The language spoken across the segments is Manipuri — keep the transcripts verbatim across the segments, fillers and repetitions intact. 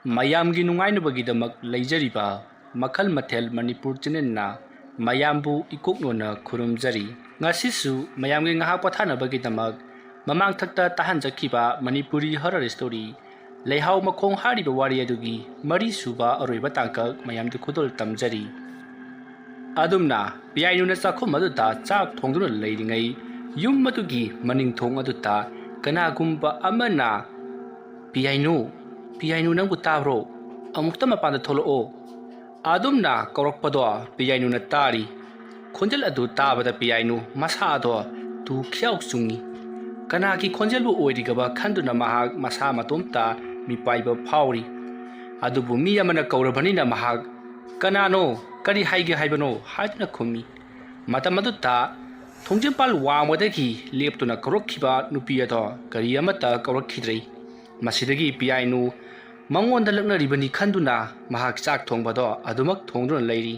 ꯃꯌꯥꯝꯒꯤ ꯅꯨꯡꯉꯥꯏꯅꯕꯒꯤꯗꯃꯛ ꯂꯩꯖꯔꯤꯕ ꯃꯈꯜ ꯃꯊꯦꯜ ꯃꯅꯤꯄꯨꯔ ꯆꯦꯅꯦꯜꯅ ꯃꯌꯥꯝꯕꯨ ꯏꯀꯣꯛꯅꯣꯅ ꯈꯨꯔꯨꯝꯖꯔꯤ꯫ ꯉꯁꯤꯁꯨ ꯃꯌꯥꯝꯒꯤ ꯉꯥꯏꯍꯥꯛ ꯄꯣꯊꯥꯅꯕꯒꯤꯗꯃꯛ ꯃꯃꯥꯡꯊꯛꯇ ꯇꯥꯍꯟꯖꯈꯤꯕ ꯃꯅꯤꯄꯨꯔꯤ ꯍꯣꯔꯔ ꯁ꯭ꯇꯣꯔꯤ ꯂꯩꯍꯥꯎ ꯃꯈꯣꯡ ꯍꯥꯏꯔꯤꯕ ꯋꯥꯔꯤ ꯑꯗꯨꯒꯤ ꯃꯔꯤꯁꯨꯕ ꯑꯔꯣꯏꯕ ꯇꯥꯡꯀꯛ ꯃꯌꯥꯝꯗ ꯈꯨꯗꯣꯜ ꯇꯝꯖꯔꯤ꯫ ꯑꯗꯨꯝꯅ ꯄꯤꯌꯥꯏꯅꯨꯅ ꯆꯥꯛꯈꯨꯝ ꯑꯗꯨꯗ ꯆꯥꯛ ꯊꯣꯡꯗꯨꯅ ꯂꯩꯔꯤꯉꯩ, ꯌꯨꯝ ꯑꯗꯨꯒꯤ ꯃꯅꯤꯡ ꯊꯣꯡ ꯑꯗꯨꯗ ꯀꯅꯥꯒꯨꯝꯕ ꯑꯃꯅ, "ꯄꯤꯌꯥꯏꯅꯨ, ꯄꯤꯌꯥꯏꯅꯨ, ꯅꯪꯕꯨ ꯇꯥꯕ꯭ꯔꯣ? ꯑꯃꯨꯛꯇ ꯃꯄꯥꯟꯗ ꯊꯣꯛꯂꯛꯑꯣ" ꯑꯗꯨꯝꯅ ꯀꯧꯔꯛꯄꯗꯣ ꯄꯤꯌꯥꯏꯅꯨꯅ ꯇꯥꯔꯤ꯫ ꯈꯣꯟꯖꯦꯜ ꯑꯗꯨ ꯇꯥꯕꯗ ꯄꯤꯌꯥꯏꯅꯨ ꯃꯁꯥꯗꯣ ꯇꯨ ꯈꯤꯌꯥꯎ ꯆꯨꯡꯉꯤ꯫ ꯀꯅꯥꯒꯤ ꯈꯣꯟꯖꯦꯜꯕꯨ ꯑꯣꯏꯔꯤꯒꯕ ꯈꯟꯗꯨꯅ ꯃꯍꯥꯛ ꯃꯁꯥ ꯃꯇꯣꯝꯇ ꯃꯤꯄꯥꯏꯕ ꯐꯥꯎꯔꯤ꯫ ꯑꯗꯨꯕꯨ ꯃꯤ ꯑꯃꯅ ꯀꯧꯔꯕꯅꯤꯅ ꯃꯍꯥꯛ, "ꯀꯅꯥꯅꯣ? ꯀꯔꯤ ꯍꯥꯏꯒꯦ ꯍꯥꯏꯕꯅꯣ?" ꯍꯥꯏꯗꯨꯅ ꯈꯨꯝꯃꯤ꯫ ꯃꯇꯝ ꯑꯗꯨꯗ ꯊꯣꯡꯖꯤꯟꯄꯥꯜ ꯋꯥꯡꯃꯗꯒꯤ ꯂꯦꯞꯇꯨꯅ ꯀꯧꯔꯛꯈꯤꯕ ꯅꯨꯄꯤ ꯑꯗꯣ ꯀꯔꯤ ꯑꯃꯠꯇ ꯀꯧꯔꯛꯈꯤꯗ꯭ꯔꯦ꯫ ꯃꯁꯤꯗꯒꯤ ꯄꯤꯌꯥꯏꯅꯨ ꯃꯉꯣꯟꯗ ꯂꯛꯅꯔꯤꯕꯅꯤ ꯈꯟꯗꯨꯅ ꯃꯍꯥꯛ ꯆꯥꯛ ꯊꯣꯡꯕꯗꯣ ꯑꯗꯨꯃꯛ ꯊꯣꯡꯗꯨꯅ ꯂꯩꯔꯤ꯫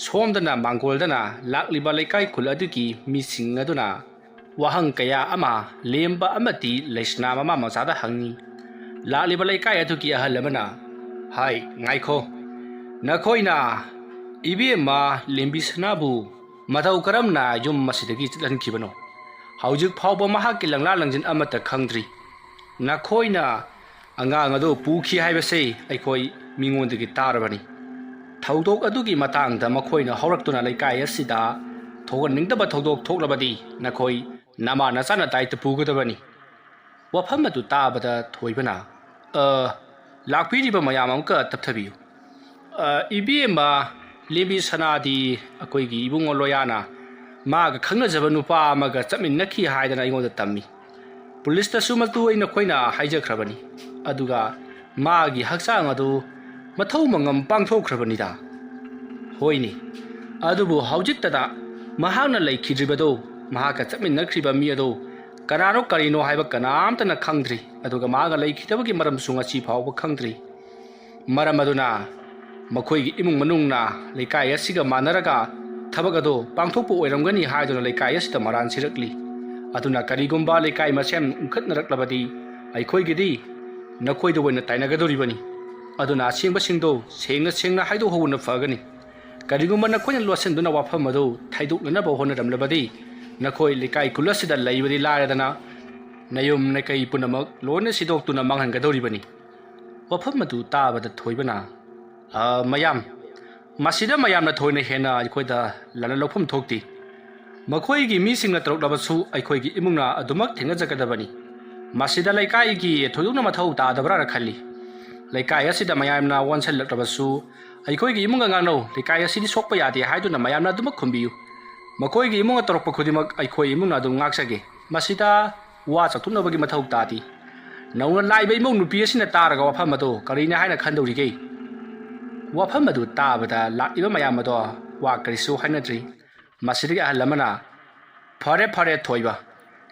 ꯁꯣꯝꯗꯅ ꯃꯥꯡꯒꯣꯜꯗꯅ ꯂꯥꯛꯂꯤꯕ ꯂꯩꯀꯥꯏ ꯈꯨꯜ ꯑꯗꯨꯒꯤ ꯃꯤꯁꯤꯡ ꯑꯗꯨꯅ ꯋꯥꯍꯪ ꯀꯌꯥ ꯑꯃ ꯂꯦꯝꯕ ꯑꯃꯗꯤ ꯂꯩꯁꯅꯥ ꯃꯃꯥ ꯃꯆꯥꯗ ꯍꯪꯉꯤ꯫ ꯂꯥꯛꯂꯤꯕ ꯂꯩꯀꯥꯏ ꯑꯗꯨꯒꯤ ꯑꯍꯜ ꯑꯃꯅ, "ꯍꯥꯏ, ꯉꯥꯏꯈꯣ, ꯅꯈꯣꯏꯅ ꯏꯕꯦꯝꯃ ꯂꯦꯝꯕꯤꯁꯅꯥꯕꯨ ꯃꯇꯧ ꯀꯔꯝꯅ ꯌꯨꯝ ꯑꯁꯤꯗꯒꯤ ꯆꯠꯍꯟꯈꯤꯕꯅꯣ? ꯍꯧꯖꯤꯛ ꯐꯥꯎꯕ ꯃꯍꯥꯛꯀꯤ ꯂꯪꯂꯥ ꯂꯪꯖꯤꯟ ꯑꯃꯠꯇ ꯈꯪꯗ꯭ꯔꯤ꯫ ꯅꯈꯣꯏꯅ ꯑꯉꯥꯡ ꯑꯗꯨ ꯄꯨꯈꯤ ꯍꯥꯏꯕꯁꯤ ꯑꯩꯈꯣꯏ ꯃꯤꯉꯣꯟꯗꯒꯤ ꯇꯥꯔꯕꯅꯤ꯫ ꯊꯧꯗꯣꯛ ꯑꯗꯨꯒꯤ ꯃꯇꯥꯡꯗ ꯃꯈꯣꯏꯅ ꯍꯧꯔꯛꯇꯨꯅ ꯂꯩꯀꯥꯏ ꯑꯁꯤꯗ ꯊꯣꯛꯍꯟꯅꯤꯡꯗꯕ ꯊꯧꯗꯣꯛ ꯊꯣꯛꯂꯕꯗꯤ ꯅꯈꯣꯏ ꯅꯃꯥ ꯅꯆꯥꯅ ꯗꯥꯏꯇ ꯄꯨꯒꯗꯕꯅꯤ"꯫ ꯋꯥꯐꯝ ꯑꯗꯨ ꯇꯥꯕꯗ ꯊꯣꯏꯕꯅ, "ꯑ, ꯂꯥꯛꯄꯤꯔꯤꯕ ꯃꯌꯥꯝ ꯑꯃꯨꯛꯀ ꯇꯞꯊꯕꯤꯌꯨ꯫ ꯑ, ꯏꯕꯦꯝꯃ ꯂꯦꯝꯕꯤ ꯁꯅꯥꯗꯤ ꯑꯩꯈꯣꯏꯒꯤ ꯏꯕꯨꯡꯉꯣ ꯂꯣꯌꯥꯅ ꯃꯥꯒ ꯈꯪꯅꯖꯕ ꯅꯨꯄꯥ ꯑꯃꯒ ꯆꯠꯃꯤꯟꯅꯈꯤ ꯍꯥꯏꯗꯅ ꯑꯩꯉꯣꯟꯗ ꯇꯝꯃꯤ꯫ ꯄꯨꯂꯤꯁꯇꯁꯨ ꯃꯗꯨ ꯑꯩ ꯅꯈꯣꯏꯅ ꯍꯥꯏꯖꯈ꯭ꯔꯕꯅꯤ꯫ ꯑꯗꯨꯒ ꯃꯥꯒꯤ ꯍꯛꯆꯥꯡ ꯑꯗꯨ ꯃꯊꯧ ꯃꯉꯝ ꯄꯥꯡꯊꯣꯛꯈ꯭ꯔꯕꯅꯤꯗ"꯫ ꯍꯣꯏꯅꯦ, ꯑꯗꯨꯕꯨ ꯍꯧꯖꯤꯛꯇꯗ ꯃꯍꯥꯛꯅ ꯂꯩꯈꯤꯗ꯭ꯔꯤꯕꯗꯨ, ꯃꯍꯥꯛꯀ ꯆꯠꯃꯤꯟꯅꯈ꯭ꯔꯤꯕ ꯃꯤ ꯑꯗꯨ ꯀꯅꯥꯅꯣ ꯀꯔꯤꯅꯣ ꯍꯥꯏꯕ ꯀꯅꯥꯝꯇꯅ ꯈꯪꯗ꯭ꯔꯤ꯫ ꯑꯗꯨꯒ ꯃꯍꯥꯛꯅ ꯂꯩꯈꯤꯗꯕꯒꯤ ꯃꯔꯝꯁꯨ ꯉꯁꯤ ꯐꯥꯎꯕ ꯈꯪꯗ꯭ꯔꯤ꯫ ꯃꯔꯝ ꯑꯗꯨꯅ ꯃꯈꯣꯏꯒꯤ ꯏꯃꯨꯡ ꯃꯅꯨꯡꯅ ꯂꯩꯀꯥꯏ ꯑꯁꯤꯒ ꯃꯥꯟꯅꯔꯒ ꯊꯕꯛ ꯑꯗꯨ ꯄꯥꯡꯊꯣꯛꯄ ꯑꯣꯏꯔꯝꯒꯅꯤ ꯍꯥꯏꯗꯨꯅ ꯂꯩꯀꯥꯏ ꯑꯁꯤꯗ ꯃꯔꯥꯟ ꯁꯤꯔꯛꯂꯤ꯫ ꯑꯗꯨꯅ ꯀꯔꯤꯒꯨꯝꯕ ꯂꯩꯀꯥꯏ ꯃꯁꯦꯟ ꯎꯪꯈꯠꯅꯔꯛꯂꯕꯗꯤ ꯑꯩꯈꯣꯏꯒꯤꯗꯤ ꯅꯈꯣꯏꯗ ꯑꯣꯏꯅ ꯇꯥꯏꯅꯒꯗꯧꯔꯤꯕꯅꯤ꯫ ꯑꯗꯨꯅ ꯑꯁꯦꯡꯕꯁꯤꯡꯗꯣ ꯁꯦꯡꯅ ꯁꯦꯡꯅ ꯍꯥꯏꯗꯣꯛꯍꯧꯕꯅ ꯐꯒꯅꯤ꯫ ꯀꯔꯤꯒꯨꯝꯕ ꯅꯈꯣꯏꯅ ꯂꯣꯠꯁꯤꯟꯗꯨꯅ ꯋꯥꯐꯝ ꯑꯗꯨ ꯊꯩꯗꯣꯛꯅꯅꯕ ꯍꯣꯠꯅꯔꯝꯂꯕꯗꯤ, ꯅꯈꯣꯏ ꯂꯩꯀꯥꯏ ꯈꯨꯜ ꯑꯁꯤꯗ ꯂꯩꯕꯗꯤ ꯂꯥꯏꯔꯗꯅ, ꯅꯌꯨꯝ ꯅꯀꯩ ꯄꯨꯝꯅꯃꯛ ꯂꯣꯏꯅ ꯁꯤꯗꯣꯛꯇꯨꯅ ꯃꯥꯡꯍꯟꯒꯗꯧꯔꯤꯕꯅꯤ꯫ ꯋꯥꯐꯝ ꯑꯗꯨ ꯇꯥꯕꯗ ꯊꯣꯏꯕꯅ, "ꯑ, ꯃꯌꯥꯝ, ꯃꯁꯤꯗ ꯃꯌꯥꯝꯅ ꯊꯣꯏꯅ ꯍꯦꯟꯅ ꯑꯩꯈꯣꯏꯗ ꯂꯥꯟꯅ ꯂꯧꯐꯝ ꯊꯣꯛꯇꯦ꯫ ꯃꯈꯣꯏꯒꯤ ꯃꯤꯁꯤꯡꯅ ꯇꯧꯔꯛꯂꯕꯁꯨ ꯑꯩꯈꯣꯏꯒꯤ ꯏꯃꯨꯡꯅ ꯑꯗꯨꯃꯛ ꯊꯦꯡꯅꯖꯒꯗꯕꯅꯤ꯫ ꯃꯁꯤꯗ ꯂꯩꯀꯥꯏꯒꯤ ꯊꯣꯏꯗꯣꯛꯅ ꯃꯊꯧ ꯇꯥꯗꯕ꯭ꯔꯥꯅ ꯈꯜꯂꯤ꯫ ꯂꯩꯀꯥꯏ ꯑꯁꯤꯗ ꯃꯌꯥꯝꯅ ꯑꯣꯟꯁꯤꯜꯂꯛꯂꯕꯁꯨ ꯑꯩꯈꯣꯏꯒꯤ ꯏꯃꯨꯡꯒ ꯉꯥꯡꯅꯧ꯫ ꯂꯩꯀꯥꯏ ꯑꯁꯤꯗꯤ ꯁꯣꯛꯄ ꯌꯥꯗꯦ ꯍꯥꯏꯗꯨꯅ ꯃꯌꯥꯝꯅ ꯑꯗꯨꯃꯛ ꯈꯨꯝꯕꯤꯌꯨ꯫ ꯃꯈꯣꯏꯒꯤ ꯏꯃꯨꯡꯅ ꯇꯧꯔꯛꯄ ꯈꯨꯗꯤꯡꯃꯛ ꯑꯩꯈꯣꯏ ꯏꯃꯨꯡꯅ ꯑꯗꯨꯝ ꯉꯥꯛꯆꯒꯦ꯫ ꯃꯁꯤꯗ ꯋꯥ ꯆꯥꯎꯊꯣꯛꯅꯕꯒꯤ ꯃꯊꯧ ꯇꯥꯗꯦ꯫ ꯅꯧꯅ ꯂꯥꯛꯏꯕ ꯏꯃꯧ ꯅꯨꯄꯤ ꯑꯁꯤꯅ ꯇꯥꯔꯒ ꯋꯥꯐꯝ ꯑꯗꯨ ꯀꯔꯤꯅꯤ ꯍꯥꯏꯅ ꯈꯟꯗꯧꯔꯤꯒꯦ?" ꯋꯥꯐꯝ ꯑꯗꯨ ꯇꯥꯕꯗ ꯂꯥꯛꯂꯤꯕ ꯃꯌꯥꯝ ꯑꯗꯣ ꯋꯥ ꯀꯔꯤꯁꯨ ꯍꯥꯏꯅꯗ꯭ꯔꯤ꯫ ꯃꯁꯤꯗꯒꯤ ꯑꯍꯜ ꯑꯃꯅ, "ꯐꯔꯦ, ꯐꯔꯦ, ꯊꯣꯏꯕ,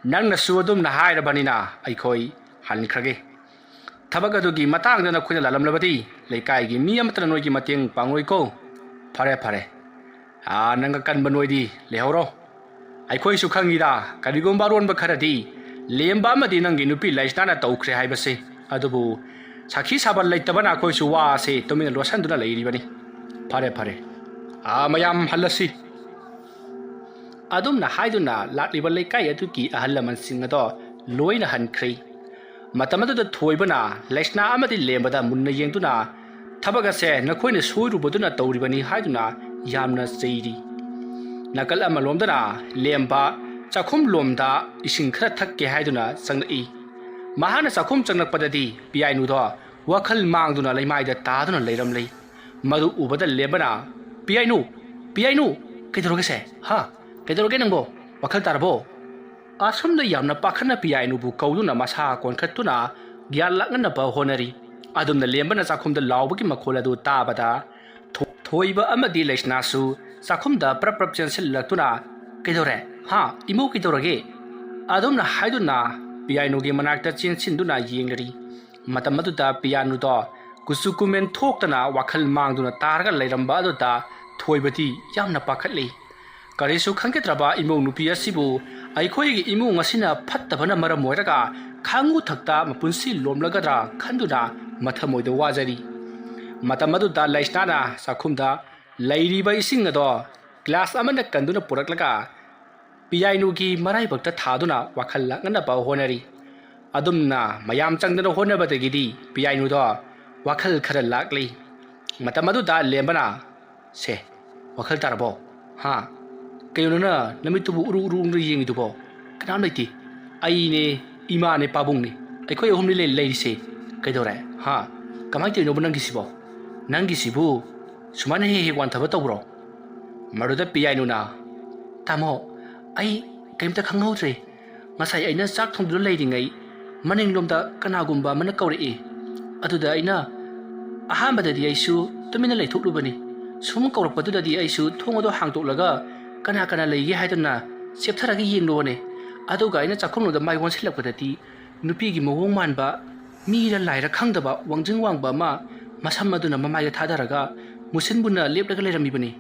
ꯅꯪꯅꯁꯨ ꯑꯗꯨꯝꯅ ꯍꯥꯏꯔꯕꯅꯤꯅ ꯑꯩꯈꯣꯏ ꯍꯟꯈ꯭ꯔꯒꯦ꯫ ꯊꯕꯛ ꯑꯗꯨꯒꯤ ꯃꯇꯥꯡꯗ ꯅꯈꯣꯏꯅ ꯂꯥꯜꯂꯝꯂꯕꯗꯤ ꯂꯩꯀꯥꯏꯒꯤ ꯃꯤ ꯑꯃꯠꯇꯅ ꯅꯣꯏꯒꯤ ꯃꯇꯦꯡ ꯄꯥꯡꯂꯣꯏꯀꯣ꯫ ꯐꯔꯦ, ꯐꯔꯦ꯫ ꯑꯥ, ꯅꯪ ꯑꯀꯟꯕ ꯅꯣꯏꯗꯤ ꯂꯩꯍꯧꯔꯣ꯫ ꯑꯩꯈꯣꯏꯁꯨ ꯈꯪꯉꯤꯗ, ꯀꯔꯤꯒꯨꯝꯕ ꯑꯔꯣꯟꯕ ꯈꯔꯗꯤ ꯂꯦꯝꯕ ꯑꯃꯗꯤ ꯅꯪꯒꯤ ꯅꯨꯄꯤ ꯂꯩꯁꯅꯥꯅ ꯇꯧꯈ꯭ꯔꯦ ꯍꯥꯏꯕꯁꯦ꯫ ꯑꯗꯨꯕꯨ ꯁꯥꯈꯤ ꯁꯥꯕ ꯂꯩꯇꯕꯅ ꯑꯩꯈꯣꯏꯁꯨ ꯋꯥ ꯑꯁꯦ ꯇꯨꯃꯤꯟꯅ ꯂꯣꯠꯁꯤꯟꯗꯨꯅ ꯂꯩꯔꯤꯕꯅꯤ꯫ ꯐꯔꯦ, ꯐꯔꯦ꯫ ꯑꯥ, ꯃꯌꯥꯝ ꯍꯜꯂꯁꯤ꯫" ꯑꯗꯨꯝꯅ ꯍꯥꯏꯗꯨꯅ ꯂꯥꯛꯂꯤꯕ ꯂꯩꯀꯥꯏ ꯑꯗꯨꯒꯤ ꯑꯍꯜ ꯂꯃꯟꯁꯤꯡ ꯑꯗꯣ ꯂꯣꯏꯅ ꯍꯟꯈ꯭ꯔꯦ꯫ ꯃꯇꯝ ꯑꯗꯨꯗ ꯊꯣꯏꯕꯅ ꯂꯩꯁꯅꯥ ꯑꯃꯗꯤ ꯂꯦꯝꯕꯗ ꯃꯨꯟꯅ ꯌꯦꯡꯗꯨꯅ, "ꯊꯕꯛ ꯑꯁꯦ ꯅꯈꯣꯏꯅ ꯁꯣꯏꯔꯨꯕꯗꯨꯅ ꯇꯧꯔꯤꯕꯅꯤ" ꯍꯥꯏꯗꯨꯅ ꯌꯥꯝꯅ ꯆꯩꯔꯤ꯫ ꯅꯥꯀꯜ ꯑꯃꯂꯣꯝꯗꯅ ꯂꯦꯝꯕ ꯆꯥꯛꯈꯨꯝ ꯂꯣꯝꯗ ꯏꯁꯤꯡ ꯈꯔ ꯊꯛꯀꯦ ꯍꯥꯏꯗꯨꯅ ꯆꯪꯂꯛꯏ꯫ ꯃꯍꯥꯛꯅ ꯆꯥꯛꯈꯨꯝ ꯆꯪꯂꯛꯄꯗꯗꯤ ꯄꯤꯌꯥꯏꯅꯨꯗꯣ ꯋꯥꯈꯜ ꯃꯥꯡꯗꯨꯅ ꯂꯩꯃꯥꯏꯗ ꯇꯥꯗꯨꯅ ꯂꯩꯔꯝꯂꯦ꯫ ꯃꯗꯨ ꯎꯕꯗ ꯂꯦꯝꯕꯅ, "ꯄꯤꯌꯥꯏꯅꯨ, ꯄꯤꯌꯥꯏꯅꯨ, ꯀꯩꯗꯧꯔꯒꯦꯁꯦ? ꯍꯥ? ꯀꯩꯗꯧꯔꯒꯦ ꯅꯪꯕꯣ? ꯋꯥꯈꯜ ꯇꯥꯔꯕꯣ?" ꯑꯁꯣꯝꯗ ꯌꯥꯝꯅ ꯄꯥꯈꯠꯅ ꯄꯤꯌꯥꯏꯅꯨꯕꯨ ꯀꯧꯗꯨꯅ ꯃꯁꯥ ꯀꯣꯟꯈꯠꯇꯨꯅ ꯒ꯭ꯌꯥꯟ ꯂꯥꯛꯅꯅꯕ ꯍꯣꯠꯅꯔꯤ꯫ ꯑꯗꯨꯝꯅ ꯂꯦꯝꯕꯅ ꯆꯥꯛꯈꯨꯝꯗ ꯂꯥꯎꯕꯒꯤ ꯃꯈꯣꯜ ꯑꯗꯨ ꯇꯥꯕꯗ ꯊꯣ-, ꯊꯣꯏꯕ ꯑꯃꯗꯤ ꯂꯩꯁꯅꯥꯁꯨ ꯆꯥꯛꯈꯨꯝꯗ ꯄ꯭ꯔꯞ ꯄ꯭ꯔꯞ ꯆꯦꯟꯁꯤꯜꯂꯛꯇꯨꯅ, "ꯀꯩꯗꯧꯔꯦ? ꯍꯥ? ꯏꯃꯧ ꯀꯩꯗꯧꯔꯒꯦ?" ꯑꯗꯨꯝꯅ ꯍꯥꯏꯗꯨꯅ ꯄꯤꯌꯥꯏꯅꯨꯒꯤ ꯃꯅꯥꯛꯇ ꯆꯦꯟꯁꯤꯟꯗꯨꯅ ꯌꯦꯡꯂꯔꯤ꯫ ꯃꯇꯝ ꯑꯗꯨꯗ ꯄꯤꯌꯥꯏꯅꯨꯗꯣ ꯀꯨꯆꯨ ꯀꯨꯃꯦꯟ ꯊꯣꯛꯇꯅ ꯋꯥꯈꯜ ꯃꯥꯡꯗꯨꯅ ꯇꯥꯔꯒ ꯂꯩꯔꯝꯕ ꯑꯗꯨꯗ ꯊꯣꯏꯕꯗꯤ ꯌꯥꯝꯅ ꯄꯥꯈꯠꯂꯤ꯫ ꯀꯔꯤꯁꯨ ꯈꯪꯒꯗ꯭ꯔꯕ ꯏꯃꯧ ꯅꯨꯄꯤ ꯑꯁꯤꯕꯨ ꯑꯩꯈꯣꯏꯒꯤ ꯏꯃꯨꯡ ꯑꯁꯤꯅ ꯐꯠꯇꯕꯅ ꯃꯔꯝ ꯑꯣꯏꯔꯒ ꯈꯥꯉꯨ ꯊꯛꯇ ꯃꯄꯨꯟꯁꯤ ꯂꯣꯝꯂꯒꯗ꯭ꯔꯥ ꯈꯟꯗꯨꯅ ꯃꯊꯃꯣꯏꯗ ꯋꯥꯖꯔꯤ꯫ ꯃꯇꯝ ꯑꯗꯨꯗ ꯂꯩꯁꯅꯥꯅ ꯆꯥꯛꯈꯨꯝꯗ ꯂꯩꯔꯤꯕ ꯏꯁꯤꯡ ꯑꯗꯣ ꯒ꯭ꯂꯥꯁ ꯑꯃꯅ ꯀꯟꯗꯨꯅ ꯄꯨꯔꯛꯂꯒ ꯄꯤꯌꯥꯏꯅꯨꯒꯤ ꯃꯔꯥꯏꯕꯛꯇ ꯊꯥꯗꯨꯅ ꯋꯥꯈꯜ ꯂꯥꯛꯅꯅꯕ ꯍꯣꯠꯅꯔꯤ꯫ ꯑꯗꯨꯝꯅ ꯃꯌꯥꯝ ꯆꯪꯗꯅ ꯍꯣꯠꯅꯕꯗꯒꯤꯗꯤ ꯄꯤꯌꯥꯏꯅꯨꯗꯣ ꯋꯥꯈꯜ ꯈꯔ ꯂꯥꯛꯂꯤ꯫ ꯃꯇꯝ ꯑꯗꯨꯗ ꯂꯦꯝꯕꯅ, "ꯁꯦ, ꯋꯥꯈꯜ ꯇꯥꯔꯕꯣ? ꯍꯥ? ꯀꯩꯅꯣ ꯅꯪꯅ ꯅꯃꯤꯠꯇꯨꯕꯨ ꯎꯔꯨ ꯎꯔꯨ ꯎꯔꯨ ꯌꯦꯡꯉꯤꯗꯨꯕꯣ? ꯀꯅꯥꯝ ꯂꯩꯇꯦ꯫ ꯑꯩꯅꯦ, ꯏꯃꯥꯅꯦ, ꯄꯥꯕꯨꯡꯅꯦ꯫ ꯑꯩꯈꯣꯏ ꯑꯍꯨꯝꯅꯤ ꯂꯩ-, ꯂꯩꯔꯤꯁꯦ꯫ ꯀꯩꯗꯧꯔꯦ? ꯍꯥ? ꯀꯃꯥꯏꯅ ꯇꯧꯔꯤꯅꯣꯕ ꯅꯪꯒꯤꯁꯤꯕꯣ? ꯅꯪꯒꯤꯁꯤꯕꯨ ꯁꯨꯃꯥꯏꯅ ꯍꯦꯛ ꯍꯦꯛ ꯋꯥꯟꯊꯕ ꯇꯧꯕ꯭ꯔꯣ?" ꯃꯗꯨꯗ ꯄꯤꯌꯥꯏꯅꯨꯅ, "ꯇꯥꯃꯣ, ꯑꯩ ꯀꯩꯝꯇ ꯈꯪꯍꯧꯗ꯭ꯔꯦ꯫ ꯉꯁꯥꯏ ꯑꯩꯅ ꯆꯥꯛ ꯊꯣꯡꯗꯨꯅ ꯂꯩꯔꯤꯉꯩ ꯃꯅꯤꯡꯂꯣꯝꯗ ꯀꯅꯥꯒꯨꯝꯕ ꯑꯃꯅ ꯀꯧꯔꯛꯏ꯫ ꯑꯗꯨꯗ ꯑꯩꯅ, ꯑꯍꯥꯟꯕꯗꯗꯤ ꯑꯩꯁꯨ ꯇꯨꯃꯤꯟꯅ ꯂꯩꯊꯣꯛꯂꯨꯕꯅꯤ꯫ ꯁꯨꯝ ꯀꯧꯔꯛꯄꯗꯨꯗꯗꯤ ꯑꯩꯁꯨ ꯊꯣꯡ ꯑꯗꯨ ꯍꯥꯡꯗꯣꯛꯂꯒ ꯀꯅꯥ ꯀꯅꯥ ꯂꯩꯒꯦ ꯍꯥꯏꯗꯨꯅ ꯆꯦꯞꯊꯔꯒ ꯌꯦꯡꯂꯨꯕꯅꯤ꯫ ꯑꯗꯨꯒ ꯑꯩꯅ ꯆꯥꯛꯈꯨꯝꯂꯣꯝꯗ ꯃꯥꯏ ꯑꯣꯟꯁꯤꯜꯂꯛꯄꯗꯗꯤ ꯅꯨꯄꯤꯒꯤ ꯃꯑꯣꯡ ꯃꯥꯟꯕ, ꯃꯤꯔ ꯂꯥꯏꯔ ꯈꯪꯗꯕ ꯋꯥꯡꯖꯤꯡ ꯋꯥꯡꯕ ꯑꯃ ꯃꯁꯝ ꯑꯗꯨꯅ ꯃꯃꯥꯏꯗ ꯊꯥꯗꯔꯒ ꯃꯨꯁꯤꯟ ꯃꯨꯟꯅ ꯂꯦꯞꯂꯒ ꯂꯩꯔꯝꯃꯤꯕꯅꯤ꯫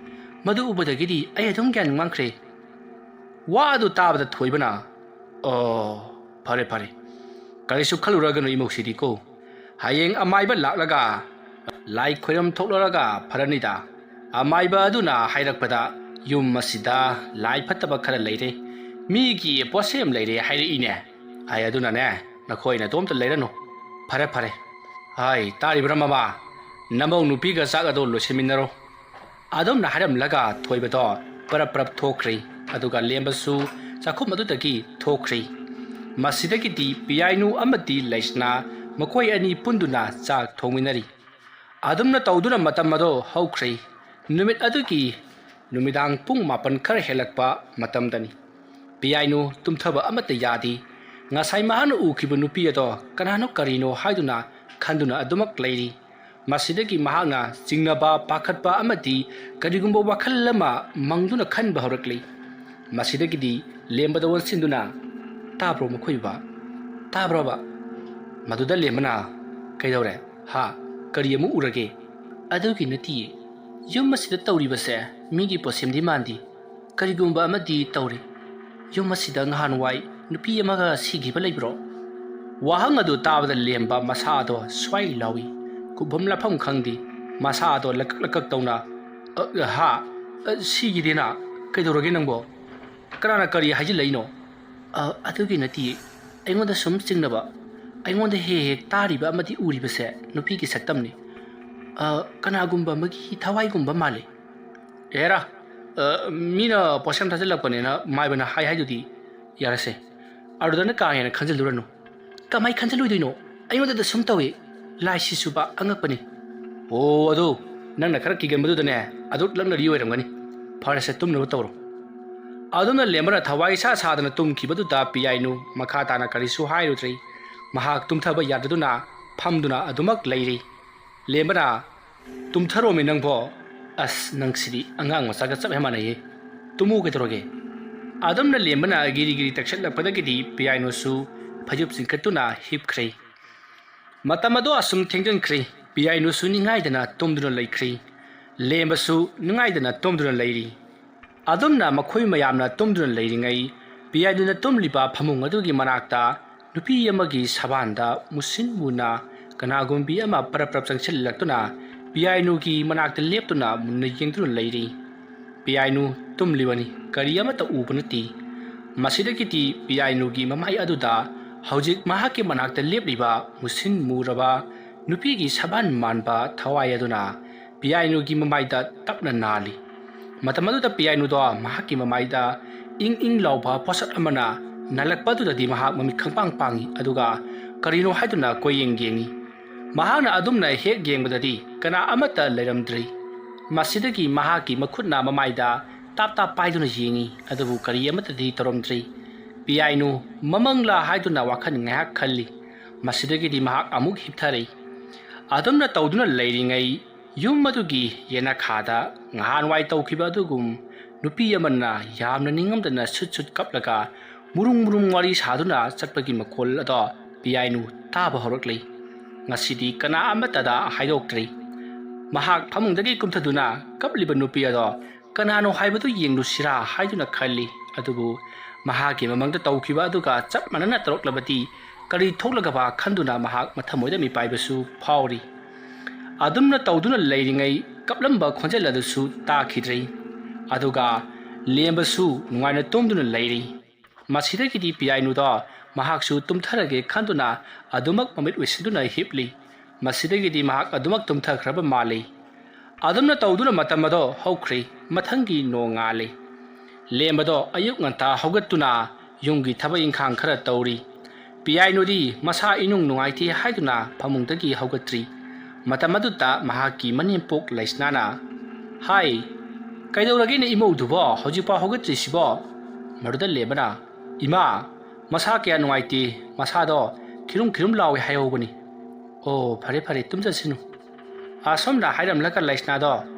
ꯃꯗꯨ ꯎꯕꯗꯒꯤꯗꯤ ꯑꯩ ꯑꯗꯨꯝ ꯒ꯭ꯌꯥꯟ ꯃꯥꯡꯈ꯭ꯔꯦ꯫" ꯋꯥ ꯑꯗꯨ ꯇꯥꯕꯗ ꯊꯣꯏꯕꯅ, "ꯑꯣ, ꯐꯔꯦ, ꯐꯔꯦ꯫ ꯀꯔꯤꯁꯨ ꯈꯜꯂꯨꯔꯒꯅꯨ ꯏꯃꯧꯁꯤꯗꯤꯀꯣ꯫ ꯍꯌꯦꯡ ꯑꯃꯥꯏꯕ ꯂꯥꯛꯂꯒ ꯂꯥꯏ ꯈꯣꯏꯔꯝ ꯊꯣꯛꯂꯔꯒ ꯐꯔꯅꯤꯗ꯫ ꯑꯃꯥꯏꯕ ꯑꯗꯨꯅ ꯍꯥꯏꯔꯛꯄꯗ ꯌꯨꯝ ꯑꯁꯤꯗ ꯂꯥꯏ ꯐꯠꯇꯕ ꯈꯔ ꯂꯩꯔꯦ, ꯃꯤꯒꯤ ꯄꯣꯠꯁꯦꯝ ꯂꯩꯔꯦ ꯍꯥꯏꯔꯛꯏꯅꯦ꯫ ꯑꯩ ꯑꯗꯨꯅꯅꯦ, ꯅꯈꯣꯏ ꯅꯇꯣꯝꯇ ꯂꯩꯔꯅꯨ꯫ ꯐꯔꯦ, ꯐꯔꯦ꯫ ꯍꯥꯏ, ꯇꯥꯔꯤꯕ꯭ꯔꯥ ꯃꯃꯥ? ꯅꯃꯧ ꯅꯨꯄꯤꯒ ꯆꯥꯛ ꯑꯗꯣ ꯂꯣꯏꯁꯤꯟꯃꯤꯟꯅꯔꯣ꯫" ꯑꯗꯨꯝꯅ ꯍꯥꯏꯔꯝꯂꯒ ꯊꯣꯏꯕꯗꯣ ꯄꯔꯞ ꯄꯔꯞ ꯊꯣꯛꯈ꯭ꯔꯦ꯫ ꯑꯗꯨꯒ ꯂꯦꯝꯕꯁꯨ ꯆꯥꯛꯈꯨꯝ ꯑꯗꯨꯗꯒꯤ ꯊꯣꯛꯈ꯭ꯔꯦ꯫ ꯃꯁꯤꯗꯒꯤꯗꯤ ꯄꯤꯌꯥꯏꯅꯨ ꯑꯃꯗꯤ ꯂꯩꯁꯅꯥ ꯃꯈꯣꯏ ꯑꯅꯤ ꯄꯨꯟꯗꯨꯅ ꯆꯥꯛ ꯊꯣꯡꯃꯤꯟꯅꯔꯤ꯫ ꯑꯗꯨꯝꯅ ꯇꯧꯗꯨꯅ ꯃꯇꯝ ꯑꯗꯣ ꯍꯧꯈ꯭ꯔꯦ꯫ ꯅꯨꯃꯤꯠ ꯑꯗꯨꯒꯤ ꯅꯨꯃꯤꯗꯥꯡ ꯄꯨꯡ ꯃꯥꯄꯟ ꯈꯔ ꯍꯦꯜꯂꯛꯄ ꯃꯇꯝꯗꯅꯤ꯫ ꯄꯤꯌꯥꯏꯅꯨ ꯇꯨꯝꯊꯕ ꯑꯃꯠꯇ ꯌꯥꯗꯦ꯫ ꯉꯁꯥꯏ ꯃꯍꯥꯛꯅ ꯎꯈꯤꯕ ꯅꯨꯄꯤ ꯑꯗꯣ ꯀꯅꯥꯅꯣ ꯀꯔꯤꯅꯣ ꯍꯥꯏꯗꯨꯅ ꯈꯟꯗꯨꯅ ꯑꯗꯨꯃꯛ ꯂꯩꯔꯤ꯫ ꯃꯁꯤꯗꯒꯤ ꯃꯍꯥꯛꯅ ꯆꯤꯡꯅꯕ, ꯄꯥꯈꯠꯄ ꯑꯃꯗꯤ ꯀꯔꯤꯒꯨꯝꯕ ꯋꯥꯈꯜ ꯑꯃ ꯃꯪꯗꯨꯅ ꯈꯟꯕ ꯍꯧꯔꯛꯂꯤ꯫ ꯃꯁꯤꯗꯒꯤꯗꯤ ꯂꯦꯝꯕꯗ ꯑꯣꯟꯁꯤꯟꯗꯨꯅ, "ꯇꯥꯕ꯭ꯔꯣ ꯃꯈꯣꯏ ꯕꯕꯥ? ꯇꯥꯕ꯭ꯔꯣꯕ?" ꯃꯗꯨꯗ ꯂꯦꯝꯕꯅ, "ꯀꯩꯗꯧꯔꯦ? ꯍꯥ? ꯀꯔꯤ ꯑꯃꯨꯛ ꯎꯔꯒꯦ?" "ꯑꯗꯨꯒꯤ ꯅꯠꯇꯤꯌꯦ꯫ ꯌꯨꯝ ꯑꯁꯤꯗ ꯇꯧꯔꯤꯕꯁꯦ ꯃꯤꯒꯤ ꯄꯣꯠꯁꯦꯝꯗꯤ ꯃꯥꯟꯗꯦ꯫ ꯀꯔꯤꯒꯨꯝꯕ ꯑꯃꯗꯤ ꯇꯧꯔꯤ꯫ ꯌꯨꯝ ꯑꯁꯤꯗ ꯅꯍꯥꯟꯋꯥꯏ ꯅꯨꯄꯤ ꯑꯃꯒ ꯁꯤꯈꯤꯕ ꯂꯩꯕ꯭ꯔꯣ?" ꯋꯥꯍꯪ ꯑꯗꯨ ꯇꯥꯕꯗ ꯂꯦꯝꯕ ꯃꯁꯥꯗꯣ ꯁ꯭ꯋꯥꯏ ꯂꯥꯎꯏ꯫ ꯈꯨꯝꯐꯝ ꯂꯥꯛꯐꯝ ꯈꯪꯗꯦ꯫ ꯃꯁꯥꯗꯣ ꯂꯀꯛ ꯂꯀꯛ ꯇꯧꯅ, "ꯑ, ꯑ, ꯍꯥ? ꯑ, ꯁꯤꯒꯤꯗꯤꯅ? ꯀꯩꯗꯧꯔꯒꯦ ꯅꯪꯕꯣ? ꯀꯅꯥꯅ ꯀꯔꯤ ꯍꯥꯏꯖꯤꯜꯂꯛꯏꯅꯣ?" "ꯑ, ꯑꯗꯨꯒꯤ ꯅꯠꯇꯤꯌꯦ꯫ ꯑꯩꯉꯣꯟꯗ ꯁꯨꯝ ꯆꯤꯡꯅꯕ꯫ ꯑꯩꯉꯣꯟꯗ ꯍꯦꯛ ꯍꯦꯛ ꯇꯥꯔꯤꯕ ꯑꯃꯗꯤ ꯎꯔꯤꯕꯁꯦ ꯅꯨꯄꯤꯒꯤ ꯁꯛꯇꯝꯅꯤ꯫ ꯑ, ꯀꯅꯥꯒꯨꯝꯕ ꯑꯃꯒꯤ ꯊꯋꯥꯏꯒꯨꯝꯕ ꯃꯥꯜꯂꯤ꯫" "ꯑꯦꯔꯥ, ꯑ, ꯃꯤꯅ ꯄꯣꯠꯁꯦꯝ ꯊꯥꯖꯤꯜꯂꯛꯄꯅꯦꯅ ꯃꯥꯏꯕꯅ ꯍꯥꯏ ꯍꯥꯏꯗꯨꯗꯤ꯫ ꯌꯥꯔꯦꯁꯦ, ꯑꯗꯨꯗꯅ ꯀꯥ ꯍꯦꯟꯅ ꯈꯟꯖꯤꯜꯂꯨꯔꯅꯨ꯫ ꯀꯃꯥꯏ ꯈꯟꯖꯤꯜꯂꯣꯏꯗꯣꯏꯅꯣ? ꯑꯩꯉꯣꯟꯗꯗ ꯁꯨꯝ ꯇꯧꯏ꯫ ꯂꯥꯏ ꯁꯤꯁꯨꯕ ꯑꯉꯛꯄꯅꯤ꯫" "ꯑꯣ, ꯑꯗꯨ ꯅꯪꯅ ꯈꯔ ꯀꯤꯒꯟꯕꯗꯨꯗꯅꯦ, ꯑꯗꯨ ꯂꯛꯅꯔꯤ ꯑꯣꯏꯔꯝꯒꯅꯤ꯫ ꯐꯔꯦꯁꯦ, ꯇꯨꯝꯅꯕ ꯇꯧꯔꯣ꯫" ꯑꯗꯨꯝꯅ ꯂꯦꯝꯕꯅ ꯊꯋꯥꯏ ꯁꯥ ꯁꯥꯗꯅ ꯇꯨꯝꯈꯤꯕꯗꯨꯗ ꯄꯤꯌꯥꯏꯅꯨ ꯃꯈꯥ ꯇꯥꯅ ꯀꯔꯤꯁꯨ ꯍꯥꯏꯔꯨꯗ꯭ꯔꯦ꯫ ꯃꯍꯥꯛ ꯇꯨꯝꯊꯕ ꯌꯥꯗꯗꯨꯅ ꯐꯝꯗꯨꯅ ꯑꯗꯨꯃꯛ ꯂꯩꯔꯤ꯫ ꯂꯦꯝꯕꯅ, "ꯇꯨꯝꯊꯔꯣꯃꯤ ꯅꯪꯕꯣ꯫ ꯑꯁ, ꯅꯪꯁꯤꯗꯤ ꯑꯉꯥꯡ ꯃꯆꯥꯒ ꯆꯞ ꯍꯦꯛ ꯃꯥꯟꯅꯩꯌꯦ꯫ ꯇꯨꯝꯃꯨ ꯀꯩꯗꯧꯔꯒꯦ?" ꯑꯗꯨꯝꯅ ꯂꯦꯝꯕꯅ ꯒꯤꯔꯤ ꯒꯤꯔꯤ ꯇꯛꯁꯤꯜꯂꯛꯄꯗꯒꯤꯗꯤ ꯄꯤꯌꯥꯏꯅꯨꯁꯨ ꯐꯩꯖꯨꯞ ꯆꯤꯡꯈꯠꯇꯨꯅ ꯍꯤꯞꯈ꯭ꯔꯦ꯫ ꯃꯇꯝ ꯑꯗꯨ ꯑꯁꯨꯝ ꯊꯦꯡꯖꯤꯟꯈ꯭ꯔꯦ꯫ ꯄꯤꯌꯥꯏꯅꯨꯁꯨ ꯅꯤꯡꯉꯥꯏꯗꯅ ꯇꯨꯝꯗꯨꯅ ꯂꯩꯈ꯭ꯔꯦ꯫ ꯂꯦꯝꯕꯁꯨ ꯅꯤꯡꯉꯥꯏꯗꯅ ꯇꯨꯝꯗꯨꯅ ꯂꯩꯔꯤ꯫ ꯑꯗꯨꯝꯅ ꯃꯈꯣꯏ ꯃꯌꯥꯝꯅ ꯇꯨꯝꯗꯨꯅ ꯂꯩꯔꯤꯉꯩ, ꯄꯤꯌꯥꯏꯅꯨꯅ ꯇꯨꯝꯂꯤꯕ ꯐꯃꯨꯡ ꯑꯗꯨꯒꯤ ꯃꯅꯥꯛꯇ ꯅꯨꯄꯤ ꯑꯃꯒꯤ ꯁꯕꯥꯟꯗ ꯃꯨꯁꯤꯟ ꯃꯨꯅ ꯀꯅꯥꯒꯨꯝꯕꯤ ꯑꯃ ꯄꯔꯞ ꯄꯔꯞ ꯆꯪꯁꯤꯜꯂꯛꯇꯨꯅ ꯄꯤꯌꯥꯏꯅꯨꯒꯤ ꯃꯅꯥꯛꯇ ꯂꯦꯞꯇꯨꯅ ꯃꯨꯟꯅ ꯌꯦꯡꯗꯨꯅ ꯂꯩꯔꯤ꯫ ꯄꯤꯌꯥꯏꯅꯨ ꯇꯨꯝꯂꯤꯕꯅꯤ, ꯀꯔꯤ ꯑꯃꯠꯇ ꯎꯕ ꯅꯠꯇꯦ꯫ ꯃꯁꯤꯗꯒꯤꯗꯤ ꯄꯤꯌꯥꯏꯅꯨꯒꯤ ꯃꯃꯥꯏ ꯑꯗꯨꯗ ꯍꯧꯖꯤꯛ ꯃꯍꯥꯛꯀꯤ ꯃꯅꯥꯛꯇ ꯂꯦꯞꯂꯤꯕ ꯃꯨꯁꯤꯟ ꯃꯨꯔꯕ ꯅꯨꯄꯤꯒꯤ ꯁꯕꯥꯟ ꯃꯥꯟꯕ ꯊꯋꯥꯏ ꯑꯗꯨꯅ ꯄꯤꯌꯥꯏꯅꯨꯒꯤ ꯃꯃꯥꯏꯗ ꯇꯞꯅ ꯅꯥꯜꯂꯤ꯫ ꯃꯇꯝ ꯑꯗꯨꯗ ꯄꯤꯌꯥꯏꯅꯨꯗꯣ ꯃꯍꯥꯛꯀꯤ ꯃꯃꯥꯏꯗ ꯏꯪ ꯏꯪ ꯂꯥꯎꯕ ꯄꯣꯠꯁꯛ ꯑꯃꯅ ꯅꯥꯜꯂꯛꯄ ꯑꯗꯨꯗꯗꯤ ꯃꯍꯥꯛ ꯃꯃꯤꯠ ꯈꯪꯄꯥꯡ ꯄꯥꯡꯏ, ꯑꯗꯨꯒ ꯀꯔꯤꯅꯣ ꯍꯥꯏꯗꯨꯅ ꯀꯣꯏꯌꯦꯡ ꯌꯦꯡꯏ꯫ ꯃꯍꯥꯛꯅ ꯑꯗꯨꯝꯅ ꯍꯦꯛ ꯌꯦꯡꯕꯗꯗꯤ ꯀꯅꯥ ꯑꯃꯠꯇ ꯂꯩꯔꯝꯗ꯭ꯔꯦ꯫ ꯃꯁꯤꯗꯒꯤ ꯃꯍꯥꯛꯀꯤ ꯃꯈꯨꯠꯅ ꯃꯃꯥꯏꯗ ꯇꯥꯞ ꯇꯥꯞ ꯄꯥꯏꯗꯨꯅ ꯌꯦꯡꯏ, ꯑꯗꯨꯕꯨ ꯀꯔꯤ ꯑꯃꯠꯇꯗꯤ ꯇꯧꯔꯝꯗ꯭ꯔꯦ꯫ ꯄꯤꯌꯥꯏꯅꯨ ꯃꯃꯪꯂꯥ ꯍꯥꯏꯗꯨꯅ ꯋꯥꯈꯜ ꯉꯥꯏꯍꯥꯛ ꯈꯜꯂꯤ꯫ ꯃꯁꯤꯗꯒꯤꯗꯤ ꯃꯍꯥꯛ ꯑꯃꯨꯛ ꯍꯤꯞꯊꯔꯛꯏ꯫ ꯑꯗꯨꯝꯅ ꯇꯧꯗꯨꯅ ꯂꯩꯔꯤꯉꯩ, ꯌꯨꯝ ꯑꯗꯨꯒꯤ ꯌꯦꯅꯈꯥꯗ ꯉꯍꯥꯟꯋꯥꯏ ꯇꯧꯈꯤꯕ ꯑꯗꯨꯒꯨꯝ ꯅꯨꯄꯤ ꯑꯃꯅ ꯌꯥꯝꯅ ꯅꯤꯡꯉꯝꯗꯅ ꯁꯨꯠ ꯁꯨꯠ ꯀꯞꯂꯒ ꯃꯨꯔꯨꯝ ꯃꯨꯔꯨꯝ ꯋꯥꯔꯤ ꯁꯥꯗꯨꯅ ꯆꯠꯄꯒꯤ ꯃꯈꯣꯜ ꯑꯗꯣ ꯄꯤꯌꯥꯏꯅꯨ ꯇꯥꯕ ꯍꯧꯔꯛꯂꯤ꯫ ꯉꯁꯤꯗꯤ ꯀꯅꯥ ꯑꯃꯠꯇꯗ ꯍꯥꯏꯗꯣꯛꯇ꯭ꯔꯤ꯫ ꯃꯍꯥꯛ ꯐꯃꯨꯡꯗꯒꯤ ꯀꯨꯝꯊꯗꯨꯅ ꯀꯞꯂꯤꯕ ꯅꯨꯄꯤ ꯑꯗꯣ ꯀꯅꯥꯅꯣ ꯍꯥꯏꯕꯗꯨ ꯌꯦꯡꯂꯨꯁꯤꯔꯥ ꯍꯥꯏꯗꯨꯅ ꯈꯜꯂꯤ꯫ ꯑꯗꯨꯕꯨ ꯃꯍꯥꯛꯀꯤ ꯃꯃꯥꯡꯗ ꯇꯧꯈꯤꯕ ꯑꯗꯨꯒ ꯆꯞ ꯃꯥꯟꯅꯅ ꯇꯧꯔꯛꯂꯕꯗꯤ ꯀꯔꯤ ꯊꯣꯛꯂꯒꯕ ꯈꯟꯗꯨꯅ ꯃꯍꯥꯛ ꯃꯊꯃꯣꯏꯗ ꯃꯤꯄꯥꯏꯕꯁꯨ ꯐꯥꯎꯔꯤ꯫ ꯑꯗꯨꯝꯅ ꯇꯧꯗꯨꯅ ꯂꯩꯔꯤꯉꯩ ꯀꯞꯂꯝꯕ ꯈꯣꯟꯖꯦꯜ ꯑꯗꯨꯁꯨ ꯇꯥꯈꯤꯗ꯭ꯔꯦ꯫ ꯑꯗꯨꯒ ꯂꯦꯝꯕꯁꯨ ꯅꯨꯡꯉꯥꯏꯅ ꯇꯨꯝꯗꯨꯅ ꯂꯩꯔꯤ꯫ ꯃꯁꯤꯗꯒꯤꯗꯤ ꯄꯤꯌꯥꯏꯅꯨꯗꯣ ꯃꯍꯥꯛꯁꯨ ꯇꯨꯝꯊꯔꯒꯦ ꯈꯟꯗꯨꯅ ꯑꯗꯨꯃꯛ ꯃꯃꯤꯠ ꯎꯏꯁꯤꯟꯗꯨꯅ ꯍꯤꯞꯂꯤ꯫ ꯃꯁꯤꯗꯒꯤꯗꯤ ꯃꯍꯥꯛ ꯑꯗꯨꯃꯛ ꯇꯨꯝꯊꯈ꯭ꯔꯕ ꯃꯥꯜꯂꯤ꯫ ꯑꯗꯨꯝꯅ ꯇꯧꯗꯨꯅ ꯃꯇꯝ ꯑꯗꯣ ꯍꯧꯈ꯭ꯔꯦ꯫ ꯃꯊꯪꯒꯤ ꯅꯣꯡꯉꯥꯜꯂꯦ꯫ ꯂꯦꯝꯕꯗꯣ ꯑꯌꯨꯛ ꯉꯟꯇꯥ ꯍꯧꯒꯠꯇꯨꯅ ꯌꯨꯝꯒꯤ ꯊꯕꯛ ꯏꯪꯈꯥꯡ ꯈꯔ ꯇꯧꯔꯤ꯫ ꯄꯤꯌꯥꯏꯅꯨꯗꯤ ꯃꯁꯥ ꯏꯅꯨꯡ ꯅꯨꯡꯉꯥꯏꯇꯦ ꯍꯥꯏꯗꯨꯅ ꯐꯃꯨꯡꯗꯒꯤ ꯍꯧꯒꯠꯇ꯭ꯔꯤ꯫ ꯃꯇꯝ ꯑꯗꯨꯗ ꯃꯍꯥꯛꯀꯤ ꯃꯅꯦꯝꯄꯣꯛ ꯂꯩꯁꯅꯥꯅ, "ꯍꯥꯏ, ꯀꯩꯗꯧꯔꯒꯦꯅꯦ ꯏꯃꯧꯗꯨꯕꯣ? ꯍꯧꯖꯤꯛꯐꯥꯎ ꯍꯧꯒꯠꯇ꯭ꯔꯤꯁꯤꯕꯣ?" ꯃꯗꯨꯗ ꯂꯦꯝꯕꯅ, "ꯏꯃꯥ, ꯃꯁꯥ ꯀꯌꯥ ꯅꯨꯡꯉꯥꯏꯇꯦ, ꯃꯁꯥꯗꯣ ꯈꯤꯔꯨꯝ ꯈꯤꯔꯨꯝ ꯂꯥꯎꯏ ꯍꯥꯏꯍꯧꯕꯅꯤ"꯫ "ꯑꯣ, ꯐꯔꯦ ꯐꯔꯦ, ꯇꯨꯝꯖꯁꯅꯨ"꯫ ꯑꯁꯨꯝꯅ ꯍꯥꯏꯔꯝꯂꯒ ꯂꯩꯁꯅꯥꯗꯣ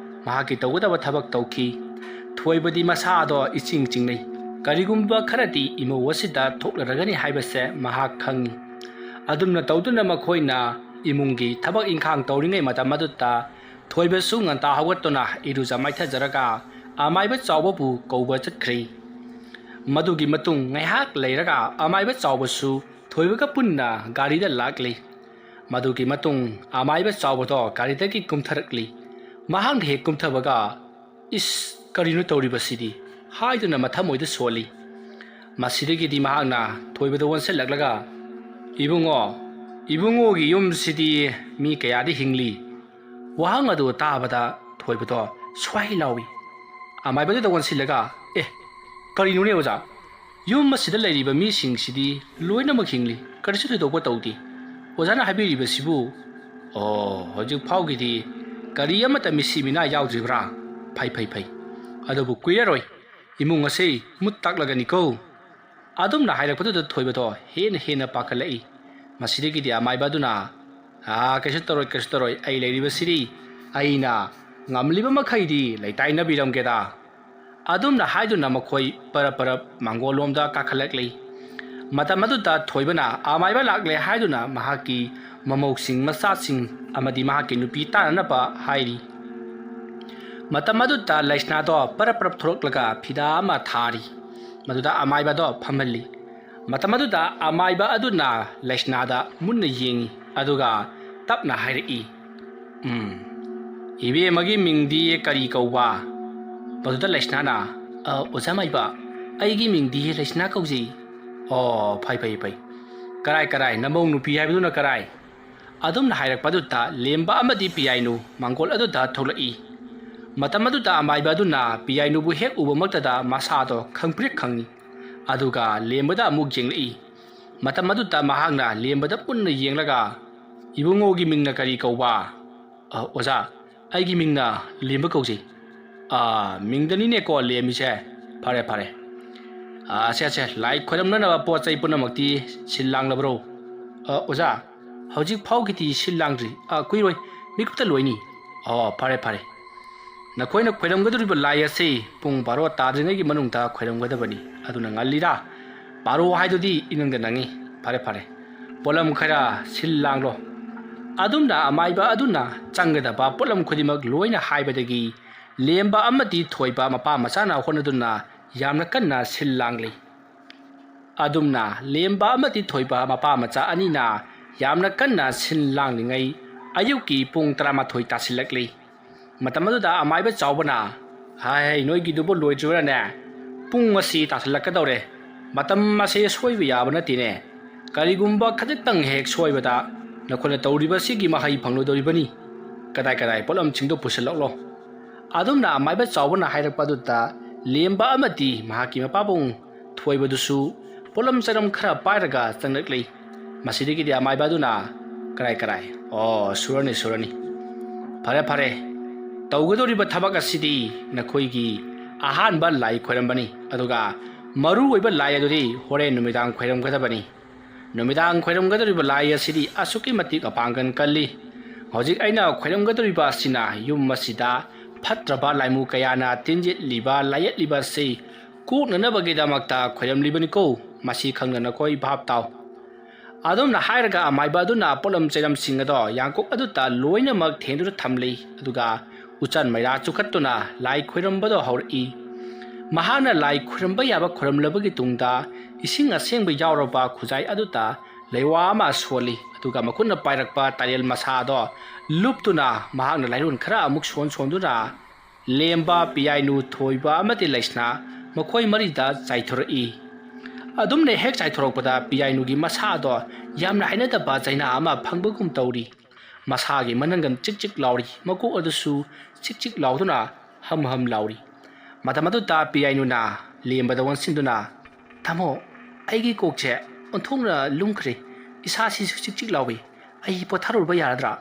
ꯃꯍꯥꯛꯀꯤ ꯇꯧꯒꯗꯕ ꯊꯕꯛ ꯇꯧꯈꯤ꯫ ꯊꯣꯏꯕꯗꯤ ꯃꯁꯥꯗꯣ ꯏꯆꯤꯡ ꯆꯤꯡꯅꯩ꯫ ꯀꯔꯤꯒꯨꯝꯕ ꯈꯔꯗꯤ ꯏꯃꯧ ꯑꯁꯤꯗ ꯊꯣꯛꯂꯔꯒꯅꯤ ꯍꯥꯏꯕꯁꯦ ꯃꯍꯥꯛ ꯈꯪꯏ꯫ ꯑꯗꯨꯝꯅ ꯇꯧꯗꯨꯅ ꯃꯈꯣꯏꯅ ꯏꯃꯨꯡꯒꯤ ꯊꯕꯛ ꯏꯪꯈꯥꯡ ꯇꯧꯔꯤꯉꯩ ꯃꯇꯝ ꯑꯗꯨꯗ ꯊꯣꯏꯕꯁꯨ ꯉꯟꯇꯥ ꯍꯧꯒꯠꯇꯨꯅ ꯏꯔꯨꯖ ꯃꯥꯏꯊꯖꯔꯒ ꯑꯃꯥꯏꯕ ꯆꯥꯎꯕꯕꯨ ꯀꯧꯕ ꯆꯠꯈ꯭ꯔꯦ꯫ ꯃꯗꯨꯒꯤ ꯃꯇꯨꯡ ꯉꯥꯏꯍꯥꯛ ꯂꯩꯔꯒ ꯑꯃꯥꯏꯕ ꯆꯥꯎꯕꯁꯨ ꯊꯣꯏꯕꯒ ꯄꯨꯟꯅ ꯒꯥꯔꯤꯗ ꯂꯥꯛꯂꯦ꯫ ꯃꯗꯨꯒꯤ ꯃꯇꯨꯡ ꯑꯃꯥꯏꯕ ꯆꯥꯎꯕꯗꯣ ꯒꯥꯔꯤꯗꯒꯤ ꯀꯨꯝꯊꯔꯛꯂꯤ꯫ ꯃꯍꯥꯛꯅ ꯍꯦꯛ ꯀꯨꯝꯊꯕꯒ, "ꯏꯁ, ꯀꯔꯤꯅꯣ ꯇꯧꯔꯤꯕꯁꯤꯗꯤ?" ꯍꯥꯏꯗꯨꯅ ꯃꯊꯃꯣꯏꯗ ꯁꯣꯜꯂꯤ꯫ ꯃꯁꯤꯗꯒꯤꯗꯤ ꯃꯍꯥꯛꯅ ꯊꯣꯏꯕꯗ ꯑꯣꯟꯁꯤꯜꯂꯛꯂꯒ, "ꯏꯕꯨꯡꯉꯣ, ꯏꯕꯨꯡꯉꯣꯒꯤ ꯌꯨꯝꯁꯤꯗꯤ ꯃꯤ ꯀꯌꯥꯗꯤ ꯍꯤꯡꯂꯤ?" ꯋꯥꯍꯪ ꯑꯗꯨ ꯇꯥꯕꯗ ꯊꯣꯏꯕꯗꯣ ꯁ꯭ꯋꯥꯏ ꯂꯥꯎꯏ꯫ ꯑꯃꯥꯏꯕꯗꯨꯗ ꯑꯣꯟꯁꯤꯜꯂꯒ, "ꯑꯦ, ꯀꯔꯤꯅꯣꯅꯦ ꯑꯣꯖꯥ? ꯌꯨꯝ ꯑꯁꯤꯗ ꯂꯩꯔꯤꯕ ꯃꯤꯁꯤꯡꯁꯤꯗꯤ ꯂꯣꯏꯅꯃꯛ ꯍꯤꯡꯂꯤ, ꯀꯔꯤꯁꯨ ꯊꯣꯏꯗꯣꯛꯄ ꯇꯧꯗꯦ꯫ ꯑꯣꯖꯥꯅ ꯍꯥꯏꯕꯤꯔꯤꯕꯁꯤꯕꯨ?" "ꯑꯣ, ꯍꯧꯖꯤꯛ ꯐꯥꯎꯒꯤꯗꯤ ꯀꯔꯤ ꯑꯃꯠꯇ ꯃꯤꯁꯤ ꯃꯤꯅꯥ ꯌꯥꯎꯗ꯭ꯔꯤꯕ꯭ꯔꯥ? ꯐꯩ, ꯐꯩ, ꯐꯩ꯫ ꯑꯗꯨꯕꯨ ꯀꯨꯏꯔꯔꯣꯏ, ꯏꯃꯨꯡ ꯑꯁꯤ ꯃꯨꯠ ꯇꯥꯛꯂꯒꯅꯤꯀꯣ"꯫ ꯑꯗꯨꯝꯅ ꯍꯥꯏꯔꯛꯄꯗꯨꯗ ꯊꯣꯏꯕꯗꯣ ꯍꯦꯟꯅ ꯍꯦꯟꯅ ꯄꯥꯈꯠꯂꯛꯏ꯫ ꯃꯁꯤꯗꯒꯤꯗꯤ ꯑꯃꯥꯏꯕ ꯑꯗꯨꯅ, "ꯑꯥ, ꯀꯩꯁꯨ ꯇꯧꯔꯣꯏ, ꯀꯩꯁꯨ ꯇꯧꯔꯣꯏ, ꯑꯩ ꯂꯩꯔꯤꯕꯁꯤꯗꯤ꯫ ꯑꯩꯅ ꯉꯝꯂꯤꯕ ꯃꯈꯩꯗꯤ ꯂꯩꯇꯥꯏꯅꯕꯤꯔꯝꯒꯦꯗ"꯫ ꯑꯗꯨꯝꯅ ꯍꯥꯏꯗꯨꯅ ꯃꯈꯣꯏ ꯄꯔꯞ ꯄꯔꯞ ꯃꯥꯡꯒꯣꯜꯂꯣꯝꯗ ꯀꯥꯈꯠꯂꯛꯂꯤ꯫ ꯃꯇꯝ ꯑꯗꯨꯗ ꯊꯣꯏꯕꯅ ꯑꯃꯥꯏꯕ ꯂꯥꯛꯂꯦ ꯍꯥꯏꯗꯨꯅ ꯃꯍꯥꯛꯀꯤ ꯃꯃꯧꯁꯤꯡ, ꯃꯆꯥꯁꯤꯡ ꯑꯃꯗꯤ ꯃꯍꯥꯛꯀꯤ ꯅꯨꯄꯤ ꯇꯥꯅꯅꯕ ꯍꯥꯏꯔꯤ꯫ ꯃꯇꯝ ꯑꯗꯨꯗ ꯂꯩꯁꯅꯥꯗꯣ ꯄꯔꯞ ꯄꯔꯞ ꯊꯣꯔꯛꯂꯒ ꯐꯤꯗꯥ ꯑꯃ ꯊꯥꯔꯤ꯫ ꯃꯗꯨꯗ ꯑꯃꯥꯏꯕꯗꯣ ꯐꯝꯍꯜꯂꯤ꯫ ꯃꯇꯝ ꯑꯗꯨꯗ ꯑꯃꯥꯏꯕ ꯑꯗꯨꯅ ꯂꯩꯁꯅꯥꯗ ꯃꯨꯟꯅ ꯌꯦꯡꯏ, ꯑꯗꯨꯒ ꯇꯞꯅ ꯍꯥꯏꯔꯛꯏ, "ꯎꯝ, ꯏꯕꯦꯝꯃꯒꯤ ꯃꯤꯡꯗꯤ ꯀꯔꯤ ꯀꯧꯕ?" ꯃꯗꯨꯗ ꯂꯩꯁꯅꯥꯅ, "ꯑ, ꯑꯣꯖꯥ ꯃꯥꯏꯕ, ꯑꯩꯒꯤ ꯃꯤꯡꯗꯤ ꯂꯩꯁꯅꯥ ꯀꯧꯖꯩ꯫" "ꯑꯣ, ꯐꯩ, ꯐꯩ, ꯐꯩ꯫ ꯀꯔꯥꯏ, ꯀꯔꯥꯏ, ꯅꯃꯧ ꯅꯨꯄꯤ ꯍꯥꯏꯕꯗꯨꯅ ꯀꯔꯥꯏ?" ꯑꯗꯨꯝꯅ ꯍꯥꯏꯔꯛꯄ ꯑꯗꯨꯗ ꯂꯦꯝꯕ ꯑꯃꯗꯤ ꯄꯤꯌꯥꯏꯅꯨ ꯃꯥꯡꯒꯣꯜ ꯑꯗꯨꯗ ꯊꯣꯛꯂꯛꯏ꯫ ꯃꯇꯝ ꯑꯗꯨꯗ ꯑꯃꯥꯏꯕ ꯑꯗꯨꯅ ꯄꯤꯌꯥꯏꯅꯨꯕꯨ ꯍꯦꯛ ꯎꯕꯃꯛꯇꯗ ꯃꯁꯥꯗꯣ ꯈꯪꯄ꯭ꯔꯦꯛ ꯈꯪꯏ꯫ ꯑꯗꯨꯒ ꯂꯦꯝꯕꯗ ꯑꯃꯨꯛ ꯌꯦꯡꯂꯛꯏ꯫ ꯃꯇꯝ ꯑꯗꯨꯗ ꯃꯍꯥꯛꯅ ꯂꯦꯝꯕꯗ ꯃꯨꯟꯅ ꯌꯦꯡꯂꯒ, "ꯏꯕꯨꯡꯉꯣꯒꯤ ꯃꯤꯡꯅ ꯀꯔꯤ ꯀꯧꯕ?" "ꯑ, ꯑꯣꯖꯥ, ꯑꯩꯒꯤ ꯃꯤꯡꯅ ꯂꯦꯝꯕ ꯀꯧꯖꯩ꯫" "ꯑ, ꯃꯤꯡꯗꯅꯤꯅꯦꯀꯣ ꯂꯦꯝꯃꯤꯁꯦ꯫ ꯐꯔꯦ, ꯐꯔꯦ꯫ ꯑ, ꯁꯦ, ꯁꯦ, ꯂꯥꯏ ꯈꯣꯏꯔꯝꯅꯅꯕ ꯄꯣꯠ ꯆꯩ ꯄꯨꯝꯅꯃꯛꯇꯤ ꯁꯤꯜ ꯂꯥꯡꯂꯕ꯭ꯔꯣ?" "ꯑ, ꯑꯣꯖꯥ, ꯍꯧꯖꯤꯛ ꯐꯥꯎꯒꯤꯗꯤ ꯁꯤꯜ ꯂꯥꯡꯗ꯭ꯔꯤ꯫ ꯑ, ꯀꯨꯏꯔꯣꯏ, ꯃꯤꯀꯨꯞꯇ ꯂꯣꯏꯅꯤ꯫" "ꯑꯣ, ꯐꯔꯦ, ꯐꯔꯦ꯫ ꯅꯈꯣꯏꯅ ꯈꯣꯏꯔꯝꯒꯗꯧꯔꯤꯕ ꯂꯥꯏ ꯑꯁꯤ ꯄꯨꯡ ꯕꯥꯔꯣ ꯇꯥꯗ꯭ꯔꯤꯉꯩꯒꯤ ꯃꯅꯨꯡꯗ ꯈꯣꯏꯔꯝꯒꯗꯕꯅꯤ꯫ ꯑꯗꯨꯅ ꯉꯜꯂꯤꯗ꯫ ꯕꯥꯔꯣ ꯍꯥꯏꯗꯨꯗꯤ ꯏꯅꯪꯗ ꯅꯪꯉꯤ꯫ ꯐꯔꯦ, ꯐꯔꯦ꯫ ꯄꯣꯠꯂꯝ ꯈꯔ ꯁꯤꯜ ꯂꯥꯡꯂꯣ꯫" ꯑꯗꯨꯝꯅ ꯑꯃꯥꯏꯕ ꯑꯗꯨꯅ ꯆꯪꯒꯗꯕ ꯄꯣꯠꯂꯝ ꯈꯨꯗꯤꯡꯃꯛ ꯂꯣꯏꯅ ꯍꯥꯏꯕꯗꯒꯤ ꯂꯦꯝꯕ ꯑꯃꯗꯤ ꯊꯣꯏꯕ ꯃꯄꯥ ꯃꯆꯥꯅ ꯍꯣꯠꯅꯗꯨꯅ ꯌꯥꯝꯅ ꯀꯟꯅ ꯁꯤꯜ ꯂꯥꯡꯂꯤ꯫ ꯑꯗꯨꯝꯅ ꯂꯦꯝꯕ ꯑꯃꯗꯤ ꯊꯣꯏꯕ ꯃꯄꯥ ꯃꯆꯥ ꯑꯅꯤꯅ ꯌꯥꯝꯅ ꯀꯟꯅ ꯁꯤꯜ ꯂꯥꯡꯂꯤꯉꯩ ꯑꯌꯨꯛꯀꯤ ꯄꯨꯡ ꯇꯔꯥꯃꯥꯊꯣꯏ ꯇꯥꯁꯤꯜꯂꯛꯂꯤ꯫ ꯃꯇꯝ ꯑꯗꯨꯗ ꯑꯃꯥꯏꯕ ꯆꯥꯎꯕꯅ, "ꯍꯥꯏ, ꯅꯣꯏꯒꯤꯗꯨꯕꯨ ꯂꯣꯏꯗ꯭ꯔꯤꯕ꯭ꯔꯥꯅꯦ? ꯄꯨꯡ ꯑꯁꯤ ꯇꯥꯁꯤꯜꯂꯛꯀꯗꯧꯔꯦ꯫ ꯃꯇꯝ ꯑꯁꯦ ꯁꯣꯏꯕ ꯌꯥꯕ ꯅꯠꯇꯦꯅꯦ꯫ ꯀꯔꯤꯒꯨꯝꯕ ꯈꯖꯤꯛꯇꯪ ꯍꯦꯛ ꯁꯣꯏꯕꯗ ꯅꯈꯣꯏꯅ ꯇꯧꯔꯤꯕꯁꯤꯒꯤ ꯃꯍꯩ ꯐꯪꯂꯣꯏꯗꯧꯔꯤꯕꯅꯤ꯫ ꯀꯗꯥꯏ ꯀꯗꯥꯏ ꯄꯣꯠꯂꯝꯁꯤꯡꯗꯣ ꯄꯨꯁꯤꯜꯂꯛꯂꯣ꯫" ꯑꯗꯨꯝꯅ ꯑꯃꯥꯏꯕ ꯆꯥꯎꯕꯅ ꯍꯥꯏꯔꯛꯄ ꯑꯗꯨꯗ ꯂꯦꯝꯕ ꯑꯃꯗꯤ ꯃꯍꯥꯛꯀꯤ ꯃꯄꯥꯕꯨꯡ ꯊꯣꯏꯕꯗꯨꯁꯨ ꯄꯣꯠꯂꯝ ꯆꯩꯔꯝ ꯈꯔ ꯄꯥꯏꯔꯒ ꯆꯪꯂꯛꯂꯤ꯫ ꯃꯁꯤꯗꯒꯤꯗꯤ ꯑꯃꯥꯏꯕ ꯑꯗꯨꯅ, "ꯀꯔꯥꯏ, ꯀꯔꯥꯏ? ꯑꯣ, ꯁꯨꯔꯅꯤ, ꯁꯨꯔꯅꯤ꯫ ꯐꯔꯦ, ꯐꯔꯦ꯫ ꯇꯧꯒꯗꯧꯔꯤꯕ ꯊꯕꯛ ꯑꯁꯤꯗꯤ ꯅꯈꯣꯏꯒꯤ ꯑꯍꯥꯟꯕ ꯂꯥꯏ ꯈꯣꯏꯔꯝꯕꯅꯤ, ꯑꯗꯨꯒ ꯃꯔꯨ ꯑꯣꯏꯕ ꯂꯥꯏ ꯑꯗꯨꯗꯤ ꯍꯣꯔꯦꯟ ꯅꯨꯃꯤꯗꯥꯡ ꯈꯣꯏꯔꯝꯒꯗꯕꯅꯤ꯫ ꯅꯨꯃꯤꯗꯥꯡ ꯈꯣꯏꯔꯝꯒꯗꯧꯔꯤꯕ ꯂꯥꯏ ꯑꯁꯤꯗꯤ ꯑꯁꯨꯛꯀꯤ ꯃꯇꯤꯛ ꯃꯄꯥꯡꯒꯜ ꯀꯜꯂꯤ꯫ ꯍꯧꯖꯤꯛ ꯑꯩꯅ ꯈꯣꯏꯔꯝꯒꯗꯧꯔꯤꯕ ꯑꯁꯤꯅ ꯌꯨꯝ ꯑꯁꯤꯗ ꯐꯠꯇ꯭ꯔꯕ ꯂꯥꯏꯃꯨ ꯀꯌꯥꯅ ꯇꯤꯟꯖꯤꯠꯂꯤꯕ, ꯂꯥꯏꯌꯦꯠꯂꯤꯕ ꯑꯁꯤ ꯀꯣꯛꯅꯅꯕꯒꯤꯗꯃꯛꯇ ꯈꯣꯏꯔꯝꯂꯤꯕꯅꯤꯀꯣ꯫ ꯃꯁꯤ ꯈꯪꯅ ꯅꯈꯣꯏ ꯚꯥꯞ ꯇꯥꯎ꯫" ꯑꯗꯨꯝꯅ ꯍꯥꯏꯔꯒ ꯑꯃꯥꯏꯕ ꯑꯗꯨꯅ ꯄꯣꯠꯂꯝ ꯆꯩꯔꯝꯁꯤꯡ ꯑꯗꯣ ꯌꯥꯡꯀꯣꯛ ꯑꯗꯨꯗ ꯂꯣꯏꯅꯃꯛ ꯊꯦꯡꯗꯨꯅ ꯊꯝꯂꯤ꯫ ꯑꯗꯨꯒ ꯎꯆꯥꯟ ꯃꯩꯔꯥ ꯆꯨꯈꯠꯇꯨꯅ ꯂꯥꯏ ꯈꯣꯏꯔꯝꯕꯗꯣ ꯍꯧꯔꯛꯏ꯫ ꯃꯍꯥꯛꯅ ꯂꯥꯏ ꯈꯣꯏꯔꯝꯕ ꯌꯥꯕ ꯈꯣꯏꯔꯝꯂꯕꯒꯤ ꯇꯨꯡꯗ ꯏꯁꯤꯡ ꯑꯁꯦꯡꯕ ꯌꯥꯎꯔꯕ ꯈꯨꯖꯥꯏ ꯑꯗꯨꯗ ꯂꯩꯋꯥ ꯑꯃ ꯁꯣꯜꯂꯤ, ꯑꯗꯨꯒ ꯃꯈꯨꯠꯅ ꯄꯥꯏꯔꯛꯄ ꯇꯥꯏꯔꯦꯜ ꯃꯁꯥꯗꯣ ꯂꯨꯞꯇꯨꯅ ꯃꯍꯥꯛꯅ ꯂꯥꯏꯔꯣꯟ ꯈꯔ ꯑꯃꯨꯛ ꯁꯣꯟ ꯁꯣꯟꯗꯨꯅ ꯂꯦꯝꯕ, ꯄꯤꯌꯥꯏꯅꯨ, ꯊꯣꯏꯕ ꯑꯃꯗꯤ ꯂꯩꯁꯅꯥ ꯃꯈꯣꯏ ꯃꯔꯤꯗ ꯆꯥꯏꯊꯣꯔꯛꯏ꯫ ꯑꯗꯨꯝꯅ ꯍꯦꯛ ꯆꯥꯏꯊꯣꯔꯛꯄꯗ ꯄꯤꯌꯥꯏꯅꯨꯒꯤ ꯃꯁꯥꯗꯣ ꯌꯥꯝꯅ ꯍꯩꯅꯗꯕ ꯆꯩꯅꯥ ꯑꯃ ꯐꯪꯕꯒꯨꯝ ꯇꯧꯔꯤ꯫ ꯃꯁꯥꯒꯤ ꯃꯅꯪꯒꯟ ꯆꯤꯛ ꯆꯤꯛ ꯂꯥꯎꯔꯤ, ꯃꯀꯣꯛ ꯑꯗꯨꯁꯨ ꯆꯤꯛ ꯆꯤꯛ ꯂꯥꯎꯗꯨꯅ ꯍꯝ ꯍꯝ ꯂꯥꯎꯔꯤ꯫ ꯃꯇꯝ ꯑꯗꯨꯗ ꯄꯤꯌꯥꯏꯅꯨꯅ ꯂꯦꯝꯕꯗ ꯑꯣꯟꯁꯤꯟꯗꯨꯅ, "ꯇꯥꯃꯣ, ꯑꯩꯒꯤ ꯀꯣꯛꯁꯦ ꯑꯣꯟꯊꯣꯛꯅ ꯂꯨꯝꯈ꯭ꯔꯦ, ꯏꯁꯥꯁꯤꯁꯨ ꯆꯤꯛ ꯆꯤꯛ ꯂꯥꯎꯏ, ꯑꯩ ꯄꯣꯊꯥꯔꯨꯕ ꯌꯥꯔꯗ꯭ꯔꯥ?"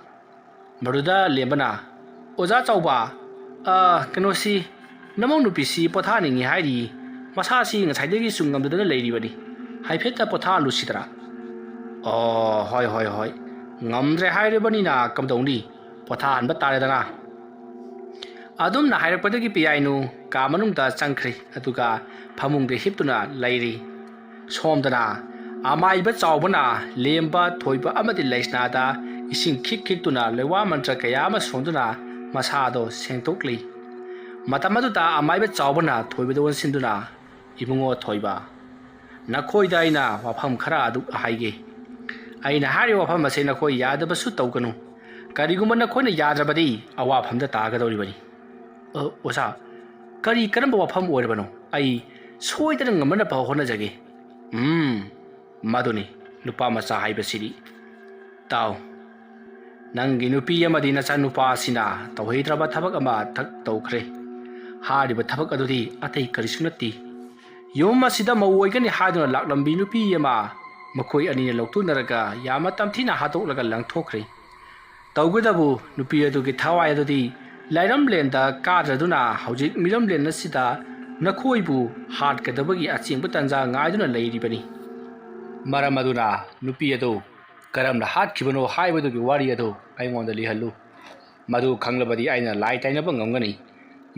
ꯃꯗꯨꯗ ꯂꯦꯝꯕꯅ, "ꯑꯣꯖꯥ ꯆꯥꯎꯕ, ꯑ, ꯀꯩꯅꯣꯁꯤ, ꯅꯃꯧ ꯅꯨꯄꯤꯁꯤ ꯄꯣꯊꯥꯅꯤꯡꯉꯤ ꯍꯥꯏꯔꯤ, ꯃꯁꯥꯁꯤ ꯉꯁꯥꯏꯗꯒꯤꯁꯨ ꯉꯝꯗꯗꯅ ꯂꯩꯔꯤꯕꯅꯤ, ꯍꯥꯏꯐꯦꯠꯇ ꯄꯣꯊꯥꯍꯜꯂꯨꯁꯤꯗꯔꯥ?" "ꯑꯣ, ꯍꯣꯏ, ꯍꯣꯏ, ꯍꯣꯏ, ꯉꯝꯗ꯭ꯔꯦ ꯍꯥꯏꯔꯕꯅꯤꯅ ꯀꯝꯗꯧꯅꯤ, ꯄꯣꯊꯥꯍꯟꯕ ꯇꯥꯔꯦꯗꯅ꯫" ꯑꯗꯨꯝꯅ ꯍꯥꯏꯔꯛꯄꯗꯒꯤ ꯄꯤꯌꯥꯏꯅꯨ ꯀꯥ ꯃꯅꯨꯡꯗ ꯆꯪꯈ꯭ꯔꯦ, ꯑꯗꯨꯒ ꯐꯃꯨꯡꯗ ꯍꯤꯞꯇꯨꯅ ꯂꯩꯔꯤ꯫ ꯁꯣꯝꯗꯅ ꯑꯃꯥꯏꯕ ꯆꯥꯎꯕꯅ ꯂꯦꯝꯕ, ꯊꯣꯏꯕ ꯑꯃꯗꯤ ꯂꯩꯁꯅꯥꯗ ꯏꯁꯤꯡ ꯈꯤꯛ ꯈꯤꯛꯇꯨꯅ ꯂꯩꯋꯥ ꯃꯟꯇ꯭ꯔ ꯀꯌꯥ ꯑꯃ ꯁꯣꯟꯗꯨꯅ ꯃꯁꯥꯗꯣ ꯁꯦꯡꯗꯣꯛꯂꯤ꯫ ꯃꯇꯝ ꯑꯗꯨꯗ ꯑꯃꯥꯏꯕ ꯆꯥꯎꯕꯅ ꯊꯣꯏꯕꯗ ꯑꯣꯟꯁꯤꯟꯗꯨꯅ, "ꯏꯕꯨꯡꯉꯣ ꯊꯣꯏꯕ, ꯅꯈꯣꯏꯗ ꯑꯩꯅ ꯋꯥꯐꯝ ꯈꯔ ꯑꯗꯨ ꯍꯥꯏꯒꯦ꯫ ꯑꯩꯅ ꯍꯥꯏꯔꯤꯕ ꯋꯥꯐꯝ ꯑꯁꯦ ꯅꯈꯣꯏ ꯌꯥꯗꯕꯁꯨ ꯇꯧꯒꯅꯨ꯫ ꯀꯔꯤꯒꯨꯝꯕ ꯅꯈꯣꯏꯅ ꯌꯥꯗ꯭ꯔꯕꯗꯤ ꯑꯋꯥꯐꯝꯗ ꯇꯥꯒꯗꯧꯔꯤꯕꯅꯤ꯫" "ꯑ, ꯑꯣꯖꯥ, ꯀꯔꯤ ꯀꯔꯝꯕ ꯋꯥꯐꯝ ꯑꯣꯏꯔꯕꯅꯣ? ꯑꯩ ꯁꯣꯏꯗꯅ ꯉꯝꯅꯅꯕ ꯍꯣꯠꯅꯖꯒꯦ꯫" "ꯎꯝ, ꯃꯗꯨꯅꯤ ꯅꯨꯄꯥ ꯃꯆꯥ ꯍꯥꯏꯕꯁꯤꯗꯤ꯫ ꯇꯥꯎ, ꯅꯪꯒꯤ ꯅꯨꯄꯤ ꯑꯃꯗꯤ ꯅꯆꯥꯅꯨꯄꯥ ꯑꯁꯤꯅ ꯇꯧꯍꯩꯗ꯭ꯔꯕ ꯊꯕꯛ ꯑꯃ ꯊꯛ ꯇꯧꯈ꯭ꯔꯦ꯫ ꯍꯥꯏꯔꯤꯕ ꯊꯕꯛ ꯑꯗꯨꯗꯤ ꯑꯇꯩ ꯀꯔꯤꯁꯨ ꯅꯠꯇꯦ꯫ ꯌꯨꯝ ꯑꯁꯤꯗ ꯃꯧ ꯑꯣꯏꯒꯅꯤ ꯍꯥꯏꯗꯨꯅ ꯂꯥꯛꯂꯝꯕꯤ ꯅꯨꯄꯤ ꯑꯃ ꯃꯈꯣꯏ ꯑꯅꯤꯅ ꯂꯧꯊꯣꯛꯅꯔꯒ ꯌꯥꯝꯅ ꯇꯝꯊꯤꯅ ꯍꯥꯠꯇꯣꯛꯂꯒ ꯂꯪꯊꯣꯛꯈ꯭ꯔꯦ꯫ ꯇꯧꯒꯗꯕꯨ ꯅꯨꯄꯤ ꯑꯗꯨꯒꯤ ꯊꯋꯥꯏ ꯑꯗꯨꯗꯤ ꯂꯥꯏꯔꯝꯂꯦꯟꯗ ꯀꯥꯗ꯭ꯔꯗꯨꯅ ꯍꯧꯖꯤꯛ ꯃꯤꯔꯝꯂꯦꯟ ꯑꯁꯤꯗ ꯅꯈꯣꯏꯕꯨ ꯍꯥꯠꯀꯗꯕꯒꯤ ꯑꯆꯦꯡꯕ ꯇꯥꯟꯖꯥ ꯉꯥꯏꯗꯨꯅ ꯂꯩꯔꯤꯕꯅꯤ꯫ ꯃꯔꯝ ꯑꯗꯨꯅ ꯅꯨꯄꯤ ꯑꯗꯨ ꯀꯔꯝꯅ ꯍꯥꯠꯈꯤꯕꯅꯣ ꯍꯥꯏꯕꯗꯨꯒꯤ ꯋꯥꯔꯤ ꯑꯗꯨ ꯑꯩꯉꯣꯟꯗ ꯂꯤꯍꯜꯂꯨ꯫ ꯃꯗꯨ ꯈꯪꯂꯕꯗꯤ ꯑꯩꯅ ꯂꯥꯏ ꯇꯩꯅꯕ ꯉꯝꯒꯅꯤ꯫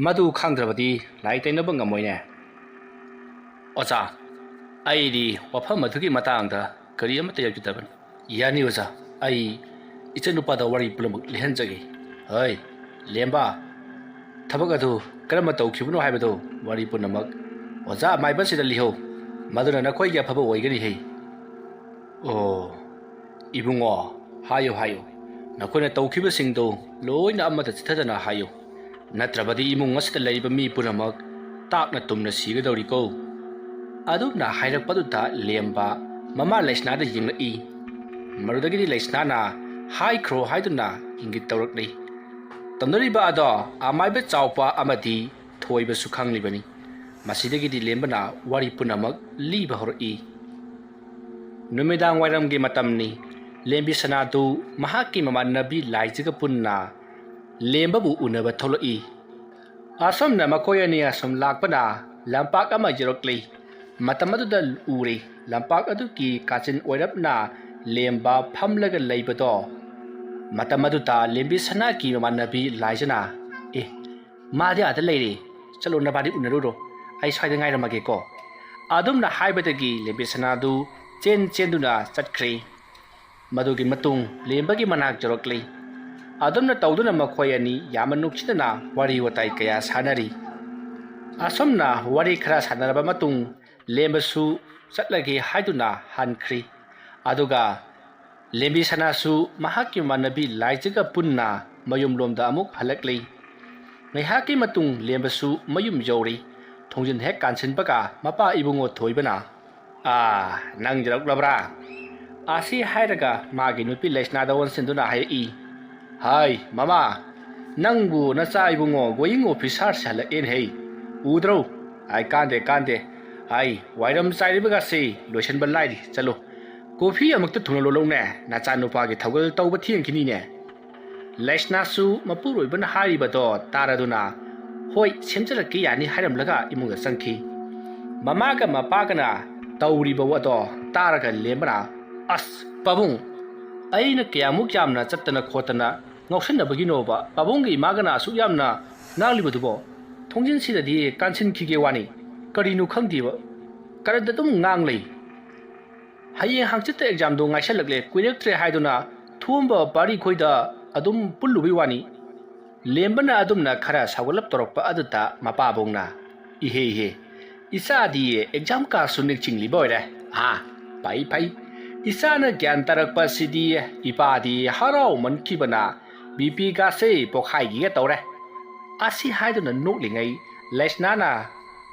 ꯃꯗꯨ ꯈꯪꯗ꯭ꯔꯕꯗꯤ ꯂꯥꯏ ꯇꯩꯅꯕ ꯉꯝꯃꯣꯏꯅꯦ꯫" "ꯑꯣꯖꯥ, ꯑꯩꯗꯤ ꯋꯥꯐꯝ ꯑꯗꯨꯒꯤ ꯃꯇꯥꯡꯗ ꯀꯔꯤ ꯑꯃꯠꯇ ꯌꯥꯎꯖꯗꯕꯅꯤ꯫" "ꯌꯥꯅꯤ ꯑꯣꯖꯥ, ꯑꯩ ꯏꯆꯟꯅꯨꯄꯥꯗ ꯋꯥꯔꯤ ꯄꯨꯝꯅꯃꯛ ꯂꯤꯍꯟꯖꯒꯦ꯫" "ꯍꯣꯏ, ꯂꯦꯝꯕ, ꯊꯕꯛ ꯑꯗꯨ ꯀꯔꯝꯅ ꯇꯧꯈꯤꯕꯅꯣ ꯍꯥꯏꯕꯗꯨ ꯋꯥꯔꯤ ꯄꯨꯝꯅꯃꯛ ꯑꯣꯖꯥ ꯑꯃꯥꯏꯕꯁꯤꯗ ꯂꯤꯍꯧ꯫" ꯃꯗꯨꯅ ꯅꯈꯣꯏꯒꯤ ꯑꯐꯕ ꯑꯣꯏꯒꯅꯤ ꯍꯦ꯫ ꯑꯣ, ꯏꯕꯨꯡꯉꯣ, ꯍꯥꯏꯌꯨ, ꯍꯥꯏꯌꯨ꯫ ꯅꯈꯣꯏꯅ ꯇꯧꯈꯤꯕꯁꯤꯡꯗꯨ ꯂꯣꯏꯅ ꯑꯃꯠꯇ ꯆꯤꯠꯊꯗꯅ ꯍꯥꯏꯌꯨ꯫ ꯅꯠꯇ꯭ꯔꯕꯗꯤ ꯏꯃꯨꯡ ꯑꯁꯤꯗ ꯂꯩꯔꯤꯕ ꯃꯤ ꯄꯨꯝꯅꯃꯛ ꯇꯥꯛꯅ ꯇꯨꯝꯅ ꯁꯤꯒꯗꯧꯔꯤꯀꯣ꯫ ꯑꯗꯨꯝꯅ ꯍꯥꯏꯔꯛꯄꯗꯨꯗ ꯂꯦꯝꯕ ꯃꯃꯥ ꯂꯩꯁꯅꯥꯗ ꯌꯦꯡꯂꯛꯏ꯫ ꯃꯗꯨꯗꯒꯤꯗꯤ ꯂꯩꯁꯅꯥꯅ ꯍꯥꯏꯈ꯭ꯔꯣ ꯍꯥꯏꯗꯨꯅ ꯏꯪꯒꯤꯠ ꯇꯧꯔꯛꯂꯤ꯫ ꯇꯧꯅꯔꯤꯕ ꯑꯗꯣ ꯑꯃꯥꯏꯕ ꯆꯥꯎꯕ ꯑꯃꯗꯤ ꯊꯣꯏꯕꯁꯨ ꯈꯪꯂꯤꯕꯅꯤ꯫ ꯃꯁꯤꯗꯒꯤꯗꯤ ꯂꯦꯝꯕꯅ ꯋꯥꯔꯤ ꯄꯨꯝꯅꯃꯛ ꯂꯤꯕ ꯍꯧꯔꯛꯏ꯫ ꯅꯨꯃꯤꯗꯥꯡ ꯋꯥꯏꯔꯝꯒꯤ ꯃꯇꯝꯅꯤ꯫ ꯂꯦꯝꯕꯤ ꯁꯅꯥꯗꯨ ꯃꯍꯥꯛꯀꯤ ꯃꯃꯥꯟꯅꯕꯤ ꯂꯥꯏꯖꯒ ꯄꯨꯟꯅ ꯂꯦꯝꯕꯕꯨ ꯎꯅꯕ ꯊꯣꯛꯂꯛꯏ꯫ ꯑꯁꯨꯝꯅ ꯃꯈꯣꯏ ꯑꯅꯤ ꯑꯁꯨꯝ ꯂꯥꯛꯄꯅ ꯂꯝꯄꯥꯛ ꯑꯃ ꯌꯧꯔꯛꯂꯤ꯫ ꯃꯇꯝ ꯑꯗꯨꯗ ꯎꯔꯦ, ꯂꯝꯄꯥꯛ ꯑꯗꯨꯒꯤ ꯀꯥꯆꯤꯟ ꯑꯣꯏꯔꯞꯅ ꯂꯦꯝꯕ ꯐꯝꯂꯒ ꯂꯩꯕꯗꯣ꯫ ꯃꯇꯝ ꯑꯗꯨꯗ ꯂꯦꯝꯕꯤ ꯁꯅꯥꯒꯤ ꯃꯃꯥꯟꯅꯕꯤ ꯂꯥꯏꯖꯅ, "ꯑꯦ, ꯃꯥꯗꯤ ꯑꯥꯗ ꯂꯩꯔꯦ, ꯆꯠꯂꯣ, ꯅꯕꯥꯅꯤ ꯎꯅꯔꯨꯔꯣ, ꯑꯩ ꯁ꯭ꯋꯥꯏꯗ ꯉꯥꯏꯔꯝꯃꯒꯦꯀꯣ"꯫ ꯑꯗꯨꯝꯅ ꯍꯥꯏꯕꯗꯒꯤ ꯂꯦꯝꯕꯤ ꯁꯅꯥꯗꯨ ꯆꯦꯟ ꯆꯦꯟꯗꯨꯅ ꯆꯠꯈ꯭ꯔꯦ꯫ ꯃꯗꯨꯒꯤ ꯃꯇꯨꯡ ꯂꯦꯝꯕꯒꯤ ꯃꯅꯥꯛ ꯌꯧꯔꯛꯂꯤ꯫ ꯑꯗꯨꯝꯅ ꯇꯧꯗꯨꯅ ꯃꯈꯣꯏ ꯑꯅꯤ ꯌꯥꯝꯅ ꯅꯨꯡꯁꯤꯅꯅ ꯋꯥꯔꯤ ꯋꯥꯇꯥꯏ ꯀꯌꯥ ꯁꯥꯟꯅꯔꯤ꯫ ꯑꯁꯨꯝꯅ ꯋꯥꯔꯤ ꯈꯔ ꯁꯥꯟꯅꯔꯕ ꯃꯇꯨꯡ ꯂꯦꯝꯕꯁꯨ ꯆꯠꯂꯒꯦ ꯍꯥꯏꯗꯨꯅ ꯍꯟꯈ꯭ꯔꯤ꯫ ꯑꯗꯨꯒ ꯂꯦꯝꯕꯤ ꯁꯅꯥꯁꯨ ꯃꯍꯥꯛꯀꯤ ꯃꯃꯥꯟꯅꯕꯤ ꯂꯥꯏꯖꯒ ꯄꯨꯟꯅ ꯃꯌꯨꯝꯂꯣꯝꯗ ꯑꯃꯨꯛ ꯍꯜꯂꯛꯂꯤ꯫ ꯉꯥꯏꯍꯥꯛꯀꯤ ꯃꯇꯨꯡ ꯂꯦꯝꯕꯁꯨ ꯃꯌꯨꯝ ꯌꯧꯔꯤ꯫ ꯊꯣꯡꯖꯤꯟ ꯍꯦꯛ ꯀꯥꯟꯁꯤꯟꯕꯒ ꯃꯄꯥ ꯏꯕꯨꯡꯉꯣ ꯊꯣꯏꯕꯅ, "ꯑꯥ, ꯅꯪ ꯌꯧꯔꯛꯂꯕ꯭ꯔꯥ?" ꯑꯁꯤ ꯍꯥꯏꯔꯒ ꯃꯥꯒꯤ ꯅꯨꯄꯤ ꯂꯩꯁꯅꯥꯗ ꯑꯣꯟꯁꯤꯟꯗꯨꯅ ꯍꯥꯏꯔꯛꯏ, "ꯍꯥꯏ, ꯃꯃꯥ, ꯅꯪꯕꯨ ꯅꯆꯥ ꯏꯕꯨꯡꯉꯣ going officerꯁꯦ ꯍꯜꯂꯛꯑꯦꯅꯦ ꯍꯩ꯫ ꯎꯗ꯭ꯔꯣ? ꯑꯥꯏ, ꯀꯥꯟꯗꯦ, ꯀꯥꯟꯗꯦ꯫ ꯑꯥꯏ, ꯋꯥꯏꯔꯝ ꯆꯥꯏꯔꯤꯕꯒꯁꯤ ꯂꯣꯏꯁꯤꯟꯕ ꯂꯥꯏꯔꯤ꯫ ꯆꯠꯂꯨ, ꯀꯣꯐꯤ ꯑꯃꯨꯛꯇ ꯊꯨꯅ ꯂꯣꯜꯂꯛꯎꯅꯦ, ꯅꯆꯥꯅꯨꯄꯥꯒꯤ ꯊꯧꯒꯜ ꯇꯧꯕ ꯊꯦꯡꯈꯤꯅꯤꯅꯦ"꯫ ꯂꯩꯁꯅꯥꯁꯨ ꯃꯄꯨꯔꯣꯏꯕꯅ ꯍꯥꯏꯔꯤꯕꯗꯣ ꯇꯥꯔꯗꯨꯅ, "ꯍꯣꯏ, ꯁꯦꯝꯖꯔꯛꯀꯦ, ꯌꯥꯅꯤ" ꯍꯥꯏꯔꯝꯂꯒ ꯏꯃꯨꯡꯗ ꯆꯪꯈꯤ꯫ ꯃꯃꯥꯒ ꯃꯄꯥꯒꯅ ꯇꯧꯔꯤꯕ ꯑꯗꯣ ꯇꯥꯔꯒ ꯂꯦꯝꯕꯅ, "ꯑꯁ, ꯄꯥꯕꯨꯡ, ꯑꯩꯅ ꯀꯌꯥꯃꯨꯛ ꯌꯥꯝꯅ ꯆꯠꯇꯅ ꯈꯣꯠꯇꯅ ꯉꯥꯎꯁꯟꯅꯕꯒꯤꯅꯣꯕ ꯄꯥꯕꯨꯡꯒ ꯏꯃꯥꯒꯅ ꯑꯁꯨꯛ ꯌꯥꯝꯅ ꯉꯥꯡꯂꯤꯕꯗꯨꯕꯣ? ꯊꯣꯡꯖꯤꯟꯁꯤꯗꯗꯤ ꯀꯥꯟꯁꯤꯟꯈꯤꯒꯦ ꯋꯥꯅꯤ, ꯀꯔꯤꯅꯣ ꯈꯪꯗꯦꯕ, ꯀꯔꯟꯗ ꯑꯗꯨꯝ ꯉꯥꯡ ꯂꯩ꯫ ꯍꯌꯦꯡ ꯍꯪꯆꯤꯠꯇ examꯗꯣ ꯉꯥꯏꯁꯜꯂꯛꯂꯦ, ꯀꯨꯏꯔꯛꯇ꯭ꯔꯦ" ꯍꯥꯏꯗꯨꯅ ꯊꯣꯝꯕ ꯄꯥꯔꯤ ꯈꯣꯏꯗ ꯑꯗꯨꯝ ꯄꯨꯜꯂꯨꯕꯩ ꯋꯥꯅꯤ꯫ ꯂꯦꯝꯕꯅ ꯑꯗꯨꯝꯅ ꯈꯔ ꯁꯥꯎꯒꯠꯂꯞ ꯇꯧꯔꯛꯄ ꯑꯗꯨꯗ ꯃꯄꯥꯕꯨꯡꯅ, "ꯏꯍꯦ ꯏꯍꯦ, "ꯏꯆꯥꯗꯤ ꯑꯦꯛꯖꯥꯝ ꯀꯥꯁꯨ ꯅꯤꯡꯁꯤꯡꯂꯤꯕ ꯑꯣꯏꯔꯦ꯫ ꯍꯥ, ꯐꯩ ꯐꯩ꯫ ꯏꯆꯥꯅ ꯒ꯭ꯌꯥꯟ ꯇꯥꯔꯛꯄꯁꯤꯗꯤ ꯏꯄꯥꯗꯤ ꯍꯔꯥꯎꯃꯟꯈꯤꯕꯅ ꯕꯤ ꯄꯤ ꯀꯥꯁꯦ ꯄꯣꯈꯥꯏꯈꯤꯒꯦ ꯇꯧꯔꯦ"꯫ ꯑꯁꯤ ꯍꯥꯏꯗꯨꯅ ꯅꯣꯛꯂꯤꯉꯩ ꯂꯩꯁꯅꯥꯅ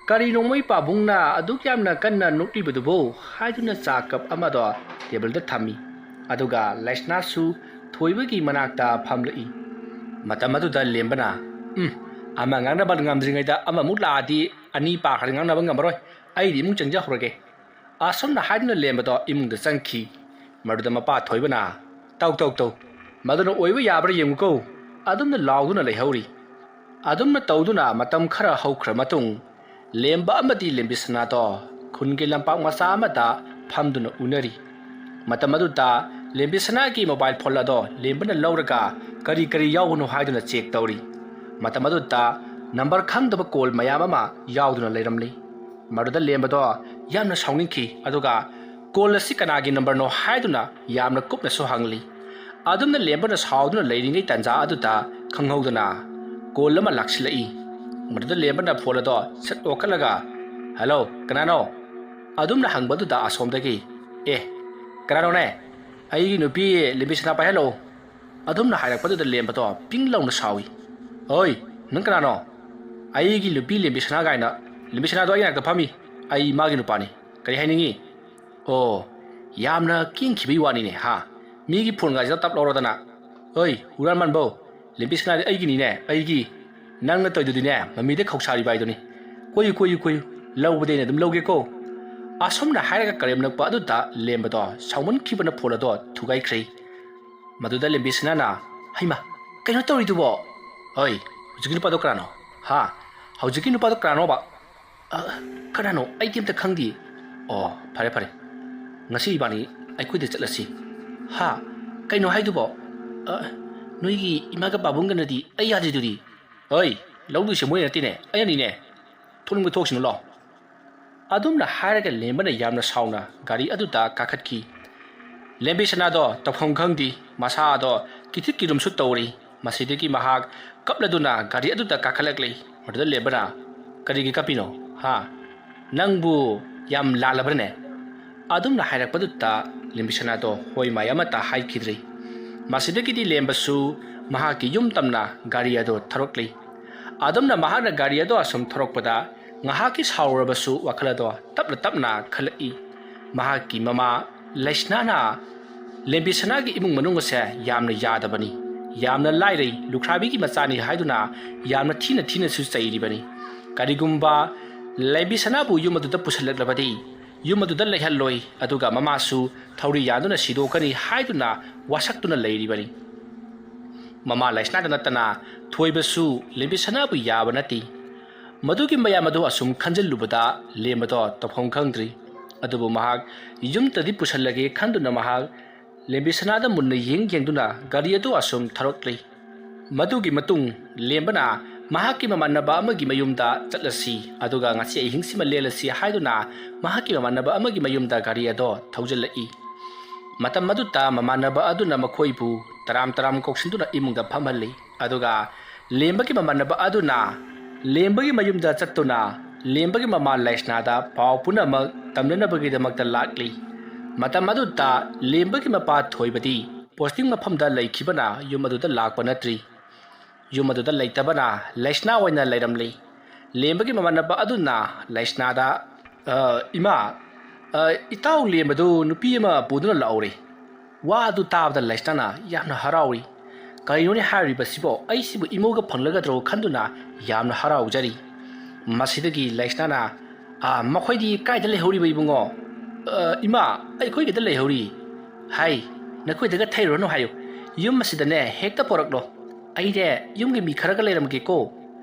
"ꯀꯔꯤꯅꯣ ꯃꯣꯏ ꯄꯥꯕꯨꯡꯅ ꯑꯗꯨꯛ ꯌꯥꯝꯅ ꯀꯟꯅ ꯅꯣꯛꯂꯤꯕꯗꯨꯕꯨ?" ꯍꯥꯏꯗꯨꯅ ꯆꯥ ꯀꯞ ꯑꯃꯗꯣ ꯇꯦꯕꯜꯗ ꯊꯝꯃꯤ꯫ ꯑꯗꯨꯒ ꯂꯩꯁꯅꯥꯁꯨ ꯊꯣꯏꯕꯒꯤ ꯃꯅꯥꯛꯇ ꯐꯝꯂꯛꯏ꯫ ꯃꯇꯝ ꯑꯗꯨꯗ ꯂꯦꯝꯕꯅ, "ꯎꯝ, ꯑꯃ ꯉꯥꯡꯅꯕ ꯉꯝꯗ꯭ꯔꯤꯉꯩꯗ ꯑꯃꯃꯨꯛ ꯂꯥꯛꯑꯗꯤ ꯑꯅꯤ ꯄꯥꯈ꯭ꯔꯗꯤ ꯉꯥꯡꯅꯕ ꯉꯝꯃꯔꯣꯏ꯫ ꯑꯩꯗꯤ ꯏꯃꯨꯡ ꯆꯪꯖꯍꯧꯔꯒꯦ"꯫ ꯑꯁꯨꯝꯅ ꯍꯥꯏꯗꯨꯅ ꯂꯦꯝꯕꯗꯣ ꯏꯃꯨꯡꯗ ꯆꯪꯈꯤ꯫ ꯃꯗꯨꯗ ꯃꯄꯥ ꯊꯣꯏꯕꯅ, "ꯇꯧ, ꯇꯧ, ꯇꯧ, ꯃꯗꯨꯅ ꯑꯣꯏꯕ ꯌꯥꯕ꯭ꯔꯥ ꯌꯦꯡꯉꯨꯀꯣ"꯫ ꯑꯗꯨꯝꯅ ꯂꯥꯎꯗꯨꯅ ꯂꯩꯍꯧꯔꯤ꯫ ꯑꯗꯨꯝꯅ ꯇꯧꯗꯨꯅ ꯃꯇꯝ ꯈꯔ ꯍꯧꯈ꯭ꯔ ꯃꯇꯨꯡ, ꯂꯦꯝꯕ ꯑꯃꯗꯤ ꯂꯦꯝꯕꯤꯁꯅꯥꯗꯣ ꯈꯨꯟꯒꯤ ꯂꯝꯄꯥꯛ ꯃꯆꯥ ꯑꯃꯗ ꯐꯝꯗꯨꯅ ꯎꯅꯔꯤ꯫ ꯃꯇꯝ ꯑꯗꯨꯗ ꯂꯦꯝꯕꯤꯁꯅꯥꯒꯤ ꯃꯣꯕꯥꯏꯜ ꯐꯣꯟ ꯑꯗꯣ ꯂꯦꯝꯕꯅ ꯂꯧꯔꯒ ꯀꯔꯤ ꯀꯔꯤ ꯌꯥꯎꯕꯅꯣ ꯍꯥꯏꯗꯨꯅ ꯆꯦꯛ ꯇꯧꯔꯤ꯫ ꯃꯇꯝ ꯑꯗꯨꯗ ꯅꯝꯕꯔ ꯈꯪꯗꯕ ꯀꯣꯜ ꯃꯌꯥꯝ ꯑꯃ ꯌꯥꯎꯗꯨꯅ ꯂꯩꯔꯝꯂꯤ꯫ ꯃꯗꯨꯗ ꯂꯦꯝꯕꯗꯣ ꯌꯥꯝꯅ ꯁꯥꯎꯅꯤꯡꯈꯤ, ꯑꯗꯨꯒ ꯀꯣꯜ ꯑꯁꯤ ꯀꯅꯥꯒꯤ ꯅꯝꯕꯔꯅꯣ ꯍꯥꯏꯗꯨꯅ ꯌꯥꯝꯅ ꯀꯨꯞꯅꯁꯨ ꯍꯪꯂꯤ꯫ ꯑꯗꯨꯝꯅ ꯂꯦꯝꯕꯅ ꯁꯥꯎꯗꯨꯅ ꯂꯩꯔꯤꯉꯩ ꯇꯥꯟꯖꯥ ꯑꯗꯨꯗ ꯈꯪꯍꯧꯗꯅ ꯀꯣꯜ ꯑꯃ ꯂꯥꯛꯁꯤꯜꯂꯛꯏ꯫ ꯃꯗꯨꯗ ꯂꯦꯝꯕꯅ ꯐꯣꯟ ꯑꯗꯣ ꯁꯠ ꯑꯣꯛꯈꯠꯂꯒ, "ꯍꯜꯂꯣ, ꯀꯅꯥꯅꯣ?" ꯑꯗꯨꯝꯅ ꯍꯪꯕꯗꯨꯗ ꯑꯁꯣꯝꯗꯒꯤ, "ꯑꯦ, ꯀꯅꯥꯅꯣꯅꯦ? ꯑꯩꯒꯤ ꯅꯨꯄꯤ ꯂꯦꯝꯕꯤꯁꯅꯥ ꯄꯥꯏꯍꯜꯂꯛꯑꯣ"꯫ ꯑꯗꯨꯝꯅ ꯍꯥꯏꯔꯛꯄꯗꯨꯗ ꯂꯦꯝꯕꯗꯣ ꯄꯤꯡ ꯂꯥꯎꯅ ꯁꯥꯎꯏ꯫ "ꯍꯣꯏ, ꯅꯪ ꯀꯅꯥꯅꯣ? ꯑꯩꯒꯤ ꯅꯨꯄꯤ ꯂꯦꯝꯕꯤꯁꯅꯥ ꯀꯥꯏꯅ, ꯂꯦꯝꯕꯤꯁꯅꯥꯗꯣ ꯑꯩ ꯅꯥꯛꯇ ꯐꯝꯃꯤ, ꯑꯩ ꯃꯥꯒꯤ ꯅꯨꯄꯥꯅꯤ꯫ ꯀꯔꯤ ꯍꯥꯏꯅꯤꯡꯉꯤ?" "ꯑꯣ, ꯌꯥꯝꯅ ꯀꯦꯡꯈꯤꯕꯩ ꯋꯥꯅꯤꯅꯦ, ꯍꯥ? ꯃꯤꯒꯤ ꯐꯣꯟꯒꯥꯁꯤꯗ ꯇꯞ ꯂꯧꯔꯗꯅ꯫ ꯍꯣꯏ, ꯍꯨꯔꯥꯟ ꯃꯥꯟꯕꯧ, ꯂꯦꯝꯕꯤꯁꯅꯥꯗꯤ ꯑꯩꯒꯤꯅꯤꯅꯦ, ꯑꯩꯒꯤ꯫ ꯅꯪꯅ ꯇꯧꯏꯗꯨꯗꯤꯅꯦ, ꯃꯃꯤꯗ ꯈꯧꯁꯥꯔꯤꯕ ꯍꯥꯏꯗꯨꯅꯤ꯫ ꯀꯣꯏꯌꯨ, ꯀꯣꯏꯌꯨ, ꯀꯣꯏꯌꯨ, ꯂꯧꯕꯗꯤ ꯑꯩꯅ ꯑꯗꯨꯝ ꯂꯧꯒꯦꯀꯣ"꯫ ꯑꯁꯨꯝꯅ ꯍꯥꯏꯔꯒ ꯀꯔꯦꯝꯅꯔꯛꯄ ꯑꯗꯨꯗ ꯂꯦꯝꯕꯗꯣ ꯁꯥꯎꯃꯟꯈꯤꯕꯅ ꯐꯣꯟ ꯑꯗꯣ ꯊꯨꯒꯥꯏꯈ꯭ꯔꯦ꯫ ꯃꯗꯨꯗ ꯂꯦꯝꯕꯤꯁꯅꯥꯅ, "ꯍꯩꯃꯥ, ꯀꯩꯅꯣ ꯇꯧꯔꯤꯗꯨꯕꯣ? ꯍꯣꯏ, ꯍꯧꯖꯤꯛꯀꯤ ꯅꯨꯄꯥꯗꯣ ꯀꯅꯥꯅꯣ? ꯍꯥ? ꯍꯧꯖꯤꯛꯀꯤ ꯅꯨꯄꯥꯗꯣ ꯀꯅꯥꯅꯣꯕ?" "ꯑ, ꯀꯅꯥꯅꯣ? ꯑꯩꯗꯤ ꯑꯝꯇ ꯈꯪꯗꯦ"꯫ "ꯑꯣ, ꯐꯔꯦ, ꯐꯔꯦ꯫ ꯉꯁꯤ ꯏꯕꯥꯅꯤ ꯑꯩꯈꯣꯏꯗ ꯆꯠꯂꯁꯤ"꯫ "ꯍꯥ? ꯀꯩꯅꯣ ꯍꯥꯏꯗꯨꯕꯣ? ꯑ, ꯅꯣꯏꯒꯤ ꯏꯃꯥꯒ ꯄꯥꯕꯨꯡꯒꯅꯗꯤ ꯑꯩ ꯌꯥꯗ꯭ꯔꯤꯗꯨꯗꯤ"꯫ "ꯍꯣꯏ, ꯂꯧꯗꯣꯏꯁꯦ ꯃꯣꯏꯅ ꯅꯠꯇꯦꯅꯦ, ꯑꯩꯅꯅꯤꯅꯦ꯫ ꯊꯣꯛꯅꯤꯡꯕ ꯊꯣꯛꯁꯅꯨ, ꯂꯥꯎ"꯫ ꯑꯗꯨꯝꯅ ꯍꯥꯏꯔꯒ ꯂꯦꯝꯕꯅ ꯌꯥꯝꯅ ꯁꯥꯎꯅ ꯒꯥꯔꯤ ꯑꯗꯨꯗ ꯀꯥꯈꯠꯈꯤ꯫ ꯂꯦꯝꯕꯤꯁꯅꯥꯗꯣ ꯇꯧꯐꯝ ꯈꯪꯗꯦ, ꯃꯁꯥꯗꯣ ꯀꯤꯊꯤꯛ ꯀꯤꯔꯨꯝꯁꯨ ꯇꯧꯔꯤ꯫ ꯃꯁꯤꯗꯒꯤ ꯃꯍꯥꯛ ꯀꯞꯂꯗꯨꯅ ꯒꯥꯔꯤ ꯑꯗꯨꯗ ꯀꯥꯈꯠꯂꯛꯂꯤ꯫ ꯃꯗꯨꯗ ꯂꯦꯝꯕꯅ, "ꯀꯔꯤꯒꯤ ꯀꯞꯄꯤꯅꯣ, ꯍꯥ?" "ꯅꯪꯕꯨ ꯌꯥꯝ ꯂꯥꯜꯂꯕ꯭ꯔꯅꯦ?" ꯑꯗꯨꯝꯅ ꯍꯥꯏꯔꯛꯄꯗꯨꯗ ꯂꯦꯝꯕꯤꯁꯅꯥꯗꯣ ꯍꯣꯏ ꯃꯥꯏ ꯑꯃꯠꯇ ꯍꯥꯏꯈꯤꯗ꯭ꯔꯤ꯫ ꯃꯁꯤꯗꯒꯤꯗꯤ ꯂꯦꯝꯕꯁꯨ ꯃꯍꯥꯛꯀꯤ ꯌꯨꯝ ꯇꯝꯅ ꯒꯥꯔꯤ ꯑꯗꯨ ꯊꯧꯔꯛꯂꯤ꯫ ꯑꯗꯨꯝꯅ ꯃꯍꯥꯛꯅ ꯒꯥꯔꯤ ꯑꯗꯣ ꯑꯁꯨꯝ ꯊꯧꯔꯛꯄꯗ ꯉꯥꯏꯍꯥꯛꯀꯤ ꯁꯥꯎꯔꯕꯁꯨ ꯋꯥꯈꯜ ꯑꯗꯣ ꯇꯞꯅ ꯇꯞꯅ ꯈꯜꯂꯛꯏ꯫ ꯃꯍꯥꯛꯀꯤ ꯃꯃꯥ ꯂꯩꯁꯅꯥꯅ ꯂꯦꯝꯕꯤꯁꯅꯥꯒꯤ ꯏꯃꯨꯡ ꯃꯅꯨꯡ ꯑꯁꯦ ꯌꯥꯝꯅ ꯌꯥꯗꯕꯅꯤ, ꯌꯥꯝꯅ ꯂꯥꯏꯔꯩ, ꯂꯨꯈ꯭ꯔꯥꯕꯤꯒꯤ ꯃꯆꯥꯅꯤ ꯍꯥꯏꯗꯨꯅ ꯌꯥꯝꯅ ꯊꯤꯅ ꯊꯤꯅꯁꯨ ꯆꯩꯔꯤꯕꯅꯤ꯫ ꯀꯔꯤꯒꯨꯝꯕ ꯂꯦꯝꯕꯤꯁꯅꯥꯕꯨ ꯌꯨꯝ ꯑꯗꯨꯗ ꯄꯨꯁꯤꯜꯂꯛꯂꯕꯗꯤ ꯌꯨꯝ ꯑꯗꯨꯗ ꯂꯩꯍꯜꯂꯣꯏ, ꯑꯗꯨꯒ ꯃꯃꯥꯁꯨ ꯊꯧꯔꯤ ꯌꯥꯟꯗꯨꯅ ꯁꯤꯗꯣꯛꯀꯅꯤ ꯍꯥꯏꯗꯨꯅ ꯋꯥꯁꯛꯇꯨꯅ ꯂꯩꯔꯤꯕꯅꯤ꯫ ꯃꯃꯥ ꯂꯩꯁꯅꯥꯗ ꯅꯠꯇꯅ ꯊꯣꯏꯕꯁꯨ ꯂꯦꯝꯕꯤꯁꯅꯥꯕꯨ ꯌꯥꯕ ꯅꯠꯇꯦ꯫ ꯃꯗꯨꯒꯤ ꯃꯌꯥꯝ ꯑꯗꯨ ꯑꯁꯨꯝ ꯈꯟꯖꯤꯜꯂꯨꯕꯗ ꯂꯦꯝꯕꯗꯣ ꯇꯧꯐꯝ ꯈꯪꯗ꯭ꯔꯤ꯫ ꯑꯗꯨꯕꯨ ꯃꯍꯥꯛ ꯌꯨꯝꯗꯗꯤ ꯄꯨꯁꯜꯂꯒꯦ ꯈꯟꯗꯨꯅ ꯃꯍꯥꯛ ꯂꯦꯝꯕꯤꯁꯅꯥꯗ ꯃꯨꯟꯅ ꯌꯦꯡ ꯌꯦꯡꯗꯨꯅ ꯒꯥꯔꯤ ꯑꯗꯨ ꯑꯁꯨꯝ ꯊꯧꯔꯛꯂꯤ꯫ ꯃꯗꯨꯒꯤ ꯃꯇꯨꯡ ꯂꯦꯝꯕꯅ ꯃꯍꯥꯛꯀꯤ ꯃꯃꯥꯟꯅꯕ ꯑꯃꯒꯤ ꯃꯌꯨꯝꯗ ꯆꯠꯂꯁꯤ, ꯑꯗꯨꯒ ꯉꯁꯤ ꯑꯍꯤꯡꯁꯤꯃ ꯂꯦꯜꯂꯁꯤ ꯍꯥꯏꯗꯨꯅ ꯃꯍꯥꯛꯀꯤ ꯃꯃꯥꯟꯅꯕ ꯑꯃꯒꯤ ꯃꯌꯨꯝꯗ ꯒꯥꯔꯤ ꯑꯗꯣ ꯊꯧꯖꯤꯜꯂꯛꯏ꯫ ꯃꯇꯝ ꯑꯗꯨꯗ ꯃꯃꯥꯟꯅꯕ ꯑꯗꯨꯅ ꯃꯈꯣꯏꯕꯨ ꯇꯔꯥꯝ ꯇꯔꯥꯝ ꯀꯧꯁꯤꯟꯗꯨꯅ ꯏꯃꯨꯡꯗ ꯐꯝꯍꯜꯂꯤ꯫ ꯑꯗꯨꯒ ꯂꯦꯝꯕꯒꯤ ꯃꯃꯥꯟꯅꯕ ꯑꯗꯨꯅ ꯂꯦꯝꯕꯒꯤ ꯃꯌꯨꯝꯗ ꯆꯠꯇꯨꯅ ꯂꯦꯝꯕꯒꯤ ꯃꯃꯥ ꯂꯩꯁꯅꯥꯗ ꯄꯥꯎ ꯄꯨꯝꯅꯃꯛ ꯇꯝꯅꯅꯕꯒꯤꯗꯃꯛꯇ ꯂꯥꯛꯂꯤ꯫ ꯃꯇꯝ ꯑꯗꯨꯗ ꯂꯦꯝꯕꯒꯤ ꯃꯄꯥ ꯊꯣꯏꯕꯗꯤ ꯄꯣꯁꯇꯤꯡ ꯃꯐꯝꯗ ꯂꯩꯈꯤꯕꯅ ꯌꯨꯝ ꯑꯗꯨꯗ ꯂꯥꯛꯄ ꯅꯠꯇ꯭ꯔꯤ꯫ ꯌꯨꯝ ꯑꯗꯨꯗ ꯂꯩꯇꯕꯅ ꯂꯩꯁꯅꯥ ꯑꯣꯏꯅ ꯂꯩꯔꯝꯂꯤ꯫ ꯂꯦꯝꯕꯒꯤ ꯃꯃꯥꯟꯅꯕ ꯑꯗꯨꯅ ꯂꯩꯁꯅꯥꯗ, "ꯑ, ꯏꯃꯥ, ꯑ, ꯏꯇꯥꯎ ꯂꯦꯝꯕꯗꯨ ꯅꯨꯄꯤ ꯑꯃ ꯄꯨꯗꯨꯅ ꯂꯥꯛꯍꯧꯔꯦ꯫" ꯋꯥ ꯑꯗꯨ ꯇꯥꯕꯗ ꯂꯩꯁꯅꯥꯅ ꯌꯥꯝꯅ ꯍꯔꯥꯎꯏ꯫ "ꯀꯔꯤꯅꯣꯅꯦ ꯍꯥꯏꯔꯤꯕꯁꯤꯕꯣ? ꯑꯩꯁꯤꯕꯨ ꯏꯃꯧꯒ ꯐꯪꯂꯒꯗ꯭ꯔꯣ?" ꯈꯟꯗꯨꯅ ꯌꯥꯝꯅ ꯍꯔꯥꯎꯖꯔꯤ꯫ ꯃꯁꯤꯗꯒꯤ ꯂꯩꯁꯅꯥꯅ, "ꯑ, ꯃꯈꯣꯏꯗꯤ ꯀꯥꯏꯗ ꯂꯩꯍꯧꯔꯤꯕ ꯏꯕꯨꯡꯉꯣ?" "ꯑ, ꯏꯃꯥ, ꯑꯩꯈꯣꯏꯒꯤꯗ ꯂꯩꯍꯧꯔꯤ꯫" "ꯍꯥꯏ, ꯅꯈꯣꯏꯗꯒ ꯊꯩꯔꯨꯔꯅꯨ ꯍꯥꯏꯌꯨ꯫ ꯌꯨꯝ ꯑꯁꯤꯗꯅꯦ ꯍꯦꯛꯇ ꯄꯣꯔꯛꯂꯣ꯫ ꯑꯩꯅꯦ ꯌꯨꯝꯒꯤ ꯃꯤ ꯈꯔꯒ ꯂꯩꯔꯝꯒꯦꯀꯣ꯫"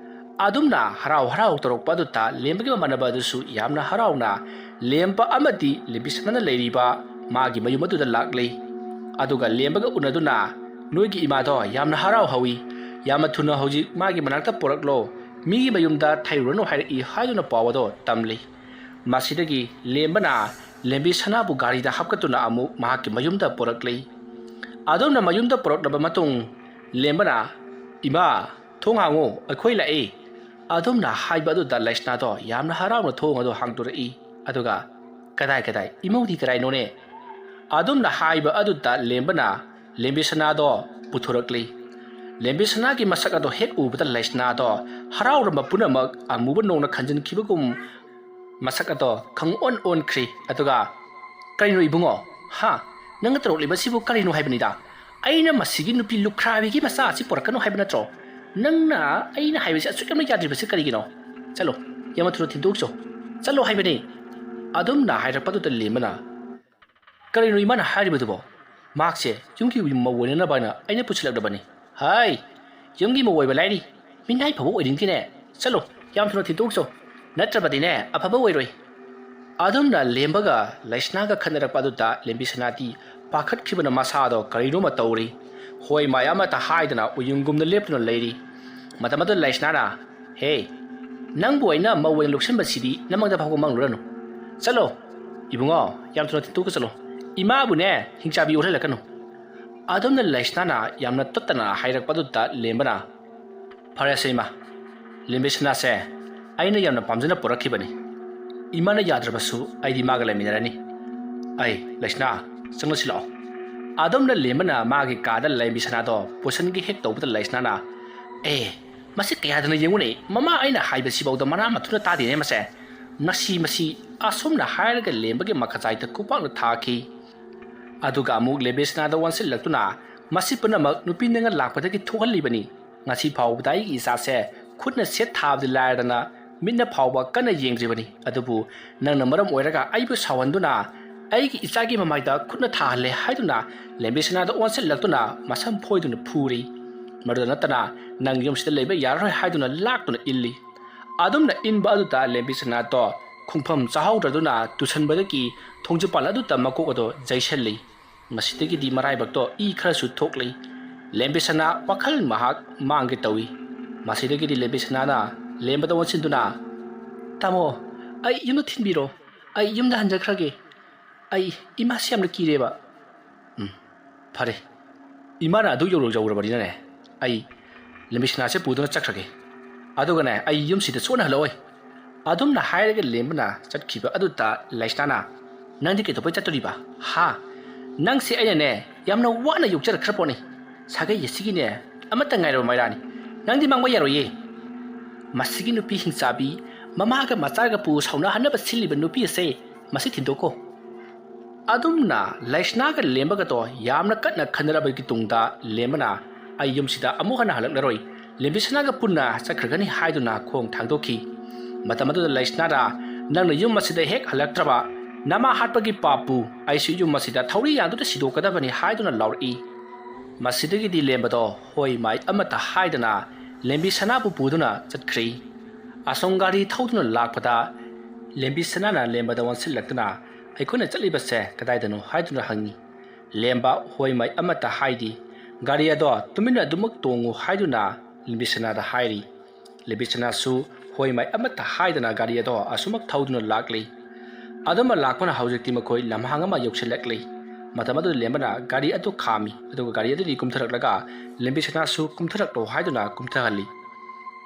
ꯑꯗꯨꯝꯅ ꯍꯔꯥꯎ ꯍꯔꯥꯎ ꯇꯧꯔꯛꯄ ꯑꯗꯨꯗ ꯂꯦꯝꯕꯒꯤ ꯃꯃꯥꯟꯅꯕ ꯑꯗꯨꯁꯨ ꯌꯥꯝꯅ ꯍꯔꯥꯎꯅ ꯂꯦꯝꯕ ꯑꯃꯗꯤ ꯂꯦꯝꯕꯤꯁꯅꯥꯅ ꯂꯩꯔꯤꯕ ꯃꯥꯒꯤ ꯃꯌꯨꯝ ꯑꯗꯨꯗ ꯂꯥꯛꯂꯤ꯫ ꯑꯗꯨꯒ ꯂꯦꯝꯕꯒ ꯎꯅꯗꯨꯅ, "ꯅꯣꯏꯒꯤ ꯏꯃꯥꯗꯣ ꯌꯥꯝꯅ ꯍꯔꯥꯎ ꯍꯧꯏ꯫ ꯌꯥꯝꯅ ꯊꯨꯅ ꯍꯧꯖꯤꯛ ꯃꯥꯒꯤ ꯃꯅꯥꯛꯇ ꯄꯣꯔꯛꯂꯣ꯫ ꯃꯤꯒꯤ ꯃꯌꯨꯝꯗ ꯊꯩꯔꯨꯔꯅꯨ ꯍꯥꯏꯔꯛꯏ" ꯍꯥꯏꯗꯨꯅ ꯄꯥꯎ ꯑꯗꯣ ꯇꯝꯂꯤ꯫ ꯃꯁꯤꯗꯒꯤ ꯂꯦꯝꯕꯅ ꯂꯦꯝꯕꯤꯁꯅꯥꯕꯨ ꯒꯥꯔꯤꯗ ꯍꯥꯞꯀꯠꯇꯨꯅ ꯑꯃꯨꯛ ꯃꯍꯥꯛꯀꯤ ꯃꯌꯨꯝꯗ ꯄꯨꯔꯛꯂꯤ꯫ ꯑꯗꯨꯝꯅ ꯃꯌꯨꯝꯗ ꯄꯨꯔꯛꯂꯕ ꯃꯇꯨꯡ ꯂꯦꯝꯕꯅ, "ꯏꯃꯥ, ꯊꯣꯡ ꯍꯥꯡꯉꯨ, ꯑꯩꯈꯣꯏ ꯂꯥꯛꯏ꯫" ꯑꯗꯨꯝꯅ ꯍꯥꯏꯕ ꯑꯗꯨꯗ ꯂꯩꯁꯅꯥꯗꯣ ꯌꯥꯝꯅ ꯍꯔꯥꯎꯅ ꯊꯣꯡ ꯑꯗꯨ ꯍꯥꯡꯗꯣꯔꯛꯏ꯫ ꯑꯗꯨꯒ, "ꯀꯗꯥꯏ ꯀꯗꯥꯏ, ꯏꯃꯧꯗꯤ ꯀꯗꯥꯏꯅꯣꯅꯦ?" ꯑꯗꯨꯝꯅ ꯍꯥꯏꯕ ꯑꯗꯨꯗ ꯂꯦꯝꯕꯅ ꯂꯦꯝꯕꯤ ꯁꯅꯥꯗꯣ ꯄꯨꯊꯣꯔꯛꯂꯤ꯫ ꯂꯦꯝꯕꯤ ꯁꯅꯥꯒꯤ ꯃꯁꯛ ꯑꯗꯣ ꯍꯦꯛ ꯎꯕꯗ ꯂꯩꯁꯅꯥꯗꯣ ꯍꯔꯥꯎꯔꯝꯕ ꯄꯨꯝꯅꯃꯛ ꯑꯃꯨꯕ ꯅꯣꯡꯅ ꯈꯟꯖꯤꯟꯈꯤꯕꯒꯨꯝ ꯃꯁꯛ ꯑꯗꯣ ꯈꯪꯑꯣꯟ ꯑꯣꯟꯈ꯭ꯔꯤ꯫ ꯑꯗꯨꯒ, "ꯀꯔꯤꯅꯣ ꯏꯕꯨꯡꯉꯣ? ꯍꯥ? ꯅꯪꯅ ꯇꯧꯔꯛꯂꯤꯕꯁꯤꯕꯨ ꯀꯔꯤꯅꯣ ꯍꯥꯏꯕꯅꯤꯗ? ꯑꯩꯅ ꯃꯁꯤꯒꯤ ꯅꯨꯄꯤ ꯂꯨꯈ꯭ꯔꯥꯕꯤꯒꯤ ꯃꯆꯥ ꯑꯁꯤ ꯄꯨꯔꯛꯀꯅꯨ ꯍꯥꯏꯕ ꯅꯠꯇ꯭ꯔꯣ? ꯅꯪꯅ ꯑꯩꯅ ꯍꯥꯏꯕꯁꯤ ꯑꯁꯨꯛ ꯌꯥꯝꯅ ꯌꯥꯗ꯭ꯔꯤꯕꯁꯤ ꯀꯔꯤꯒꯤꯅꯣ? ꯆꯠꯂꯣ, ꯌꯥꯝꯅ ꯊꯨꯅ ꯊꯤꯟꯗꯣꯛꯆꯧ꯫ ꯆꯠꯂꯣ ꯍꯥꯏꯕꯅꯤ!" ꯑꯗꯨꯝꯅ ꯍꯥꯏꯔꯛꯄꯗꯨꯗ ꯂꯦꯝꯕꯅ, "ꯀꯔꯤꯅꯣ ꯏꯃꯥꯅ ꯍꯥꯏꯔꯤꯕꯗꯨꯕꯣ? ꯃꯍꯥꯛꯁꯦ ꯌꯨꯝꯒꯤ ꯃꯧ ꯑꯣꯏꯅꯅꯕ ꯍꯥꯏꯅ ꯑꯩꯅ ꯄꯨꯁꯤꯜꯂꯛꯂꯕꯅꯤ꯫ ꯍꯥꯏ, ꯌꯨꯝꯒꯤ ꯃꯧ ꯑꯣꯏꯕ ꯂꯥꯏꯔꯤ, ꯃꯤꯅꯥꯏ ꯐꯥꯎꯕ ꯑꯣꯏꯅꯤꯡꯗꯦꯅꯦ꯫ ꯆꯠꯂꯣ, ꯌꯥꯝ ꯊꯨꯅ ꯊꯤꯟꯗꯣꯛꯆꯧ, ꯅꯠꯇ꯭ꯔꯕꯗꯤꯅꯦ ꯑꯐꯕ ꯑꯣꯏꯔꯣꯏ꯫" ꯑꯗꯨꯝꯅ ꯂꯦꯝꯕꯒ ꯂꯩꯁꯅꯥꯒ ꯈꯠꯅꯔꯛꯄ ꯑꯗꯨꯗ ꯂꯦꯝꯕꯤ ꯁꯅꯥꯗꯤ ꯄꯥꯈꯠꯈꯤꯕꯅ ꯃꯁꯥꯗꯣ ꯀꯔꯤꯅꯣꯃ ꯇꯧꯔꯤ꯫ ꯍꯣꯏ ꯃꯥꯏ ꯑꯃꯠꯇ ꯍꯥꯏꯗꯅ ꯎꯌꯨꯡꯒꯨꯝꯅ ꯂꯦꯞꯇꯨꯅ ꯂꯩꯔꯤ꯫ ꯃꯇꯝ ꯑꯗꯨꯗ ꯂꯩꯁꯅꯥꯅ, "ꯍꯦ, ꯅꯪꯕꯨ ꯑꯩꯅ ꯃꯧ ꯑꯣꯏꯅ ꯂꯧꯁꯤꯟꯕꯁꯤꯗꯤ ꯅꯃꯪꯗ ꯐꯥꯎꯕ ꯃꯪꯂꯨꯔꯅꯨ꯫ ꯆꯠꯂꯣ, ꯏꯕꯨꯡꯉꯣ, ꯌꯥꯝ ꯊꯨꯅ ꯊꯤꯟꯗꯣꯛꯀ ꯆꯠꯂꯣ꯫ ꯏꯃꯥꯕꯨꯅꯦ ꯍꯤꯡꯆꯥꯕꯤ ꯑꯣꯜꯍꯜꯂꯛꯀꯅꯨ꯫" ꯑꯗꯨꯝꯅ ꯂꯩꯁꯅꯥꯅ ꯌꯥꯝꯅ ꯇꯠꯇꯅ ꯍꯥꯏꯔꯛꯄ ꯑꯗꯨꯗ ꯂꯦꯝꯕꯅ, "ꯐꯔꯦꯁꯦ ꯏꯃꯥ, ꯂꯦꯝꯕꯤ ꯁꯅꯥꯁꯦ ꯑꯩꯅ ꯌꯥꯝꯅ ꯄꯥꯝꯖꯅ ꯄꯨꯔꯛꯈꯤꯕꯅꯤ꯫ ꯏꯃꯥꯅ ꯌꯥꯗ꯭ꯔꯕꯁꯨ ꯑꯩꯗꯤ ꯃꯥꯒ ꯂꯩꯃꯤꯟꯅꯔꯅꯤ꯫ ꯑꯩ, ꯂꯩꯁꯅꯥ, ꯆꯪꯂꯁꯤ ꯂꯥꯛꯑꯣ꯫" ꯑꯗꯨꯝꯅ ꯂꯦꯝꯕꯅ ꯃꯥꯒꯤ ꯀꯥꯗ ꯂꯦꯝꯕꯤ ꯁꯅꯥꯗꯣ ꯄꯨꯁꯟꯒꯦ ꯍꯦꯛ ꯇꯧꯕꯗ ꯂꯩꯁꯅꯥꯅ, "ꯑꯦ, ꯃꯁꯤ ꯀꯌꯥꯗꯅ ꯌꯦꯡꯉꯨꯅꯦ, ꯃꯃꯥ ꯑꯩꯅ ꯍꯥꯏꯕꯁꯤꯐꯥꯎꯗ ꯃꯅꯥ ꯃꯊꯨꯅ ꯇꯥꯗꯦꯅꯦ ꯃꯁꯦ꯫ ꯉꯁꯤ ꯃꯁꯤ," ꯑꯁꯨꯝꯅ ꯍꯥꯏꯔꯒ ꯂꯦꯝꯕꯒꯤ ꯃꯈꯖꯥꯏꯗ ꯈꯨꯄꯥꯛꯅ ꯊꯥꯈꯤ꯫ ꯑꯗꯨꯒ ꯑꯃꯨꯛ ꯂꯦꯝꯕꯤ ꯁꯅꯥꯗ ꯑꯣꯟꯁꯤꯜꯂꯛꯇꯨꯅ, "ꯃꯁꯤ ꯄꯨꯝꯅꯃꯛ ꯅꯨꯄꯤ ꯅꯪꯅ ꯂꯥꯛꯄꯗꯒꯤ ꯊꯣꯛꯍꯜꯂꯤꯕꯅꯤ꯫ ꯉꯁꯤ ꯐꯥꯎꯕꯗ ꯑꯩꯒꯤ ꯏꯆꯥꯁꯦ ꯈꯨꯠꯅ ꯁꯦꯠ ꯊꯥꯕꯗꯤ ꯂꯥꯏꯔꯗꯅ ꯃꯤꯠꯅ ꯐꯥꯎꯕ ꯀꯟꯅ ꯌꯦꯡꯗ꯭ꯔꯤꯕꯅꯤ꯫ ꯑꯗꯨꯕꯨ ꯅꯪꯅ ꯃꯔꯝ ꯑꯣꯏꯔꯒ ꯑꯩꯕꯨ ꯁꯥꯎꯍꯟꯗꯨꯅ ꯑꯩꯒꯤ ꯏꯆꯥꯒꯤ ꯃꯃꯥꯏꯗ ꯈꯨꯠꯅ ꯊꯥꯍꯜꯂꯦ ꯍꯥꯏꯗꯨꯅ ꯂꯦꯝꯕꯤ ꯁꯅꯥꯗ ꯑꯣꯟꯁꯤꯜꯂꯛꯇꯨꯅ ꯃꯁꯝ ꯐꯣꯏꯗꯨꯅ ꯐꯨꯔꯤ꯫ ꯃꯗꯨꯗ ꯅꯠꯇꯅ ꯅꯪ ꯌꯨꯝꯁꯤꯗ ꯂꯩꯕ ꯌꯥꯔꯔꯣꯏ ꯍꯥꯏꯗꯨꯅ ꯂꯥꯛꯇꯨꯅ ꯏꯜꯂꯤ꯫" ꯑꯗꯨꯝꯅ ꯏꯟꯕ ꯑꯗꯨꯗ ꯂꯦꯝꯕꯤ ꯁꯅꯥꯗꯣ ꯈꯣꯡꯐꯝ ꯆꯥꯍꯧꯗ꯭ꯔꯗꯨꯅ ꯇꯨꯁꯟꯕꯗꯒꯤ ꯊꯣꯡꯖꯤꯄꯥꯟ ꯑꯗꯨꯗ ꯃꯀꯣꯛ ꯑꯗꯣ ꯌꯩꯁꯜꯂꯤ꯫ ꯃꯁꯤꯗꯒꯤꯗꯤ ꯃꯔꯥꯏꯕꯛꯇꯣ ꯏ ꯈꯔꯁꯨ ꯊꯣꯛꯂꯤ꯫ ꯂꯦꯝꯕꯤ ꯁꯅꯥ ꯋꯥꯈꯜ ꯃꯍꯥꯛ ꯃꯥꯡꯒꯦ ꯇꯧꯏ꯫ ꯃꯁꯤꯗꯒꯤꯗꯤ ꯂꯦꯝꯕꯤ ꯁꯅꯥꯅ ꯂꯦꯝꯕꯗ ꯑꯣꯟꯁꯤꯟꯗꯨꯅ, "ꯇꯥꯃꯣ, ꯑꯩ ꯌꯨꯝꯗ ꯊꯤꯟꯕꯤꯔꯣ꯫ ꯑꯩ ꯌꯨꯝꯗ ꯍꯟꯖꯈ꯭ꯔꯒꯦ꯫ ꯑꯩ ꯏꯃꯥꯁꯤ ꯌꯥꯝꯅ ꯀꯤꯔꯦꯕ꯫" "ꯎꯝ, ꯐꯔꯦ꯫ ꯏꯃꯥꯅ ꯑꯗꯨ ꯌꯧꯔ-, ꯌꯧꯔꯕꯅꯤꯅꯅꯦ, ꯑꯩ ꯂꯦꯝꯕꯤ ꯁꯅꯥꯁꯦ ꯄꯨꯗꯨꯅ ꯆꯠꯈ꯭ꯔꯒꯦ꯫ ꯑꯗꯨꯒꯅꯦ, ꯑꯩ ꯌꯨꯝꯁꯤꯗ ꯁꯣꯏꯅ ꯍꯜꯂꯛꯑꯣꯏ꯫ ꯑꯗꯨꯝꯅ ꯍꯥꯏꯔꯒ ꯂꯦꯝꯕꯅ ꯆꯠꯈꯤꯕ ꯑꯗꯨꯗ ꯂꯩꯁꯅꯥꯅ, "ꯅꯪꯗꯤ ꯀꯩꯗꯧꯕꯩ ꯆꯠꯇꯣꯔꯤꯕ? ꯍꯥ? ꯅꯪꯁꯦ ꯑꯩꯅꯅꯦ ꯌꯥꯝꯅ ꯋꯥꯅ ꯌꯣꯛꯆꯔꯛꯈ꯭ꯔ ꯄꯣꯠꯅꯤ꯫ ꯁꯥꯒꯩ ꯑꯁꯤꯒꯤꯅꯦ ꯑꯃꯠꯇ ꯉꯥꯏꯔꯕ ꯃꯩꯔꯥꯅꯤ꯫ ꯅꯪꯗꯤ ꯃꯥꯡꯕ ꯌꯥꯔꯣꯏꯌꯦ꯫ ꯃꯁꯤꯒꯤ ꯅꯨꯄꯤ ꯍꯤꯡꯆꯥꯕꯤ, ꯃꯃꯥꯒ ꯃꯆꯥꯒ ꯄꯨ ꯁꯥꯎꯅꯍꯟꯅꯕ ꯁꯤꯜꯂꯤꯕ ꯅꯨꯄꯤ ꯑꯁꯦ ꯃꯁꯤ ꯊꯤꯟꯗꯣꯛꯈꯣ꯫" ꯑꯗꯨꯝꯅ ꯂꯩꯁꯅꯥꯒ ꯂꯦꯝꯕꯒꯗꯣ ꯌꯥꯝꯅ ꯀꯟꯅ ꯈꯟꯅꯔꯕꯒꯤ ꯇꯨꯡꯗ ꯂꯦꯝꯕꯅ, "ꯑꯩ ꯌꯨꯝꯁꯤꯗ ꯑꯃꯨꯛ ꯍꯟꯅ ꯍꯜꯂꯛꯂꯔꯣꯏ, ꯂꯦꯝꯕꯤꯁꯅꯥꯒ ꯄꯨꯟꯅ ꯆꯠꯈ꯭ꯔꯒꯅꯤ" ꯍꯥꯏꯗꯨꯅ ꯈꯣꯡ ꯊꯥꯡꯗꯣꯛꯈꯤ꯫ ꯃꯇꯝ ꯑꯗꯨꯗ ꯂꯩꯁꯅꯥꯅ, "ꯅꯪꯅ ꯌꯨꯝ ꯑꯁꯤꯗ ꯍꯦꯛ ꯍꯜꯂꯛꯇ꯭ꯔꯕ, ꯅꯃꯥ ꯍꯥꯠꯄꯒꯤ ꯄꯥꯞꯄꯨ ꯑꯩꯁꯨ ꯌꯨꯝ ꯑꯁꯤꯗ ꯊꯧꯔꯤ ꯌꯥꯟꯗꯨꯅ ꯁꯤꯗꯣꯛꯀꯗꯕꯅꯤ" ꯍꯥꯏꯗꯨꯅ ꯂꯥꯎꯔꯛꯏ꯫ ꯃꯁꯤꯗꯒꯤꯗꯤ ꯂꯦꯝꯕꯗꯣ ꯍꯣꯏ ꯃꯥꯏ ꯑꯃꯠꯇ ꯍꯥꯏꯗꯅ ꯂꯦꯝꯕꯤꯁꯅꯥꯕꯨ ꯄꯨꯗꯨꯅ ꯆꯠꯈ꯭ꯔꯤ꯫ ꯑꯁꯣꯝ ꯒꯥꯔꯤ ꯊꯧꯗꯨꯅ ꯂꯥꯛꯄꯗ ꯂꯦꯝꯕꯤꯁꯅꯥꯅ ꯂꯦꯝꯕꯗ ꯑꯣꯟꯁꯤꯜꯂꯛꯇꯨꯅ, "ꯑꯩꯈꯣꯏꯅ ꯆꯠꯂꯤꯕꯁꯦ ꯀꯗꯥꯏꯗꯅꯣ?" ꯍꯥꯏꯗꯨꯅ ꯍꯪꯉꯤ꯫ ꯂꯦꯝꯕ ꯍꯣꯏ ꯃꯥꯏ ꯑꯃꯠꯇ ꯍꯥꯏꯗꯦ꯫ "ꯒꯥꯔꯤ ꯑꯗꯣ ꯇꯨꯃꯤꯟꯅ ꯑꯗꯨꯃꯛ ꯇꯣꯡꯉꯨ" ꯍꯥꯏꯗꯨꯅ ꯂꯦꯝꯕꯤꯁꯅꯥꯗ ꯍꯥꯏꯔꯤ꯫ ꯂꯦꯝꯕꯤꯁꯅꯥꯁꯨ ꯍꯣꯏ ꯃꯥꯏ ꯑꯃꯠꯇ ꯍꯥꯏꯗꯅ ꯒꯥꯔꯤ ꯑꯗꯣ ꯑꯁꯨꯃꯛ ꯊꯧꯗꯨꯅ ꯂꯥꯛꯂꯤ꯫ ꯑꯗꯨꯝꯅ ꯂꯥꯛꯄꯅ ꯍꯧꯖꯤꯛꯇꯤ ꯃꯈꯣꯏ ꯂꯝꯍꯥꯡ ꯑꯃ ꯌꯧꯁꯤꯜꯂꯛꯂꯤ꯫ ꯃꯇꯝ ꯑꯗꯨꯗ ꯂꯦꯝꯕꯅ ꯒꯥꯔꯤ ꯑꯗꯨ ꯈꯥꯝꯃꯤ, ꯑꯗꯨꯒ ꯒꯥꯔꯤ ꯑꯗꯨꯗꯒꯤ ꯀꯨꯝꯊꯔꯛꯂꯒ ꯂꯦꯝꯕꯤꯁꯅꯥꯁꯨ "ꯀꯨꯝꯊꯔꯛꯂꯣ" ꯍꯥꯏꯗꯨꯅ ꯀꯨꯝꯊꯍꯜꯂꯤ꯫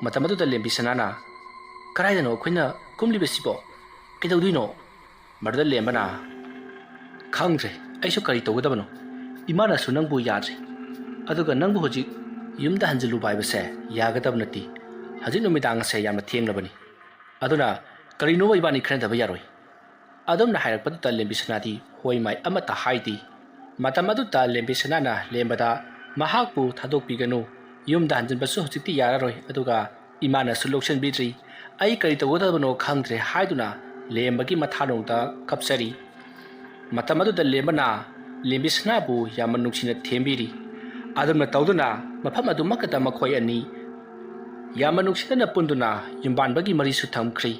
ꯃꯇꯝ ꯑꯗꯨꯗ ꯂꯦꯝꯕꯤꯁꯅꯥꯅ, "ꯀꯗꯥꯏꯗꯅꯣ ꯑꯩꯈꯣꯏꯅ ꯀꯨꯝꯂꯤꯕꯁꯤꯕꯣ? ꯀꯩꯗꯧꯗꯣꯏꯅꯣ?" ꯃꯗꯨꯗ ꯂꯦꯝꯕꯅ, "ꯈꯪꯗ꯭ꯔꯦ ꯑꯩꯁꯨ ꯀꯔꯤ ꯇꯧꯒꯗꯕꯅꯣ꯫ ꯏꯃꯥꯅꯁꯨ ꯅꯪꯕꯨ ꯌꯥꯗ꯭ꯔꯦ꯫ ꯑꯗꯨꯒ ꯅꯪꯕꯨ ꯍꯧꯖꯤꯛ ꯌꯨꯝꯗ ꯍꯟꯖꯤꯜꯂꯨꯕ ꯍꯥꯏꯕꯁꯦ ꯌꯥꯒꯗꯕ ꯅꯠꯇꯦ꯫ ꯍꯧꯖꯤꯛ ꯅꯨꯃꯤꯗꯥꯡ ꯑꯁꯦ ꯌꯥꯝꯅ ꯊꯦꯡꯂꯕꯅꯤ꯫ ꯑꯗꯨꯅ ꯀꯔꯤꯅꯣ ꯏꯕꯥꯅꯤ ꯈꯟꯅꯗꯕ ꯌꯥꯔꯣꯏ꯫" ꯑꯗꯨꯝꯅ ꯍꯥꯏꯔꯛꯄꯗꯨꯗ ꯂꯦꯝꯕꯤꯁꯅꯥꯗꯤ ꯍꯣꯏ ꯃꯥꯏ ꯑꯃꯠꯇ ꯍꯥꯏꯗꯦ꯫ ꯃꯇꯝ ꯑꯗꯨꯗ ꯂꯦꯝꯕꯤꯁꯅꯥꯅ ꯂꯦꯝꯕꯗ, "ꯃꯍꯥꯛꯄꯨ ꯊꯥꯗꯣꯛꯄꯤꯒꯅꯨ꯫ ꯌꯨꯝꯗ ꯍꯟꯖꯤꯟꯕꯁꯨ ꯍꯧꯖꯤꯛꯇꯤ ꯌꯥꯔꯔꯣꯏ꯫ ꯑꯗꯨꯒ ꯏꯃꯥꯅꯁꯨ ꯂꯧꯁꯤꯟꯕꯤꯗ꯭ꯔꯤ꯫ ꯑꯩ ꯀꯔꯤ ꯇꯧꯒꯗꯕꯅꯣ ꯈꯪꯗ꯭ꯔꯦ" ꯍꯥꯏꯗꯨꯅ ꯂꯦꯝꯕꯒꯤ ꯃꯊꯥꯅꯨꯡꯗ ꯀꯞꯆꯔꯤ꯫ ꯃꯇꯝ ꯑꯗꯨꯗ ꯂꯦꯝꯕꯅ ꯂꯦꯝꯕꯤꯁꯅꯥꯕꯨ ꯌꯥꯝꯅ ꯅꯨꯡꯁꯤꯅ ꯊꯦꯝꯕꯤꯔꯤ꯫ ꯑꯗꯨꯝꯅ ꯇꯧꯗꯨꯅ ꯃꯐꯝ ꯑꯗꯨꯃꯛꯇꯗ ꯃꯈꯣꯏ ꯑꯅꯤ ꯌꯥꯝꯅ ꯅꯨꯡꯁꯤꯅꯅ ꯄꯨꯟꯗꯨꯅ ꯌꯨꯝꯕꯥꯟꯕꯒꯤ ꯃꯔꯤꯁꯨ ꯊꯝꯈ꯭ꯔꯤ꯫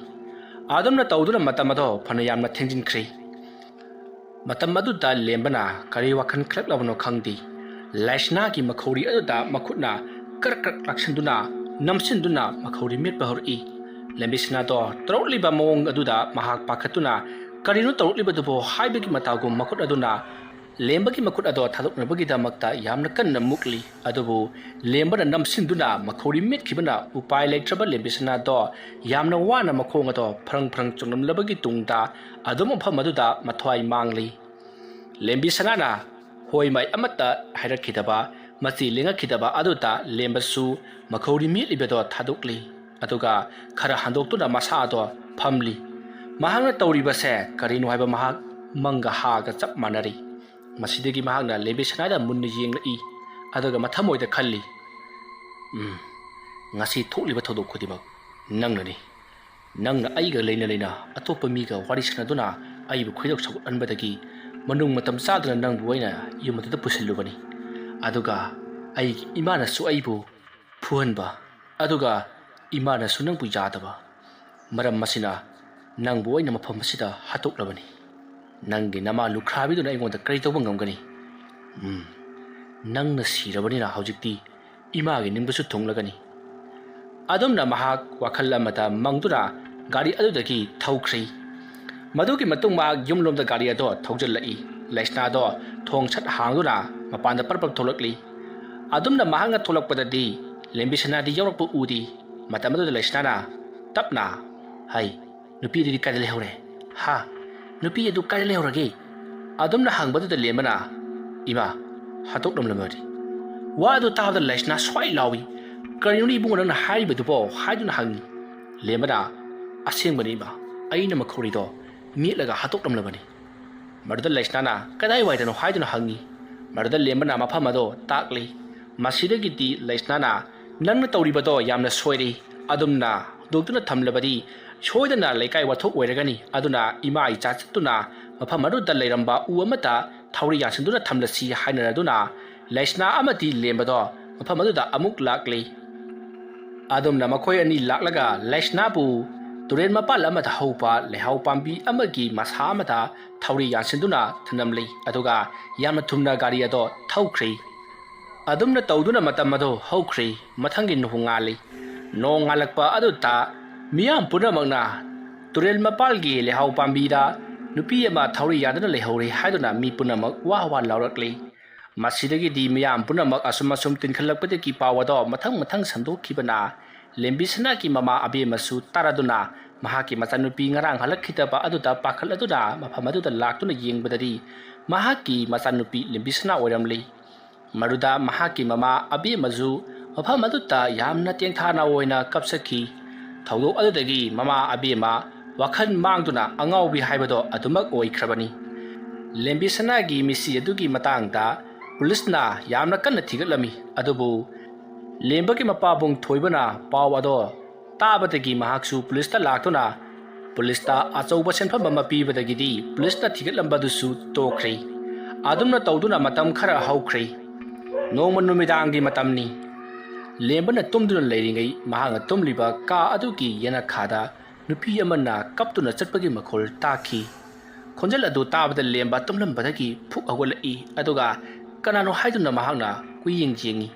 ꯑꯗꯨꯝꯅ ꯇꯧꯗꯨꯅ ꯃꯇꯝ ꯑꯗꯣ ꯐꯅ ꯌꯥꯝꯅ ꯊꯦꯡꯖꯤꯟꯈ꯭ꯔꯤ꯫ ꯃꯇꯝ ꯑꯗꯨꯗ ꯂꯦꯝꯕꯅ ꯀꯔꯤ ꯋꯥꯈꯜ ꯈꯜꯂꯛꯂꯕꯅꯣ ꯈꯪꯗꯦ, ꯂꯩꯁꯅꯥꯒꯤ ꯃꯈꯧꯔꯤ ꯑꯗꯨꯗ ꯃꯈꯨꯠꯅ ꯀ꯭ꯔꯛ ꯀ꯭ꯔꯛ ꯂꯥꯛꯁꯤꯟꯗꯨꯅ, ꯅꯝꯁꯤꯟꯗꯨꯅ ꯃꯈꯧꯔꯤ ꯃꯦꯠꯄ ꯍꯧꯔꯛꯏ꯫ ꯂꯦꯝꯕꯤꯁꯅꯥꯗꯣ ꯇꯧꯔꯛꯂꯤꯕ ꯃꯑꯣꯡ ꯑꯗꯨꯗ ꯃꯍꯥꯛ ꯄꯥꯈꯠꯇꯨꯅ "ꯀꯔꯤꯅꯣ ꯇꯧꯔꯛꯂꯤꯕꯗꯨꯕꯣ?" ꯍꯥꯏꯕꯒꯤ ꯃꯇꯥꯒꯨꯝ ꯃꯈꯨꯠ ꯑꯗꯨꯅ ꯂꯦꯝꯕꯒꯤ ꯃꯈꯨꯠ ꯑꯗꯣ ꯊꯥꯗꯣꯛꯅꯕꯒꯤꯗꯃꯛꯇ ꯌꯥꯝꯅ ꯀꯟꯅ ꯃꯨꯛꯂꯤ꯫ ꯑꯗꯨꯕꯨ ꯂꯦꯝꯕꯅ ꯅꯝꯁꯤꯟꯗꯨꯅ ꯃꯈꯧꯔꯤ ꯃꯦꯠꯈꯤꯕꯅ ꯎꯄꯥꯏ ꯂꯩꯇ꯭ꯔꯕ ꯂꯦꯝꯕꯤꯁꯅꯥꯗꯣ ꯌꯥꯝꯅ ꯋꯥꯅ ꯃꯈꯣꯡ ꯑꯗꯣ ꯐꯔꯪ ꯐꯔꯪ ꯆꯣꯡꯂꯝꯂꯕꯒꯤ ꯇꯨꯡꯗ ꯑꯗꯨꯝ ꯃꯐꯝ ꯑꯗꯨꯗ ꯃꯊ꯭ꯋꯥꯏ ꯃꯥꯡꯂꯤ꯫ ꯂꯦꯝꯕꯤꯁꯅꯥꯅ ꯍꯣꯏ ꯃꯥꯏ ꯑꯃꯠꯇ ꯍꯥꯏꯔꯛꯈꯤꯗꯕ, ꯃꯆꯤ ꯂꯦꯡꯉꯛꯈꯤꯗꯕ ꯑꯗꯨꯗ ꯂꯦꯝꯕꯁꯨ ꯃꯈꯧꯔꯤ ꯃꯦꯠꯂꯤꯕꯗꯣ ꯊꯥꯗꯣꯛꯂꯤ꯫ ꯑꯗꯨꯒ ꯈꯔ ꯍꯟꯗꯣꯛꯇꯨꯅ ꯃꯁꯥ ꯑꯗꯣ ꯐꯝꯂꯤ꯫ ꯃꯍꯥꯛꯅ ꯇꯧꯔꯤꯕꯁꯦ ꯀꯔꯤꯅꯣ ꯍꯥꯏꯕ ꯃꯍꯥꯛ ꯃꯪꯒ ꯍꯥꯒ ꯆꯞ ꯃꯥꯟꯅꯔꯤ꯫ ꯃꯁꯤꯗꯒꯤ ꯃꯍꯥꯛꯅ ꯂꯦꯝꯕꯤꯁꯅꯥꯗ ꯃꯨꯟꯅ ꯌꯦꯡꯂꯛꯏ꯫ ꯑꯗꯨꯒ ꯃꯊꯃꯣꯏꯗ ꯈꯜꯂꯤ, "ꯎꯝ, ꯉꯁꯤ ꯊꯣꯛꯂꯤꯕ ꯊꯧꯗꯣꯛ ꯈꯨꯗꯤꯡꯃꯛ ꯅꯪꯅꯅꯤ꯫ ꯅꯪꯅ ꯑꯩꯒ ꯂꯩꯅ ꯂꯩꯅ ꯑꯇꯣꯞꯄ ꯃꯤꯒ ꯋꯥꯔꯤ ꯁꯥꯟꯅꯗꯨꯅ ꯑꯩꯕꯨ ꯈꯣꯏꯗꯧ ꯁꯧꯒꯠꯍꯟꯕꯗꯒꯤ ꯃꯅꯨꯡ ꯃꯇꯝ ꯆꯥꯗꯅ ꯅꯪꯕꯨ ꯑꯩꯅ ꯌꯨꯝ ꯑꯗꯨꯗ ꯄꯨꯁꯤꯜꯂꯨꯕꯅꯤ꯫ ꯑꯗꯨꯒ ꯑꯩꯒꯤ ꯏꯃꯥꯅꯁꯨ ꯑꯩꯕꯨ ꯐꯨꯍꯟꯕ, ꯑꯗꯨꯒ ꯏꯃꯥꯅꯁꯨ ꯅꯪꯕꯨ ꯌꯥꯗꯕ꯫ ꯃꯔꯝ ꯑꯁꯤꯅ ꯅꯪꯕꯨ ꯑꯩꯅ ꯃꯐꯝ ꯑꯁꯤꯗ ꯍꯥꯠꯇꯣꯛꯂꯕꯅꯤ꯫ ꯅꯪꯒꯤ ꯅꯃꯥ ꯂꯨꯈ꯭ꯔꯥꯕꯤꯗꯨꯅ ꯑꯩꯉꯣꯟꯗ ꯀꯔꯤ ꯇꯧꯕ ꯉꯝꯒꯅꯤ? ꯎꯝ, ꯅꯪꯅ ꯁꯤꯔꯕꯅꯤꯅ ꯍꯧꯖꯤꯛꯇꯤ ꯏꯃꯥꯒꯤ ꯅꯤꯡꯕꯁꯨ ꯊꯨꯡꯂꯒꯅꯤ꯫" ꯑꯗꯨꯝꯅ ꯃꯍꯥꯛ ꯋꯥꯈꯜ ꯑꯃꯗ ꯃꯪꯗꯨꯅ ꯒꯥꯔꯤ ꯑꯗꯨꯗꯒꯤ ꯊꯧꯈ꯭ꯔꯤ꯫ ꯃꯗꯨꯒꯤ ꯃꯇꯨꯡ ꯃꯍꯥꯛ ꯌꯨꯝꯂꯣꯝꯗ ꯒꯥꯔꯤ ꯑꯗꯣ ꯊꯧꯖꯤꯜꯂꯛꯏ꯫ ꯂꯩꯁꯅꯥꯗꯣ ꯊꯣꯡ ꯁꯠ ꯍꯥꯡꯗꯨꯅ ꯃꯄꯥꯟꯗ ꯄꯔꯞ ꯄꯔꯞ ꯊꯣꯛꯂꯛꯂꯤ꯫ ꯑꯗꯨꯝꯅ ꯃꯍꯥꯛꯅ ꯊꯣꯛꯂꯛꯄꯗꯗꯤ ꯂꯦꯝꯕꯤꯁꯅꯥꯗꯤ ꯌꯥꯎꯔꯛꯄ ꯎꯗꯦ꯫ ꯃꯇꯝ ꯑꯗꯨꯗ ꯂꯩꯁꯅꯥꯅ ꯇꯞꯅ, "ꯍꯩ, ꯅꯨꯄꯤ ꯑꯗꯨꯗꯤ ꯀꯥꯏꯗ ꯂꯩꯍꯧꯔꯦ? ꯍꯥ? ꯅꯨꯄꯤ ꯑꯗꯨ ꯀꯥꯏꯗ ꯂꯩꯍꯧꯔꯒꯦ?" ꯑꯗꯨꯝꯅ ꯍꯪꯕꯗꯨꯗ ꯂꯦꯝꯕꯅ, "ꯏꯃꯥ, ꯍꯥꯠꯇꯣꯛꯂꯝꯂꯕꯅꯤ꯫" ꯋꯥ ꯑꯗꯨ ꯇꯥꯕꯗ ꯂꯩꯁꯅꯥ ꯁ꯭ꯋꯥꯏ ꯂꯥꯎꯏ꯫ "ꯀꯔꯤꯅꯣꯅꯦ ꯏꯕꯨꯡꯉꯣ ꯅꯪꯅ ꯍꯥꯏꯔꯤꯕꯗꯨꯕꯣ?" ꯍꯥꯏꯗꯨꯅ ꯍꯪꯉꯤ꯫ ꯂꯦꯝꯕꯅ, "ꯑꯁꯦꯡꯕꯅꯤ ꯏꯃꯥ, ꯑꯩꯅ ꯃꯈꯧꯔꯤꯗꯣ ꯃꯦꯠꯂꯒ ꯍꯥꯠꯇꯣꯛꯂꯝꯂꯕꯅꯤ꯫" ꯃꯗꯨꯗ ꯂꯩꯁꯅꯥꯅ, "ꯀꯗꯥꯏꯋꯥꯏꯗꯅꯣ?" ꯍꯥꯏꯗꯨꯅ ꯍꯪꯉꯤ꯫ ꯃꯗꯨꯗ ꯂꯦꯝꯕꯅ ꯃꯐꯝ ꯑꯗꯣ ꯇꯥꯛꯂꯤ꯫ ꯃꯁꯤꯗꯒꯤꯗꯤ ꯂꯩꯁꯅꯥꯅ, "ꯅꯪꯅ ꯇꯧꯔꯤꯕꯗꯣ ꯌꯥꯝꯅ ꯁꯣꯏꯔꯦ꯫ ꯑꯗꯨꯝꯅ ꯍꯨꯟꯗꯣꯛꯇꯨꯅ ꯊꯝꯂꯕꯗꯤ ꯁꯣꯏꯗꯅ ꯂꯩꯀꯥꯏ ꯋꯥꯊꯣꯛ ꯑꯣꯏꯔꯒꯅꯤ꯫ ꯑꯗꯨꯅ ꯏꯃꯥ ꯏꯆꯥ ꯆꯠꯇꯨꯅ ꯃꯐꯝ ꯑꯗꯨꯗ ꯂꯩꯔꯝꯕ ꯎ ꯑꯃꯠꯇ ꯊꯧꯔꯤ ꯌꯥꯟꯁꯤꯟꯗꯨꯅ ꯊꯝꯂꯁꯤ" ꯍꯥꯏꯅꯔꯗꯨꯅ ꯂꯩꯁꯅꯥ ꯑꯃꯗꯤ ꯂꯦꯝꯕꯗꯣ ꯃꯐꯝ ꯑꯗꯨꯗ ꯑꯃꯨꯛ ꯂꯥꯛꯂꯤ꯫ ꯑꯗꯨꯝꯅ ꯃꯈꯣꯏ ꯑꯅꯤ ꯂꯥꯛꯂꯒ ꯂꯩꯁꯅꯥꯕꯨ ꯇꯨꯔꯦꯜ ꯃꯄꯥꯜ ꯑꯃꯗ ꯍꯧꯕ ꯂꯩꯍꯥꯎ ꯄꯥꯝꯕꯤ ꯑꯃꯒꯤ ꯃꯁꯥ ꯑꯃꯗ ꯊꯧꯔꯤ ꯌꯥꯟꯁꯤꯟꯗꯨꯅ ꯊꯅꯝꯂꯤ꯫ ꯑꯗꯨꯒ ꯌꯥꯝꯅ ꯊꯨꯝꯅ ꯒꯥꯔꯤ ꯑꯗꯣ ꯊꯧꯈ꯭ꯔꯤ꯫ ꯑꯗꯨꯝꯅ ꯇꯧꯗꯨꯅ ꯃꯇꯝ ꯑꯗꯨ ꯍꯧꯈ꯭ꯔꯤ꯫ ꯃꯊꯪꯒꯤ ꯅꯣꯡ ꯉꯥꯜꯂꯤ꯫ ꯅꯣꯡ ꯉꯥꯜꯂꯛꯄ ꯑꯗꯨꯗ ꯃꯤꯌꯥꯝ ꯄꯨꯝꯅꯃꯛꯅ ꯇꯨꯔꯦꯜ ꯃꯄꯥꯜꯒꯤ ꯂꯩꯍꯥꯎ ꯄꯥꯝꯕꯤꯗ ꯅꯨꯄꯤ ꯑꯃ ꯊꯧꯔꯤ ꯌꯥꯟꯗꯨꯅ ꯂꯩꯍꯧꯔꯦ ꯍꯥꯏꯗꯨꯅ ꯃꯤ ꯄꯨꯝꯅꯃꯛ ꯋꯥ ꯋꯥ ꯂꯥꯎꯔꯛꯂꯤ꯫ ꯃꯁꯤꯗꯒꯤꯗꯤ ꯃꯤꯌꯥꯝ ꯄꯨꯝꯅꯃꯛ ꯑꯁꯨꯝ ꯑꯁꯨꯝ ꯇꯤꯟꯈꯠꯂꯛꯄꯗꯒꯤ ꯄꯥꯎ ꯑꯗꯣ ꯃꯊꯪ ꯃꯊꯪ ꯁꯟꯗꯣꯛꯈꯤꯕꯅ ꯂꯦꯝꯕꯤꯁꯅꯥꯒꯤ ꯃꯃꯥ ꯑꯕꯦꯝꯃꯁꯨ ꯇꯥꯔꯗꯨꯅ ꯃꯍꯥꯛꯀꯤ ꯃꯆꯥꯅꯨꯄꯤ ꯉꯔꯥꯡ ꯍꯜꯂꯛꯈꯤꯗꯕ ꯑꯗꯨꯗ ꯄꯥꯈꯠꯂꯗꯨꯅ ꯃꯐꯝ ꯑꯗꯨꯗ ꯂꯥꯛꯇꯨꯅ ꯌꯦꯡꯕꯗꯗꯤ ꯃꯍꯥꯛꯀꯤ ꯃꯆꯥꯅꯨꯄꯤ ꯂꯦꯝꯕꯤꯁꯅꯥ ꯑꯣꯏꯔꯝꯂꯤ꯫ ꯃꯗꯨꯗ ꯃꯍꯥꯛꯀꯤ ꯃꯃꯥ ꯑꯕꯦꯝꯃꯁꯨ ꯃꯐꯝ ꯑꯗꯨꯗ ꯌꯥꯝꯅ ꯇꯦꯡꯊꯥꯅ ꯑꯣꯏꯅ ꯀꯞꯆꯈꯤ꯫ ꯊꯧꯗꯣꯛ ꯑꯗꯨꯗꯒꯤ ꯃꯃꯥ ꯑꯕꯦꯝꯃ ꯋꯥꯈꯜ ꯃꯥꯡꯗꯨꯅ ꯑꯉꯥꯎꯕꯤ ꯍꯥꯏꯕꯗꯣ ꯑꯗꯨꯃꯛ ꯑꯣꯏꯈ꯭ꯔꯕꯅꯤ꯫ ꯂꯦꯝꯕꯤꯁꯅꯥꯒꯤ ꯃꯤꯁꯤ ꯑꯗꯨꯒꯤ ꯃꯇꯥꯡꯗ ꯄꯨꯂꯤꯁꯅ ꯌꯥꯝꯅ ꯀꯟꯅ ꯊꯤꯒꯠꯂꯝꯃꯤ, ꯑꯗꯨꯕꯨ ꯂꯦꯝꯕꯒꯤ ꯃꯄꯥꯕꯨꯡ ꯊꯣꯏꯕꯅ ꯄꯥꯎ ꯑꯗꯣ ꯇꯥꯕꯗꯒꯤ ꯃꯍꯥꯛꯁꯨ ꯄꯨꯂꯤꯁꯇ ꯂꯥꯛꯇꯨꯅ ꯄꯨꯂꯤꯁꯇ ꯑꯆꯧꯕ ꯁꯦꯟꯐꯝ ꯑꯃ ꯄꯤꯕꯗꯒꯤꯗꯤ ꯄꯨꯂꯤꯁꯅ ꯊꯤꯒꯠꯂꯝꯕꯗꯨꯁꯨ ꯇꯣꯛꯈ꯭ꯔꯦ꯫ ꯑꯗꯨꯝꯅ ꯇꯧꯗꯨꯅ ꯃꯇꯝ ꯈꯔ ꯍꯧꯈ꯭ꯔꯦ꯫ ꯅꯣꯡꯃ ꯅꯨꯃꯤꯗꯥꯡꯒꯤ ꯃꯇꯝꯅꯤ꯫ ꯂꯦꯝꯕꯅ ꯇꯨꯝꯗꯨꯅ ꯂꯩꯔꯤꯉꯩ ꯃꯍꯥꯛꯅ ꯇꯨꯝꯂꯤꯕ ꯀꯥ ꯑꯗꯨꯒꯤ ꯌꯦꯅꯈꯥꯗ ꯅꯨꯄꯤ ꯑꯃꯅ ꯀꯞꯇꯨꯅ ꯆꯠꯄꯒꯤ ꯃꯈꯣꯜ ꯇꯥꯈꯤ꯫ ꯈꯣꯟꯖꯦꯜ ꯑꯗꯨ ꯇꯥꯕꯗ ꯂꯦꯝꯕ ꯇꯨꯝꯂꯝꯕꯗꯒꯤ ꯐꯨꯛ ꯍꯧꯒꯠꯂꯛꯏ, ꯑꯗꯨꯒ ꯀꯅꯥꯅꯣ ꯍꯥꯏꯗꯨꯅ ꯃꯍꯥꯛꯅ ꯀꯨꯌꯦꯡ ꯌꯦꯡꯉꯤ꯫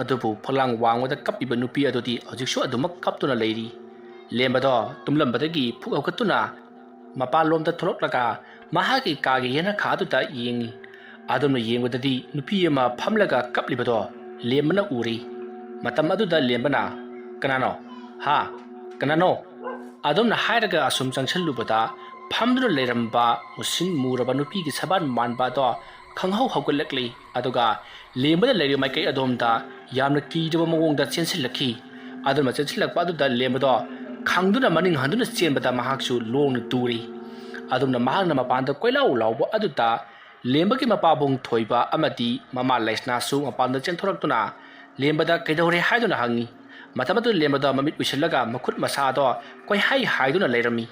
ꯑꯗꯨꯕꯨ ꯐꯛꯂꯥꯡ ꯋꯥꯡꯃꯗ ꯀꯞꯄꯤꯕ ꯅꯨꯄꯤ ꯑꯗꯨꯗꯤ ꯍꯧꯖꯤꯛꯁꯨ ꯑꯗꯨꯃꯛ ꯀꯞꯇꯨꯅ ꯂꯩꯔꯤ꯫ ꯂꯦꯝꯕꯗꯣ ꯇꯨꯝꯂꯝꯕꯗꯒꯤ ꯐꯨꯛ ꯍꯧꯒꯠꯇꯨꯅ ꯃꯄꯥꯟꯂꯣꯝꯗ ꯊꯣꯛꯂꯛꯂꯒ ꯃꯍꯥꯛꯀꯤ ꯀꯥꯒꯤ ꯌꯦꯅꯈꯥ ꯑꯗꯨꯗ ꯌꯦꯡꯉꯤ꯫ ꯑꯗꯨꯝꯅ ꯌꯦꯡꯕꯗꯗꯤ ꯅꯨꯄꯤ ꯑꯃ ꯐꯝꯂꯒ ꯀꯞꯂꯤꯕꯗꯣ ꯂꯦꯝꯕꯅ ꯎꯔꯤ꯫ ꯃꯇꯝ ꯑꯗꯨꯗ ꯂꯦꯝꯕꯅ, "ꯀꯅꯥꯅꯣ? ꯍꯥ? ꯀꯅꯥꯅꯣ?" ꯑꯗꯨꯝꯅ ꯍꯥꯏꯔꯒ ꯑꯁꯨꯝ ꯆꯪꯁꯤꯜꯂꯨꯕꯗ ꯐꯝꯗꯨꯅ ꯂꯩꯔꯝꯕ ꯃꯨꯁꯤꯟ ꯃꯨꯔꯕ ꯅꯨꯄꯤꯒꯤ ꯁꯕꯥꯟ ꯃꯥꯟꯕ ꯑꯗꯣ ꯈꯪꯍꯧ ꯍꯧꯒꯠꯂꯛꯂꯤ꯫ ꯑꯗꯨꯒ ꯂꯦꯝꯕꯅ ꯂꯩꯔꯤꯕ ꯃꯥꯏꯀꯩ ꯑꯗꯣꯝꯗ ꯌꯥꯝꯅ ꯀꯤꯗꯕ ꯃꯑꯣꯡꯗ ꯆꯦꯟꯁꯤꯜꯂꯛꯈꯤ꯫ ꯑꯗꯨꯅ ꯆꯦꯟꯁꯤꯜꯂꯛꯄ ꯑꯗꯨꯗ ꯂꯦꯝꯕꯗꯣ ꯈꯪꯗꯨꯅ ꯃꯅꯤꯡ ꯍꯟꯗꯨꯅ ꯆꯦꯟꯕꯗ ꯃꯍꯥꯛꯁꯨ ꯂꯣꯡꯅ ꯇꯨꯔꯤ꯫ ꯑꯗꯨꯝꯅ ꯃꯍꯥꯛꯅ ꯃꯄꯥꯟꯗ ꯀꯣꯏꯂꯥꯎ ꯂꯥꯎꯕ ꯑꯗꯨꯗ ꯂꯦꯝꯕꯒꯤ ꯃꯄꯥꯕꯨꯡ ꯊꯣꯏꯕ ꯑꯃꯗꯤ ꯃꯃꯥ ꯂꯩꯁꯅꯥꯁꯨ ꯃꯄꯥꯟꯗ ꯆꯦꯟꯊꯣꯔꯛꯇꯨꯅ ꯂꯦꯝꯕꯗ ꯀꯩꯗꯧꯔꯦ ꯍꯥꯏꯗꯨꯅ ꯍꯪꯉꯤ꯫ ꯃꯇꯝ ꯑꯗꯨꯗ ꯂꯦꯝꯕꯗ ꯃꯃꯤꯠ ꯎꯏꯁꯤꯜꯂꯒ ꯃꯈꯨꯠ ꯃꯁꯥꯗꯣ ꯀꯣꯏꯍꯥꯏ ꯍꯥꯏꯗꯨꯅ ꯂꯩꯔꯝꯃꯤ꯫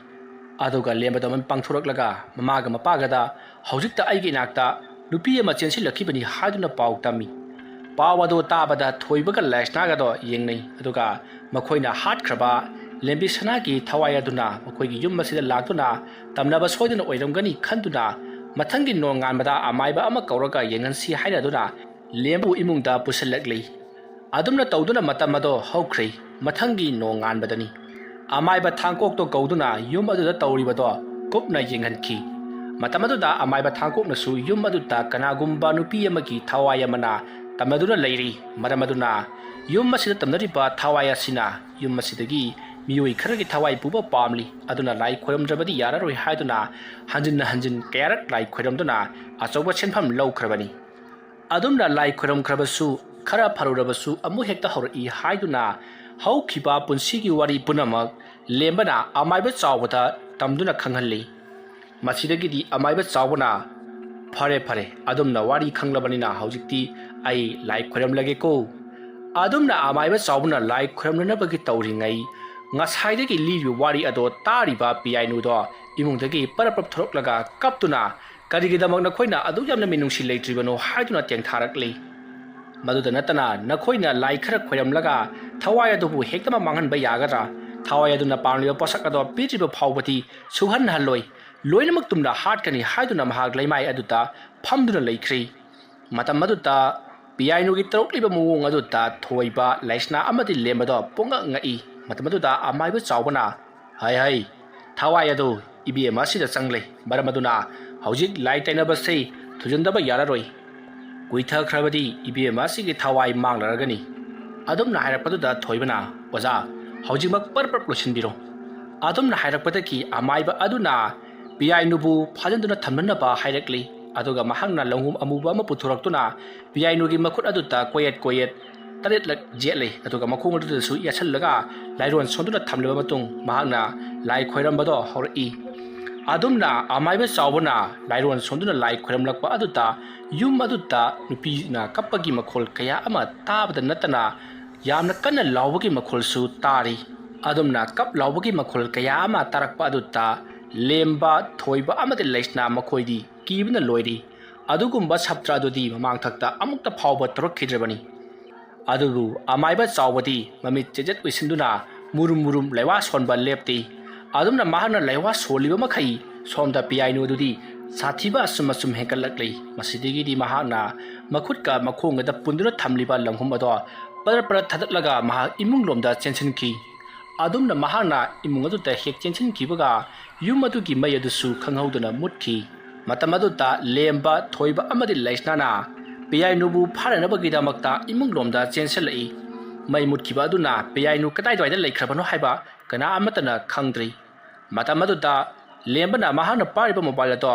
ꯑꯗꯨꯒ ꯂꯦꯝꯕꯗ ꯃꯃꯤꯠ ꯄꯥꯡꯊꯣꯔꯛꯂꯒ ꯃꯃꯥꯒ ꯃꯄꯥꯒꯗ, "ꯍꯧꯖꯤꯛꯇ ꯑꯩꯒꯤ ꯏꯅꯥꯛꯇ ꯅꯨꯄꯤ ꯑꯃ ꯆꯦꯟꯁꯤꯜꯂꯛꯈꯤꯕꯅꯤ" ꯍꯥꯏꯗꯨꯅ ꯄꯥꯎ ꯇꯝꯃꯤ꯫ ꯄꯥꯎ ꯑꯗꯨ ꯇꯥꯕꯗ ꯊꯣꯏꯕꯒ ꯂꯩꯁꯅꯥꯒꯗꯣ ꯌꯦꯡꯅꯩ, ꯑꯗꯨꯒ ꯃꯈꯣꯏꯅ ꯍꯥꯠꯈ꯭ꯔꯕ ꯂꯦꯝꯕꯤ ꯁꯅꯥꯒꯤ ꯊꯋꯥꯏ ꯑꯗꯨꯅ ꯃꯈꯣꯏꯒꯤ ꯌꯨꯝ ꯑꯁꯤꯗ ꯂꯥꯛꯇꯨꯅ ꯇꯝꯅꯕ ꯁꯣꯏꯗꯅ ꯑꯣꯏꯔꯝꯒꯅꯤ ꯈꯟꯗꯨꯅ ꯃꯊꯪꯒꯤ ꯅꯣꯡꯉꯥꯟꯕꯗ ꯑꯃꯥꯏꯕ ꯑꯃ ꯀꯧꯔꯒ ꯌꯦꯡꯍꯟꯁꯤ ꯍꯥꯏꯅꯗꯨꯅ ꯂꯦꯝꯕꯨ ꯏꯃꯨꯡꯗ ꯄꯨꯁꯤꯜꯂꯛꯂꯤ꯫ ꯑꯗꯨꯝꯅ ꯇꯧꯗꯨꯅ ꯃꯇꯝ ꯑꯗꯣ ꯍꯧꯈ꯭ꯔꯦ꯫ ꯃꯊꯪꯒꯤ ꯅꯣꯡꯉꯥꯟꯕꯗꯅꯤ꯫ ꯑꯃꯥꯏꯕ ꯊꯥꯡꯀꯣꯛꯇꯣ ꯀꯧꯗꯨꯅ ꯌꯨꯝ ꯑꯗꯨꯗ ꯇꯧꯔꯤꯕꯗꯣ ꯀꯨꯞꯅ ꯌꯦꯡꯍꯟꯈꯤ꯫ ꯃꯇꯝ ꯑꯗꯨꯗ ꯑꯃꯥꯏꯕ ꯊꯥꯡꯀꯣꯛꯅꯁꯨ ꯌꯨꯝ ꯑꯗꯨꯗ ꯀꯅꯥꯒꯨꯝꯕ ꯅꯨꯄꯤ ꯑꯃꯒꯤ ꯊꯋꯥꯏ ꯑꯃꯅ ꯇꯝꯅꯗꯨꯅ ꯂꯩꯔꯤ꯫ ꯃꯔꯝ ꯑꯗꯨꯅ ꯌꯨꯝ ꯑꯁꯤꯗ ꯇꯝꯅꯔꯤꯕ ꯊꯋꯥꯏ ꯑꯁꯤꯅ ꯌꯨꯝ ꯑꯁꯤꯗꯒꯤ ꯃꯤꯑꯣꯏ ꯈꯔꯒꯤ ꯊꯋꯥꯏ ꯄꯨꯕ ꯄꯥꯝꯂꯤ꯫ ꯑꯗꯨꯅ ꯂꯥꯏ ꯈꯣꯏꯔꯝꯗ꯭ꯔꯕꯗꯤ ꯌꯥꯔꯔꯣꯏ ꯍꯥꯏꯗꯨꯅ ꯍꯟꯖꯤꯟ ꯍꯟꯖꯤꯟ ꯀꯌꯥꯔꯛ ꯂꯥꯏ ꯈꯣꯏꯔꯝꯗꯨꯅ ꯑꯆꯧꯕ ꯁꯦꯟꯐꯝ ꯂꯧꯈ꯭ꯔꯕꯅꯤ꯫ ꯑꯗꯨꯝꯅ ꯂꯥꯏ ꯈꯣꯏꯔꯝꯈ꯭ꯔꯕꯁꯨ, ꯈꯔ ꯐꯔꯨꯔꯕꯁꯨ ꯑꯃꯨꯛ ꯍꯦꯛꯇ ꯍꯧꯔꯛꯏ ꯍꯥꯏꯗꯨꯅ ꯍꯧꯈꯤꯕ ꯄꯨꯟꯁꯤꯒꯤ ꯋꯥꯔꯤ ꯄꯨꯝꯅꯃꯛ ꯂꯦꯝꯕꯅ ꯑꯃꯥꯏꯕ ꯆꯥꯎꯕꯗ ꯇꯝꯗꯨꯅ ꯈꯪꯍꯜꯂꯤ꯫ ꯃꯁꯤꯗꯒꯤꯗꯤ ꯑꯃꯥꯏꯕ ꯆꯥꯎꯕꯅ, "ꯐꯔꯦ, ꯐꯔꯦ, ꯑꯗꯨꯝꯅ ꯋꯥꯔꯤ ꯈꯪꯂꯕꯅꯤꯅ ꯍꯧꯖꯤꯛꯇꯤ ꯑꯩ ꯂꯥꯏ ꯈꯣꯏꯔꯝꯂꯒꯦꯀꯣ꯫" ꯑꯗꯨꯝꯅ ꯑꯃꯥꯏꯕ ꯆꯥꯎꯕꯅ ꯂꯥꯏ ꯈꯣꯏꯔꯝꯅꯅꯕꯒꯤ ꯇꯧꯔꯤꯉꯩ, ꯉꯁꯥꯏꯗꯒꯤ ꯂꯤꯔꯤꯕ ꯋꯥꯔꯤ ꯑꯗꯣ ꯇꯥꯔꯤꯕ ꯄꯤꯌꯥꯏꯅꯨꯗꯣ ꯏꯃꯨꯡꯗꯒꯤ ꯄꯔꯞ ꯄꯔꯞ ꯊꯣꯔꯛꯂꯒ ꯀꯞꯇꯨꯅ, "ꯀꯔꯤꯒꯤꯗꯃꯛ ꯅꯈꯣꯏꯅ ꯑꯗꯨꯛ ꯌꯥꯝꯅ ꯃꯤꯅꯨꯡꯁꯤ ꯂꯩꯇ꯭ꯔꯤꯕꯅꯣ?" ꯍꯥꯏꯗꯨꯅ ꯇꯦꯡꯊꯥꯔꯛꯂꯤ꯫ ꯃꯗꯨꯗ ꯅꯠꯇꯅ, "ꯅꯈꯣꯏꯅ ꯂꯥꯏ ꯈꯔ ꯈꯣꯏꯔꯝꯂꯒ ꯊꯋꯥꯏ ꯑꯗꯨꯕꯨ ꯍꯦꯛꯇꯃꯛ ꯃꯥꯡꯍꯟꯕ ꯌꯥꯒꯗ꯭ꯔꯥ? ꯊꯋꯥꯏ ꯑꯗꯨꯅ ꯄꯥꯝꯂꯤꯕ ꯄꯣꯠꯁꯛ ꯑꯗꯣ ꯄꯤꯗ꯭ꯔꯤꯕ ꯐꯥꯎꯕꯗꯤ ꯁꯨꯍꯟꯍꯜꯂꯣꯏ꯫ ꯂꯣꯏꯅꯃꯛ ꯇꯨꯝꯅ ꯍꯥꯠꯀꯅꯤ" ꯍꯥꯏꯗꯨꯅ ꯃꯍꯥꯛ ꯂꯩꯃꯥꯏ ꯑꯗꯨꯗ ꯐꯝꯗꯨꯅ ꯂꯩꯈ꯭ꯔꯤ꯫ ꯃꯇꯝ ꯑꯗꯨꯗ ꯄꯤꯌꯥꯏꯅꯨꯒꯤ ꯇꯧꯔꯛꯂꯤꯕ ꯃꯑꯣꯡ ꯑꯗꯨꯗ ꯊꯣꯏꯕ, ꯂꯩꯁꯅꯥ ꯑꯃꯗꯤ ꯂꯦꯝꯕꯗꯣ ꯄꯨꯡꯉꯛ ꯉꯛꯏ꯫ ꯃꯇꯝ ꯑꯗꯨꯗ ꯑꯃꯥꯏꯕ ꯆꯥꯎꯕꯅ, "ꯍꯥꯏ ꯍꯥꯏ, ꯊꯋꯥꯏ ꯑꯗꯨ ꯏꯕꯦꯝ ꯑꯁꯤꯗ ꯆꯪꯂꯦ꯫ ꯃꯔꯝ ꯑꯗꯨꯅ ꯍꯧꯖꯤꯛ ꯂꯥꯏ ꯇꯩꯅꯕꯁꯤ ꯊꯨꯖꯤꯟꯗꯕ ꯌꯥꯔꯔꯣꯏ꯫ ꯀꯨꯏꯊꯈ꯭ꯔꯕꯗꯤ ꯏꯕꯦꯝ ꯑꯁꯤꯒꯤ ꯊꯋꯥꯏ ꯃꯥꯡꯂꯔꯒꯅꯤ꯫" ꯑꯗꯨꯝꯅ ꯍꯥꯏꯔꯛꯄꯗꯨꯗ ꯊꯣꯏꯕꯅ, "ꯑꯣꯖꯥ, ꯍꯧꯖꯤꯛꯃꯛ ꯄꯔꯞ ꯄꯔꯞ ꯂꯣꯏꯁꯤꯟꯕꯤꯔꯣ꯫" ꯑꯗꯨꯝꯅ ꯍꯥꯏꯔꯛꯄꯗꯒꯤ ꯑꯃꯥꯏꯕ ꯑꯗꯨꯅ ꯄꯤꯌꯥꯏꯅꯨꯕꯨ ꯐꯥꯖꯤꯟꯗꯨꯅ ꯊꯝꯅꯅꯕ ꯍꯥꯏꯔꯛꯂꯤ꯫ ꯑꯗꯨꯒ ꯃꯍꯥꯛꯅ ꯂꯪꯍꯨꯝ ꯑꯃꯨꯕ ꯑꯃ ꯄꯨꯊꯣꯔꯛꯇꯨꯅ ꯄꯤꯌꯥꯏꯅꯨꯒꯤ ꯃꯈꯨꯠ ꯑꯗꯨꯗ ꯀꯣꯌꯦꯠ ꯀꯣꯌꯦꯠ ꯇꯔꯦꯠꯂꯛ ꯌꯦꯠꯂꯤ꯫ ꯑꯗꯨꯒ ꯃꯈꯣꯡ ꯑꯗꯨꯗꯁꯨ ꯌꯦꯠꯁꯤꯜꯂꯒ ꯂꯥꯏꯔꯣꯟ ꯁꯣꯟꯗꯨꯅ ꯊꯝꯂꯕ ꯃꯇꯨꯡ ꯃꯍꯥꯛꯅ ꯂꯥꯏ ꯈꯣꯏꯔꯝꯕꯗꯣ ꯍꯧꯔꯛꯏ꯫ ꯑꯗꯨꯝꯅ ꯑꯃꯥꯏꯕ ꯆꯥꯎꯕꯅ ꯂꯥꯏꯔꯣꯟ ꯁꯣꯟꯗꯨꯅ ꯂꯥꯏ ꯈꯣꯏꯔꯝꯂꯛꯄ ꯑꯗꯨꯗ ꯌꯨꯝ ꯑꯗꯨꯗ ꯅꯨꯄꯤꯅ ꯀꯞꯄꯒꯤ ꯃꯈꯣꯜ ꯀꯌꯥ ꯑꯃ ꯇꯥꯕꯗ ꯅꯠꯇꯅ ꯌꯥꯝꯅ ꯀꯟꯅ ꯂꯥꯎꯕꯒꯤ ꯃꯈꯣꯜꯁꯨ ꯇꯥꯔꯤ꯫ ꯑꯗꯨꯝꯅ ꯀꯞ ꯂꯥꯎꯕꯒꯤ ꯃꯈꯣꯜ ꯀꯌꯥ ꯑꯃ ꯇꯥꯔꯛꯄ ꯑꯗꯨꯗ ꯂꯦꯝꯕ, ꯊꯣꯏꯕ ꯑꯃꯗꯤ ꯂꯩꯁꯅꯥ ꯃꯈꯣꯏꯗꯤ ꯀꯤꯕꯅ ꯂꯣꯏꯔꯤ꯫ ꯑꯗꯨꯒꯨꯝꯕ ꯁꯞꯇ꯭ꯔ ꯑꯗꯨꯗꯤ ꯃꯃꯥꯡꯊꯛꯇ ꯑꯃꯨꯛꯇ ꯐꯥꯎꯕ ꯇꯧꯔꯛꯈꯤꯗ꯭ꯔꯕꯅꯤ꯫ ꯑꯗꯨꯕꯨ ꯑꯃꯥꯏꯕ ꯆꯥꯎꯕꯗꯤ ꯃꯃꯤꯠ ꯆꯦꯖꯦꯠ ꯑꯣꯏꯁꯤꯟꯗꯨꯅ ꯃꯨꯔꯨꯝ ꯃꯨꯔꯨꯝ ꯂꯩꯋꯥ ꯁꯣꯟꯕ ꯂꯦꯞꯇꯦ꯫ ꯑꯗꯨꯝꯅ ꯃꯍꯥꯛꯅ ꯂꯩꯋꯥ ꯁꯣꯜꯂꯤꯕ ꯃꯈꯩ ꯁꯣꯝꯗ ꯄꯤꯌꯥꯏꯅꯨ ꯑꯗꯨꯗꯤ ꯁꯥꯊꯤꯕ ꯑꯁꯨꯝ ꯑꯁꯨꯝ ꯍꯦꯟꯒꯠꯂꯛꯂꯤ꯫ ꯃꯁꯤꯗꯒꯤꯗꯤ ꯃꯍꯥꯛꯅ ꯃꯈꯨꯠꯀ ꯃꯈꯣꯡꯒꯗ ꯄꯨꯟꯗꯨꯅ ꯊꯝꯂꯤꯕ ꯂꯪꯍꯨꯝ ꯑꯗꯣ ꯄꯔ ꯄꯔ ꯊꯥꯗꯠꯂꯒ ꯃꯍꯥꯛ ꯏꯃꯨꯡꯂꯣꯝꯗ ꯆꯦꯟꯁꯤꯟꯈꯤ꯫ ꯑꯗꯨꯝꯅ ꯃꯍꯥꯛꯅ ꯏꯃꯨꯡ ꯑꯗꯨꯗ ꯍꯦꯛ ꯆꯦꯟꯁꯤꯟꯈꯤꯕꯒ ꯌꯨꯝ ꯑꯗꯨꯒꯤ ꯃꯩ ꯑꯗꯨꯁꯨ ꯈꯪꯍꯧꯗꯅ ꯃꯨꯠꯈꯤ꯫ ꯃꯇꯝ ꯑꯗꯨꯗ ꯂꯦꯝꯕ, ꯊꯣꯏꯕ ꯑꯃꯗꯤ ꯂꯩꯁꯅꯥꯅ ꯄꯤꯌꯥꯏꯅꯨꯕꯨ ꯐꯥꯅꯅꯕꯒꯤꯗꯃꯛꯇ ꯏꯃꯨꯡꯂꯣꯝꯗ ꯆꯦꯟꯁꯤꯜꯂꯛꯏ꯫ ꯃꯩ ꯃꯨꯠꯈꯤꯕ ꯑꯗꯨꯅ ꯄꯤꯌꯥꯏꯅꯨ ꯀꯗꯥꯏꯗꯋꯥꯏꯗ ꯂꯩꯈ꯭ꯔꯕꯅꯣ ꯍꯥꯏꯕ ꯀꯅꯥ ꯑꯃꯠꯇꯅ ꯈꯪꯗ꯭ꯔꯤ꯫ ꯃꯇꯝ ꯑꯗꯨꯗ ꯂꯦꯝꯕꯅ ꯃꯍꯥꯛꯅ ꯄꯥꯏꯔꯤꯕ ꯃꯣꯕꯥꯏꯜ ꯑꯗꯣ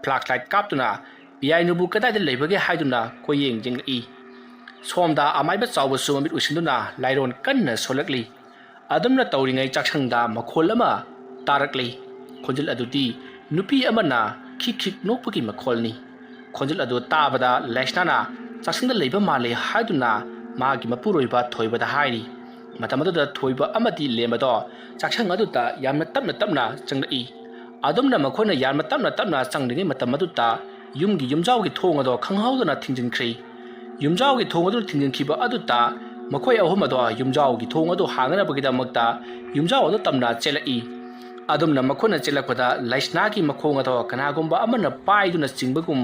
ꯐ꯭ꯂꯥꯁ ꯂꯥꯏꯠ ꯀꯥꯞꯇꯨꯅ ꯄꯤꯌꯥꯏꯅꯨꯕꯨ ꯀꯗꯥꯏꯗ ꯂꯩꯕꯒꯦ ꯍꯥꯏꯗꯨꯅ ꯀꯣꯏꯌꯦꯡ ꯌꯦꯡꯂꯛꯏ꯫ ꯁꯣꯝꯗ ꯑꯃꯥꯏꯕ ꯆꯥꯎꯕꯁꯨ ꯃꯃꯤꯠ ꯎꯏꯁꯤꯟꯗꯨꯅ ꯂꯥꯏꯔꯣꯟ ꯀꯟꯅ ꯁꯣꯜꯂꯛꯂꯤ꯫ ꯑꯗꯨꯝꯅ ꯇꯧꯔꯤꯉꯩ ꯆꯥꯛꯁꯪꯗ ꯃꯈꯣꯜ ꯑꯃ ꯇꯥꯔꯛꯂꯤ꯫ ꯈꯣꯟꯖꯦꯜ ꯑꯗꯨꯗꯤ ꯅꯨꯄꯤ ꯑꯃꯅ ꯈꯤꯛ ꯈꯤꯛ ꯅꯣꯛꯄꯒꯤ ꯃꯈꯣꯜꯅꯤ꯫ ꯈꯣꯟꯖꯦꯜ ꯑꯗꯨ ꯇꯥꯕꯗ ꯂꯩꯁꯅꯥꯅ ꯆꯥꯛꯁꯪꯗ ꯂꯩꯕ ꯃꯥꯜꯂꯦ ꯍꯥꯏꯗꯨꯅ ꯃꯥꯒꯤ ꯃꯄꯨꯔꯣꯏꯕ ꯊꯣꯏꯕꯗ ꯍꯥꯏꯔꯤ꯫ ꯃꯇꯝ ꯑꯗꯨꯗ ꯊꯣꯏꯕ ꯑꯃꯗꯤ ꯂꯦꯝꯕꯗꯣ ꯆꯥꯛꯁꯪ ꯑꯗꯨꯗ ꯌꯥꯝꯅ ꯇꯞꯅ ꯇꯞꯅ ꯆꯪꯂꯛꯏ꯫ ꯑꯗꯨꯝꯅ ꯃꯈꯣꯏꯅ ꯌꯥꯝꯅ ꯇꯞꯅ ꯇꯞꯅ ꯆꯪꯂꯤꯉꯩ ꯃꯇꯝ ꯑꯗꯨꯗ ꯌꯨꯝꯒꯤ ꯌꯨꯝꯖꯥꯎꯒꯤ ꯊꯣꯡ ꯑꯗꯣ ꯈꯪꯍꯧꯗꯅ ꯊꯤꯡꯖꯤꯟꯈ꯭ꯔꯤ꯫ ꯌꯨꯝꯖꯥꯎꯒꯤ ꯊꯣꯡ ꯑꯗꯨ ꯊꯤꯡꯖꯤꯟꯈꯤꯕ ꯑꯗꯨꯗ ꯃꯈꯣꯏ ꯑꯍꯨꯝ ꯑꯗꯣ ꯌꯨꯝꯖꯥꯎꯒꯤ ꯊꯣꯡ ꯑꯗꯨ ꯍꯥꯡꯅꯅꯕꯒꯤꯗꯃꯛꯇ ꯌꯨꯝꯖꯥꯎ ꯑꯗꯨ ꯇꯝꯅ ꯆꯦꯜꯂꯛꯏ꯫ ꯑꯗꯨꯝꯅ ꯃꯈꯣꯏꯅ ꯆꯦꯜꯂꯛꯄꯗ ꯂꯩꯁꯅꯥꯒꯤ ꯃꯈꯣꯡ ꯑꯗꯣ ꯀꯅꯥꯒꯨꯝꯕ ꯑꯃꯅ ꯄꯥꯏꯗꯨꯅ ꯆꯤꯡꯕꯒꯨꯝ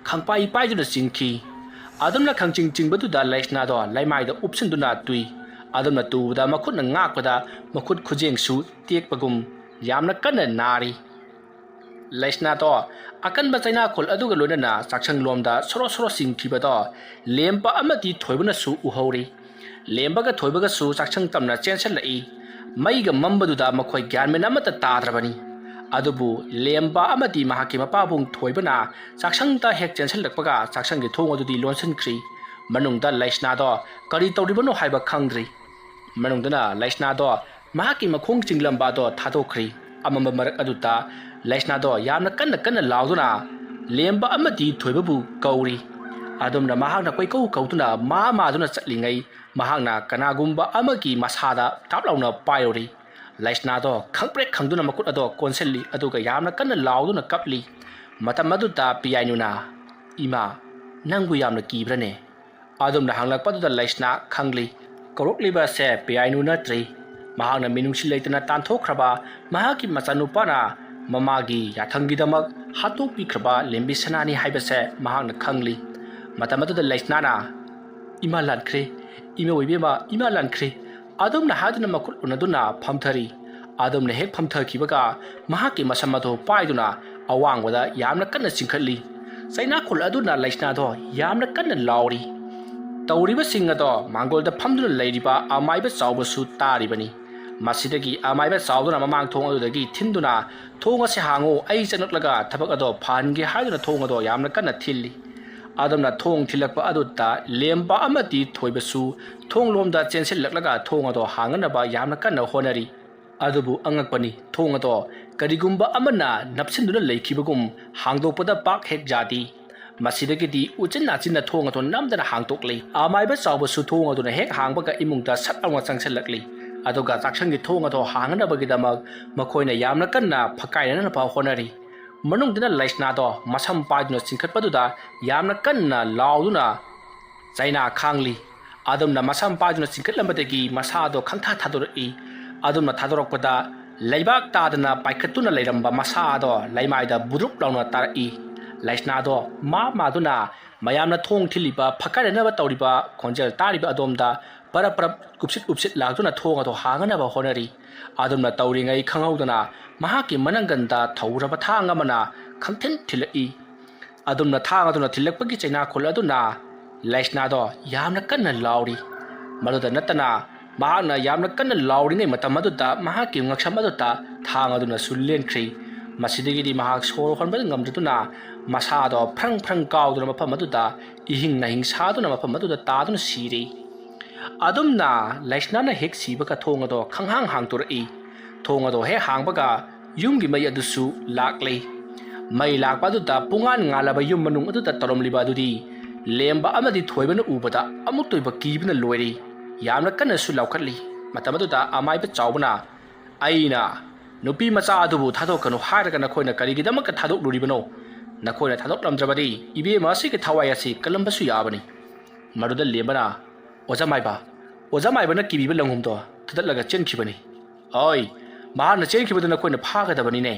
ꯈꯪꯄꯥꯏ ꯄꯥꯏꯗꯨꯅ ꯆꯤꯡꯈꯤ꯫ ꯑꯗꯨꯝꯅ ꯈꯪꯆꯤꯡ ꯆꯤꯡꯕꯗꯨꯗ ꯂꯩꯁꯅꯥꯗꯣ ꯂꯩꯃꯥꯏꯗ ꯎꯞꯁꯤꯟꯗꯨꯅ ꯇꯨꯏ꯫ ꯑꯗꯨꯝꯅ ꯇꯨꯕꯗ ꯃꯈꯨꯠꯅ ꯉꯥꯛꯄꯗ ꯃꯈꯨꯠ ꯈꯨꯖꯦꯡꯁꯨ ꯇꯦꯛꯄꯒꯨꯝ ꯌꯥꯝꯅ ꯀꯟꯅ ꯅꯥꯔꯤ꯫ ꯂꯩꯁꯅꯥꯗꯣ ꯑꯀꯟꯕ ꯆꯩꯅꯥꯈꯣꯜ ꯑꯗꯨꯒ ꯂꯣꯏꯅꯅ ꯆꯥꯛꯁꯪꯂꯣꯝꯗ ꯁꯣꯔꯣ ꯁꯣꯔꯣ ꯆꯤꯡꯈꯤꯕꯗꯣ ꯂꯦꯝꯕ ꯑꯃꯗꯤ ꯊꯣꯏꯕꯅꯁꯨ ꯎꯍꯧꯔꯤ꯫ ꯂꯦꯝꯕꯒ ꯊꯣꯏꯕꯒꯁꯨ ꯆꯥꯛꯁꯪ ꯇꯝꯅ ꯆꯦꯟꯁꯤꯜꯂꯛꯏ꯫ ꯃꯩꯒ ꯃꯝꯕꯗꯨꯗ ꯃꯈꯣꯏ ꯒ꯭ꯌꯥꯟ ꯃꯦꯟ ꯑꯃꯠꯇ ꯇꯥꯗ꯭ꯔꯕꯅꯤ꯫ ꯑꯗꯨꯕꯨ ꯂꯦꯝꯕ ꯑꯃꯗꯤ ꯃꯍꯥꯛꯀꯤ ꯃꯄꯥꯕꯨꯡ ꯊꯣꯏꯕꯅ ꯆꯥꯛꯁꯪꯗ ꯍꯦꯛ ꯆꯦꯟꯁꯤꯜꯂꯛꯄꯒ ꯆꯥꯛꯁꯪꯒꯤ ꯊꯣꯡ ꯑꯗꯨꯗꯤ ꯂꯣꯟꯁꯤꯟꯈ꯭ꯔꯤ꯫ ꯃꯅꯨꯡꯗ ꯂꯩꯁꯅꯥꯗꯣ ꯀꯔꯤ ꯇꯧꯔꯤꯕꯅꯣ ꯍꯥꯏꯕ ꯈꯪꯗ꯭ꯔꯤ꯫ ꯃꯅꯨꯡꯗꯅ ꯂꯩꯁꯅꯥꯗꯣ ꯃꯍꯥꯛꯀꯤ ꯃꯈꯣꯡ ꯆꯤꯡꯂꯝꯕ ꯑꯗꯣ ꯊꯥꯗꯣꯛꯈ꯭ꯔꯤ꯫ ꯑꯃꯝꯕ ꯃꯔꯛ ꯑꯗꯨꯗ ꯂꯩꯁꯅꯥꯗꯣ ꯌꯥꯝꯅ ꯀꯟꯅ ꯀꯟꯅ ꯂꯥꯎꯗꯨꯅ ꯂꯦꯝꯕ ꯑꯃꯗꯤ ꯊꯣꯏꯕꯕꯨ ꯀꯧꯔꯤ꯫ ꯑꯗꯨꯝꯅ ꯃꯍꯥꯛꯅ ꯀꯣꯏꯀꯧ ꯀꯧꯗꯨꯅ ꯃꯥ ꯃꯥꯗꯨꯅ ꯆꯠꯂꯤꯉꯩ ꯃꯍꯥꯛꯅ ꯀꯅꯥꯒꯨꯝꯕ ꯑꯃꯒꯤ ꯃꯁꯥꯗ ꯇꯥꯞ ꯂꯥꯎꯅ ꯄꯥꯏꯔꯨꯔꯤ꯫ ꯂꯩꯁꯅꯥꯗꯣ ꯈꯪꯄ꯭ꯔꯦꯛ ꯈꯪꯗꯨꯅ ꯃꯈꯨꯠ ꯑꯗꯣ ꯀꯣꯟꯁꯤꯜꯂꯤ, ꯑꯗꯨꯒ ꯌꯥꯝꯅ ꯀꯟꯅ ꯂꯥꯎꯗꯨꯅ ꯀꯞꯂꯤ꯫ ꯃꯇꯝ ꯑꯗꯨꯗ ꯄꯤꯌꯥꯏꯅꯨꯅ, "ꯏꯃꯥ, ꯅꯪꯕꯨ ꯌꯥꯝꯅ ꯀꯤꯕ꯭ꯔꯅꯦ?" ꯑꯗꯨꯝꯅ ꯍꯪꯂꯛꯄꯗꯨꯗ ꯂꯩꯁꯅꯥ ꯈꯪꯂꯤ꯫ ꯀꯧꯔꯛꯂꯤꯕ ꯑꯁꯦ ꯄꯤꯌꯥꯏꯅꯨ ꯅꯠꯇ꯭ꯔꯤ꯫ ꯃꯍꯥꯛꯅ ꯃꯤꯅꯨꯡꯁꯤ ꯂꯩꯇꯅ ꯇꯥꯟꯊꯣꯛꯈ꯭ꯔꯕ ꯃꯍꯥꯛꯀꯤ ꯃꯆꯥꯅꯨꯄꯥꯅ ꯃꯃꯥꯒꯤ ꯌꯥꯊꯪꯒꯤꯗꯃꯛ ꯍꯥꯠꯇꯣꯛꯄꯤꯈ꯭ꯔꯕ ꯂꯦꯝꯕꯤ ꯁꯅꯥꯅꯤ ꯍꯥꯏꯕꯁꯦ ꯃꯍꯥꯛꯅ ꯈꯪꯂꯤ꯫ ꯃꯇꯝ ꯑꯗꯨꯗ ꯂꯩꯁꯅꯥꯅ, "ꯏꯃꯥ ꯂꯥꯟꯈ꯭ꯔꯦ, ꯏꯃꯥ ꯑꯣꯏꯕꯤꯃ, ꯏꯃꯥ ꯂꯥꯟꯈ꯭ꯔꯦ, ꯑꯗꯨꯝꯅ ꯍꯥꯏꯗꯨꯅ ꯃꯈꯨꯠ ꯎꯅꯗꯨꯅ ꯐꯝꯊꯔꯤ꯫ ꯑꯗꯨꯝꯅ ꯍꯦꯛ ꯐꯝꯊꯈꯤꯕꯒ ꯃꯍꯥꯛꯀꯤ ꯃꯁꯝ ꯑꯗꯨ ꯄꯥꯏꯗꯨꯅ ꯑꯋꯥꯡꯕꯗ ꯌꯥꯝꯅ ꯀꯟꯅ ꯆꯤꯡꯈꯠꯂꯤ꯫ ꯆꯩꯅꯥꯈꯣꯜ ꯑꯗꯨꯅ ꯂꯩꯁꯅꯥꯗꯣ ꯌꯥꯝꯅ ꯀꯟꯅ ꯂꯥꯎꯔꯤ꯫ ꯇꯧꯔꯤꯕꯁꯤꯡ ꯑꯗꯣ ꯃꯥꯡꯒꯣꯜꯗ ꯐꯝꯗꯨꯅ ꯂꯩꯔꯤꯕ ꯑꯃꯥꯏꯕ ꯆꯥꯎꯕꯁꯨ ꯇꯥꯔꯤꯕꯅꯤ꯫ ꯃꯁꯤꯗꯒꯤ ꯑꯃꯥꯏꯕ ꯆꯥꯎꯗꯨꯅ ꯃꯃꯥꯡ ꯊꯣꯡ ꯑꯗꯨꯗꯒꯤ ꯊꯤꯟꯗꯨꯅ "ꯊꯣꯡ ꯑꯁꯤ ꯍꯥꯡꯉꯨ, ꯑꯩ ꯆꯪꯂꯛꯂꯒ ꯊꯕꯛ ꯑꯗꯣ ꯐꯍꯟꯒꯦ" ꯍꯥꯏꯗꯨꯅ ꯊꯣꯡ ꯑꯗꯣ ꯌꯥꯝꯅ ꯀꯟꯅ ꯊꯤꯜꯂꯤ꯫ ꯑꯗꯨꯝꯅ ꯊꯣꯡ ꯊꯤꯜꯂꯛꯄ ꯑꯗꯨꯗ ꯂꯦꯝꯕ ꯑꯃꯗꯤ ꯊꯣꯏꯕꯁꯨ ꯊꯣꯡ ꯂꯣꯝꯗ ꯆꯦꯟꯁꯤꯜꯂꯛꯂꯒ ꯊꯣꯡ ꯑꯗꯣ ꯍꯥꯡꯅꯅꯕ ꯌꯥꯝꯅ ꯀꯟꯅ ꯍꯣꯠꯅꯔꯤ꯫ ꯑꯗꯨꯕꯨ ꯑꯉꯛꯄꯅꯤ, ꯊꯣꯡ ꯑꯗꯣ ꯀꯔꯤꯒꯨꯝꯕ ꯑꯃꯅ ꯅꯞꯁꯤꯟꯗꯨꯅ ꯂꯩꯈꯤꯕꯒꯨꯝ ꯍꯥꯡꯗꯣꯛꯄꯗ ꯄꯥꯛ ꯍꯦꯛ ꯌꯥꯗꯦ꯫ ꯃꯁꯤꯗꯒꯤꯗꯤ ꯎꯆꯤꯟ ꯅꯥꯆꯤꯟꯅ ꯊꯣꯡ ꯑꯗꯣ ꯅꯝꯗꯅ ꯍꯥꯡꯗꯣꯛꯂꯤ꯫ ꯑꯃꯥꯏꯕ ꯆꯥꯎꯕꯁꯨ ꯊꯣꯡ ꯑꯗꯨꯅ ꯍꯦꯛ ꯍꯥꯡꯕꯒ ꯏꯃꯨꯡꯗ ꯁꯠ ꯂꯥꯎꯅ ꯆꯪꯁꯤꯜꯂꯛꯂꯤ꯫ ꯑꯗꯨꯒ ꯆꯥꯛꯁꯪꯒꯤ ꯊꯣꯡ ꯑꯗꯣ ꯍꯥꯡꯅꯅꯕꯒꯤꯗꯃꯛ ꯃꯈꯣꯏꯅ ꯌꯥꯝꯅ ꯀꯟꯅ ꯐꯀꯥꯏꯅꯅꯕ ꯍꯣꯠꯅꯔꯤ꯫ ꯃꯅꯨꯡꯗꯅ ꯂꯩꯁꯅꯥꯗꯣ ꯃꯁꯝ ꯄꯥꯏꯗꯨꯅ ꯆꯤꯡꯈꯠꯄꯗꯨꯗ ꯌꯥꯝꯅ ꯀꯟꯅ ꯂꯥꯎꯗꯨꯅ ꯆꯩꯅꯥ ꯈꯥꯡꯂꯤ꯫ ꯑꯗꯨꯝꯅ ꯃꯁꯝ ꯄꯥꯏꯗꯨꯅ ꯆꯤꯡꯈꯠꯂꯝꯕꯗꯒꯤ ꯃꯁꯥꯗꯣ ꯈꯪꯊꯥ ꯊꯥꯗꯣꯔꯛꯏ꯫ ꯑꯗꯨꯝꯅ ꯊꯥꯗꯣꯔꯛꯄꯗ ꯂꯩꯕꯥꯛ ꯇꯥꯗꯅ ꯄꯥꯏꯈꯠꯇꯨꯅ ꯂꯩꯔꯝꯕ ꯃꯁꯥꯗꯣ ꯂꯩꯃꯥꯏꯗ ꯕꯨꯗ꯭ꯔꯨꯞ ꯂꯥꯎꯅ ꯇꯥꯔꯛꯏ꯫ ꯂꯩꯁꯅꯥꯗꯣ ꯃꯥ ꯃꯥꯗꯨꯅ ꯃꯌꯥꯝꯅ ꯊꯣꯡ ꯊꯤꯜꯂꯤꯕ, ꯐꯀꯥꯏꯅꯅꯕ ꯇꯧꯔꯤꯕ ꯈꯣꯟꯖꯦꯜ ꯇꯥꯔꯤꯕ ꯑꯗꯣꯝꯗ ꯄꯔꯞ ꯄꯔꯞ ꯀꯨꯞꯁꯤꯠ ꯀꯨꯞꯁꯤꯠ ꯂꯥꯛꯇꯨꯅ ꯊꯣꯡ ꯑꯗꯣ ꯍꯥꯡꯅꯅꯕ ꯍꯣꯠꯅꯔꯤ꯫ ꯑꯗꯨꯝꯅ ꯇꯧꯔꯤꯉꯩ ꯈꯪꯍꯧꯗꯅ ꯃꯍꯥꯛꯀꯤ ꯃꯅꯪꯒꯟꯗ ꯊꯧꯔꯕ ꯊꯥꯡ ꯑꯃꯅ ꯈꯪꯊꯤꯟ ꯊꯤꯜꯂꯛꯏ꯫ ꯑꯗꯨꯝꯅ ꯊꯥꯡ ꯑꯗꯨꯅ ꯊꯤꯜꯂꯛꯄꯒꯤ ꯆꯩꯅꯥꯈꯣꯜ ꯑꯗꯨꯅ ꯂꯩꯁꯅꯥꯗꯣ ꯌꯥꯝꯅ ꯀꯟꯅ ꯂꯥꯎꯔꯤ꯫ ꯃꯗꯨꯗ ꯅꯠꯇꯅ ꯃꯍꯥꯛꯅ ꯌꯥꯝꯅ ꯀꯟꯅ ꯂꯥꯎꯔꯤꯉꯩ ꯃꯇꯝ ꯑꯗꯨꯗ ꯃꯍꯥꯛꯀꯤ ꯉꯛꯁꯝ ꯑꯗꯨꯗ ꯊꯥꯡ ꯑꯗꯨꯅꯁꯨ ꯂꯦꯟꯈ꯭ꯔꯤ꯫ ꯃꯁꯤꯗꯒꯤꯗꯤ ꯃꯍꯥꯛ ꯁꯣꯔ ꯍꯣꯟꯕ ꯉꯝꯗꯗꯨꯅ ꯃꯁꯥꯗꯣ ꯐ꯭ꯔꯪ ꯐ꯭ꯔꯪ ꯀꯥꯎꯗꯨꯅ ꯃꯐꯝ ꯑꯗꯨꯗ ꯏꯍꯤꯡ ꯅꯥꯍꯤꯡ ꯁꯥꯗꯨꯅ ꯃꯐꯝ ꯑꯗꯨꯗ ꯇꯥꯗꯨꯅ ꯁꯤꯔꯤ꯫ ꯑꯗꯨꯝꯅ ꯂꯩꯁꯅꯥꯅ ꯍꯦꯛ ꯁꯤꯕꯒ ꯊꯣꯡ ꯑꯗꯣ ꯈꯪꯍꯥꯡ ꯍꯥꯡꯗꯣꯔꯛꯏ꯫ ꯊꯣꯡ ꯑꯗꯣ ꯍꯦꯛ ꯍꯥꯡꯕꯒ ꯌꯨꯝꯒꯤ ꯃꯩ ꯑꯗꯨꯁꯨ ꯂꯥꯛꯂꯤ꯫ ꯃꯩ ꯂꯥꯛꯄ ꯑꯗꯨꯗ ꯄꯨꯡꯉꯥꯟ ꯉꯥꯜꯂꯕ ꯌꯨꯝ ꯃꯅꯨꯡ ꯑꯗꯨꯗ ꯇꯧꯔꯝꯂꯤꯕ ꯑꯗꯨꯗꯤ ꯂꯦꯝꯕ ꯑꯃꯗꯤ ꯊꯣꯏꯕꯅ ꯎꯕꯗ ꯑꯃꯨꯛꯇꯣꯏꯕ ꯀꯤꯕꯅ ꯂꯣꯏꯔꯤ꯫ ꯌꯥꯝꯅ ꯀꯟꯅꯁꯨ ꯂꯥꯎꯈꯠꯂꯤ꯫ ꯃꯇꯝ ꯑꯗꯨꯗ ꯑꯃꯥꯏꯕ ꯆꯥꯎꯕꯅ, "ꯑꯩꯅ ꯅꯨꯄꯤ ꯃꯆꯥ ꯑꯗꯨꯕꯨ ꯊꯥꯗꯣꯛꯀꯅꯨ ꯍꯥꯏꯔꯒ ꯅꯈꯣꯏꯅ ꯀꯔꯤꯒꯤꯗꯃꯛꯇ ꯊꯥꯗꯣꯛꯂꯨꯔꯤꯕꯅꯣ? ꯅꯈꯣꯏꯅ ꯊꯥꯗꯣꯛꯂꯝꯗ꯭ꯔꯕꯗꯤ ꯏꯕꯦꯝꯃ ꯑꯁꯤꯒꯤ ꯊꯋꯥꯏ ꯑꯁꯤ ꯀꯜꯂꯝꯕꯁꯨ ꯌꯥꯕꯅꯤ"꯫ ꯃꯗꯨꯗ ꯂꯦꯝꯕꯅ, "ꯑꯣꯖꯥ ꯃꯥꯏꯕ, ꯑꯣꯖꯥ ꯃꯥꯏꯕꯅ ꯀꯤꯕꯤꯕ ꯂꯪꯍꯨꯝꯗꯣ ꯊꯨꯗꯠꯂꯒ ꯆꯦꯟꯈꯤꯕꯅꯤ꯫ ꯑꯣꯏ, ꯃꯍꯥꯛꯅ ꯆꯦꯟꯈꯤꯕꯗꯨ ꯅꯈꯣꯏꯅ ꯐꯥꯒꯗꯕꯅꯤꯅꯦ꯫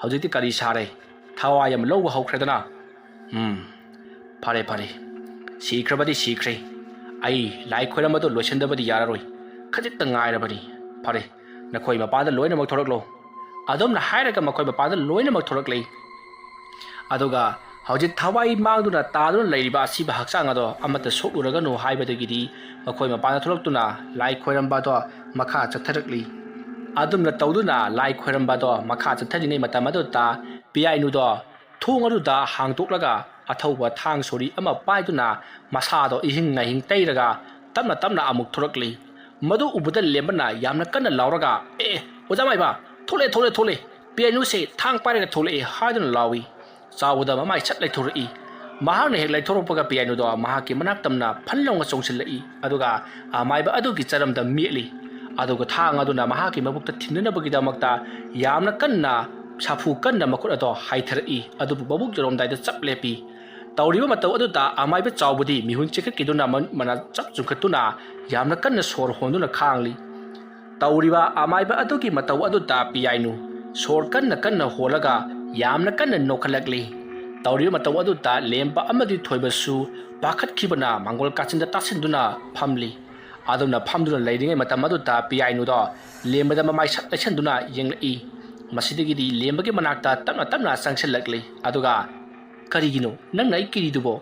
ꯍꯧꯖꯤꯛꯇꯤ ꯀꯔꯤ ꯁꯥꯔꯦ? ꯊꯋꯥꯏ ꯑꯃ ꯂꯧꯕ ꯍꯧꯈ꯭ꯔꯦꯗꯅ꯫ ꯎꯝ, ꯐꯔꯦ, ꯐꯔꯦ꯫ ꯁꯤꯈ꯭ꯔꯕꯗꯤ ꯁꯤꯈ꯭ꯔꯦ꯫ ꯑꯩ ꯂꯥꯏ ꯈꯣꯏꯔꯝꯕꯗꯨ ꯂꯣꯏꯁꯤꯟꯗꯕꯗꯤ ꯌꯥꯔꯔꯣꯏ꯫ ꯈꯖꯤꯛꯇ ꯉꯥꯏꯔꯕꯅꯤ꯫ ꯐꯔꯦ, ꯅꯈꯣꯏ ꯃꯄꯥꯟꯗ ꯂꯣꯏꯅꯃꯛ ꯊꯣꯔꯛꯂꯣ꯫ ꯑꯗꯨꯝꯅ ꯍꯥꯏꯔꯒ ꯃꯈꯣꯏ ꯃꯄꯥꯟꯗ ꯂꯣꯏꯅꯃꯛ ꯊꯣꯔꯛꯂꯤ꯫ ꯑꯗꯨꯒ ꯍꯧꯖꯤꯛ ꯊꯋꯥꯏ ꯃꯥꯡꯗꯨꯅ ꯇꯥꯗꯨꯅ ꯂꯩꯔꯤꯕ ꯑꯁꯤꯕ ꯍꯛꯆꯥꯡ ꯑꯗꯣ ꯑꯃꯠꯇ ꯁꯣꯛꯂꯨꯔꯒꯅꯨ ꯍꯥꯏꯕꯗꯒꯤꯗꯤ ꯃꯈꯣꯏ ꯃꯄꯥꯟꯗ ꯊꯣꯛꯂꯛꯇꯨꯅ ꯂꯥꯏ ꯈꯣꯏꯔꯝꯕ ꯑꯗꯣ ꯃꯈꯥ ꯆꯠꯊꯔꯛꯂꯤ꯫ ꯑꯗꯨꯝꯅ ꯇꯧꯗꯨꯅ ꯂꯥꯏ ꯈꯣꯏꯔꯝꯕ ꯑꯗꯣ ꯃꯈꯥ ꯆꯠꯊꯔꯤꯉꯩ ꯃꯇꯝ ꯑꯗꯨꯗ ꯄꯤꯌꯥꯏꯅꯨꯗꯣ ꯊꯣꯡ ꯑꯗꯨꯗ ꯍꯥꯡꯗꯣꯛꯂꯒ ꯑꯊꯧꯕ ꯊꯥꯡ ꯁꯣꯔꯤ ꯑꯃ ꯄꯥꯏꯗꯨꯅ ꯃꯁꯥꯗꯣ ꯏꯍꯤꯡ ꯅꯥꯍꯤꯡ ꯇꯩꯔꯒ ꯇꯞꯅ ꯇꯞꯅ ꯑꯃꯨꯛ ꯊꯣꯔꯛꯂꯤ꯫ ꯃꯗꯨ ꯎꯕꯗ ꯂꯦꯝꯕꯅ ꯌꯥꯝꯅ ꯀꯟꯅ ꯂꯥꯎꯔꯒ, "ꯑꯦ, ꯑꯣꯖꯥ ꯃꯥꯏꯕ, ꯊꯣꯛꯂꯛꯑꯦ, ꯊꯣꯛꯂꯛꯑꯦ, ꯊꯣꯛꯂꯛꯑꯦ! ꯄꯤꯌꯥꯏꯅꯨꯁꯦ ꯊꯥꯡ ꯄꯥꯏꯔꯒ ꯊꯣꯛꯂꯛꯑꯦ!" ꯍꯥꯏꯗꯨꯅ ꯂꯥꯎꯏ꯫ ꯆꯥꯎꯕꯗ ꯃꯃꯥꯏ ꯁꯠ ꯂꯩꯊꯣꯔꯛꯏ꯫ ꯃꯍꯥꯛꯅ ꯍꯦꯛ ꯂꯩꯊꯣꯔꯛꯄꯒ ꯄꯤꯌꯥꯏꯅꯨꯗꯣ ꯃꯍꯥꯛꯀꯤ ꯃꯅꯥꯛ ꯇꯝꯅ ꯐꯟ ꯂꯥꯎꯅ ꯆꯣꯡꯁꯤꯜꯂꯛꯏ, ꯑꯗꯨꯒ ꯑꯃꯥꯏꯕ ꯑꯗꯨꯒꯤ ꯆꯔꯝꯗ ꯃꯦꯠꯂꯤ꯫ ꯑꯗꯨꯒ ꯊꯥꯡ ꯑꯗꯨꯅ ꯃꯍꯥꯛꯀꯤ ꯃꯕꯨꯛꯇ ꯊꯤꯟꯅꯅꯕꯒꯤꯗꯃꯛꯇ ꯌꯥꯝꯅ ꯀꯟꯅ ꯁꯥꯐꯨ ꯀꯟꯅ ꯃꯈꯨꯠ ꯑꯗꯣ ꯍꯥꯏꯊꯔꯛꯏ, ꯑꯗꯨꯕꯨ ꯃꯕꯨꯛ ꯌꯧꯔꯝꯗꯥꯏꯗ ꯆꯞ ꯂꯦꯞꯄꯤ꯫ ꯇꯧꯔꯤꯕ ꯃꯇꯧ ꯑꯗꯨꯗ ꯑꯃꯥꯏꯕ ꯆꯥꯎꯕꯗꯤ ꯃꯤꯍꯨꯟ ꯆꯤꯈꯠꯈꯤꯗꯨꯅ ꯃ-, ꯃꯅꯥ ꯆꯞ ꯆꯨꯡꯈꯠꯇꯨꯅ ꯌꯥꯝꯅ ꯀꯟꯅ ꯁꯣꯔ ꯍꯣꯟꯗꯨꯅ ꯈꯥꯡꯂꯤ꯫ ꯇꯧꯔꯤꯕ ꯑꯃꯥꯏꯕ ꯑꯗꯨꯒꯤ ꯃꯇꯧ ꯑꯗꯨꯗ ꯄꯤꯌꯥꯏꯅꯨ ꯁꯣꯔ ꯀꯟꯅ ꯀꯟꯅ ꯍꯣꯜꯂꯒ ꯌꯥꯝꯅ ꯀꯟꯅ ꯅꯣꯛꯈꯠꯂꯛꯂꯤ꯫ ꯇꯧꯔꯤꯕ ꯃꯇꯧ ꯑꯗꯨꯗ ꯂꯦꯝꯕ ꯑꯃꯗꯤ ꯊꯣꯏꯕꯁꯨ ꯄꯥꯈꯠꯈꯤꯕꯅ ꯃꯥꯡꯒꯣꯜ ꯀꯥꯆꯤꯟꯗ ꯇꯥꯁꯤꯟꯗꯨꯅ ꯐꯝꯂꯤ꯫ ꯑꯗꯨꯝꯅ ꯐꯝꯗꯨꯅ ꯂꯩꯔꯤꯉꯩ ꯃꯇꯝ ꯑꯗꯨꯗ ꯄꯤꯌꯥꯏꯅꯨꯗꯣ ꯂꯦꯝꯕꯗ ꯃꯃꯥꯏ ꯁꯠ ꯂꯩꯁꯟꯗꯨꯅ ꯌꯦꯡꯂꯛꯏ꯫ ꯃꯁꯤꯗꯒꯤꯗꯤ ꯂꯦꯝꯕꯒꯤ ꯃꯅꯥꯛꯇ ꯇꯞꯅ ꯇꯞꯅ ꯆꯪꯁꯤꯜꯂꯛꯂꯤ꯫ ꯑꯗꯨꯒ, "ꯀꯔꯤꯒꯤꯅꯣ ꯅꯪꯅ ꯑꯩ ꯀꯤꯔꯤꯗꯨꯕꯣ?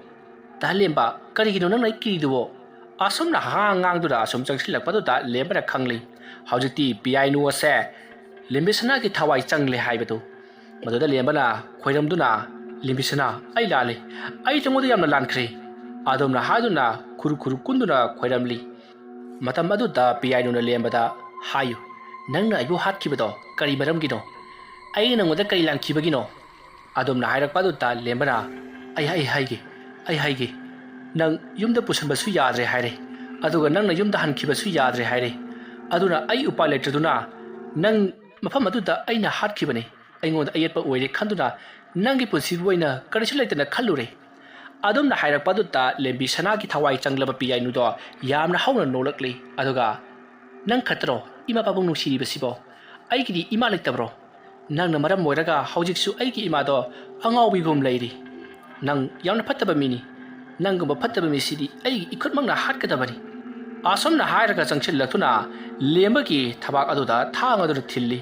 ꯇꯥ ꯂꯦꯝꯕ, ꯀꯔꯤꯒꯤꯅꯣ ꯅꯪꯅ ꯑꯩ ꯀꯤꯔꯤꯗꯨꯕꯣ?" ꯑꯁꯨꯝꯅ ꯍꯥ ꯉꯥꯡꯗꯨꯅ ꯑꯁꯨꯝ ꯆꯪꯁꯤꯜꯂꯛꯄꯗꯨꯗ ꯂꯦꯝꯕꯅ ꯈꯪꯂꯤ꯫ ꯍꯧꯖꯤꯛꯇꯤ ꯄꯤꯌꯥꯏꯅꯨ ꯑꯁꯦ ꯂꯦꯝꯕꯤꯁꯅꯥꯒꯤ ꯊꯋꯥꯏ ꯆꯪꯂꯦ ꯍꯥꯏꯕꯗꯨ꯫ ꯃꯗꯨꯗ ꯂꯦꯝꯕꯅ ꯈꯣꯏꯔꯝꯗꯨꯅ, "ꯂꯦꯝꯕꯤꯁꯅꯥ, ꯑꯩ ꯂꯥꯜꯂꯦ꯫ ꯑꯩ ꯅꯉꯣꯟꯗ ꯌꯥꯝꯅ ꯂꯥꯟꯈ꯭ꯔꯦ"꯫ ꯑꯗꯨꯝꯅ ꯍꯥꯏꯗꯨꯅ ꯈꯨꯔꯨ ꯈꯨꯔꯨ ꯀꯨꯟꯗꯨꯅ ꯈꯣꯏꯔꯝꯂꯤ꯫ ꯃꯇꯝ ꯑꯗꯨꯗ ꯄꯤꯌꯥꯏꯅꯨꯅ ꯂꯦꯝꯕꯗ ꯍꯥꯏꯌꯨ, "ꯅꯪꯅ ꯑꯩꯕꯨ ꯍꯥꯠꯈꯤꯕꯗꯣ ꯀꯔꯤ ꯃꯔꯝꯒꯤꯅꯣ? ꯑꯩꯅ ꯅꯉꯣꯟꯗ ꯀꯔꯤ ꯂꯥꯟꯈꯤꯕꯒꯤꯅꯣ?" ꯑꯗꯨꯝꯅ ꯍꯥꯏꯔꯛꯄ ꯑꯗꯨꯗ ꯂꯦꯝꯕꯅ, "ꯑꯩ, ꯑꯩ ꯍꯥꯏꯒꯦ, ꯑꯩ ꯍꯥꯏꯒꯦ꯫ ꯅꯪ ꯌꯨꯝꯗ ꯄꯨꯁꯤꯟꯕꯁꯨ ꯌꯥꯗ꯭ꯔꯦ ꯍꯥꯏꯔꯦ, ꯑꯗꯨꯒ ꯅꯪꯅ ꯌꯨꯝꯗ ꯍꯟꯈꯤꯕꯁꯨ ꯌꯥꯗ꯭ꯔꯦ ꯍꯥꯏꯔꯦ꯫ ꯑꯗꯨꯅ ꯑꯩ ꯎꯄꯥꯏ ꯂꯩꯇ꯭ꯔꯗꯨꯅ ꯅꯪ ꯃꯐꯝ ꯑꯗꯨꯗ ꯑꯩꯅ ꯍꯥꯠꯈꯤꯕꯅꯤ꯫ ꯑꯩꯉꯣꯟꯗ ꯑꯌꯦꯠꯄ ꯑꯣꯏꯔꯦ ꯈꯟꯗꯨꯅ ꯅꯪꯒꯤ ꯄꯨꯟꯁꯤꯕꯨ ꯑꯩꯅ ꯀꯔꯤꯁꯨ ꯂꯩꯇꯅ ꯈꯜꯂꯨꯔꯦ"꯫ ꯑꯗꯨꯝꯅ ꯍꯥꯏꯔꯛꯄ ꯑꯗꯨꯗ ꯂꯦꯝꯕꯤ ꯁꯅꯥꯒꯤ ꯊꯋꯥꯏ ꯆꯪꯂꯕ ꯄꯤꯌꯥꯏꯅꯨꯗꯣ ꯌꯥꯝꯅ ꯍꯧꯅ ꯅꯣꯛꯂꯛꯂꯤ꯫ ꯑꯗꯨꯒ, "ꯅꯪ ꯈꯛꯇꯔꯣ ꯏꯃꯥ ꯄꯥꯕꯨꯡ ꯅꯨꯡꯁꯤꯔꯤꯕꯁꯤꯕꯣ? ꯑꯩꯒꯤꯗꯤ ꯏꯃꯥ ꯂꯩꯇꯕ꯭ꯔꯣ? ꯅꯪꯅ ꯃꯔꯝ ꯑꯣꯏꯔꯒ ꯍꯧꯖꯤꯛꯁꯨ ꯑꯩꯒꯤ ꯏꯃꯥꯗꯣ ꯑꯉꯥꯎꯕꯤꯒꯨꯝ ꯂꯩꯔꯤ꯫ ꯅꯪ ꯌꯥꯝꯅ ꯐꯠꯇꯕ ꯃꯤꯅꯤ꯫ ꯅꯪꯒꯨꯝꯕ ꯐꯠꯇꯕ ꯃꯤꯁꯤꯗꯤ ꯑꯩꯒꯤ ꯏꯈꯨꯠꯃꯛꯅ ꯍꯥꯠꯀꯗꯕꯅꯤ"꯫ ꯑꯁꯨꯝꯅ ꯍꯥꯏꯔꯒ ꯆꯪꯁꯤꯜꯂꯛꯇꯨꯅ ꯂꯦꯝꯕꯒꯤ ꯊꯕꯥꯛ ꯑꯗꯨꯗ ꯊꯥꯡ ꯑꯗꯨꯅ ꯊꯤꯜꯂꯤ꯫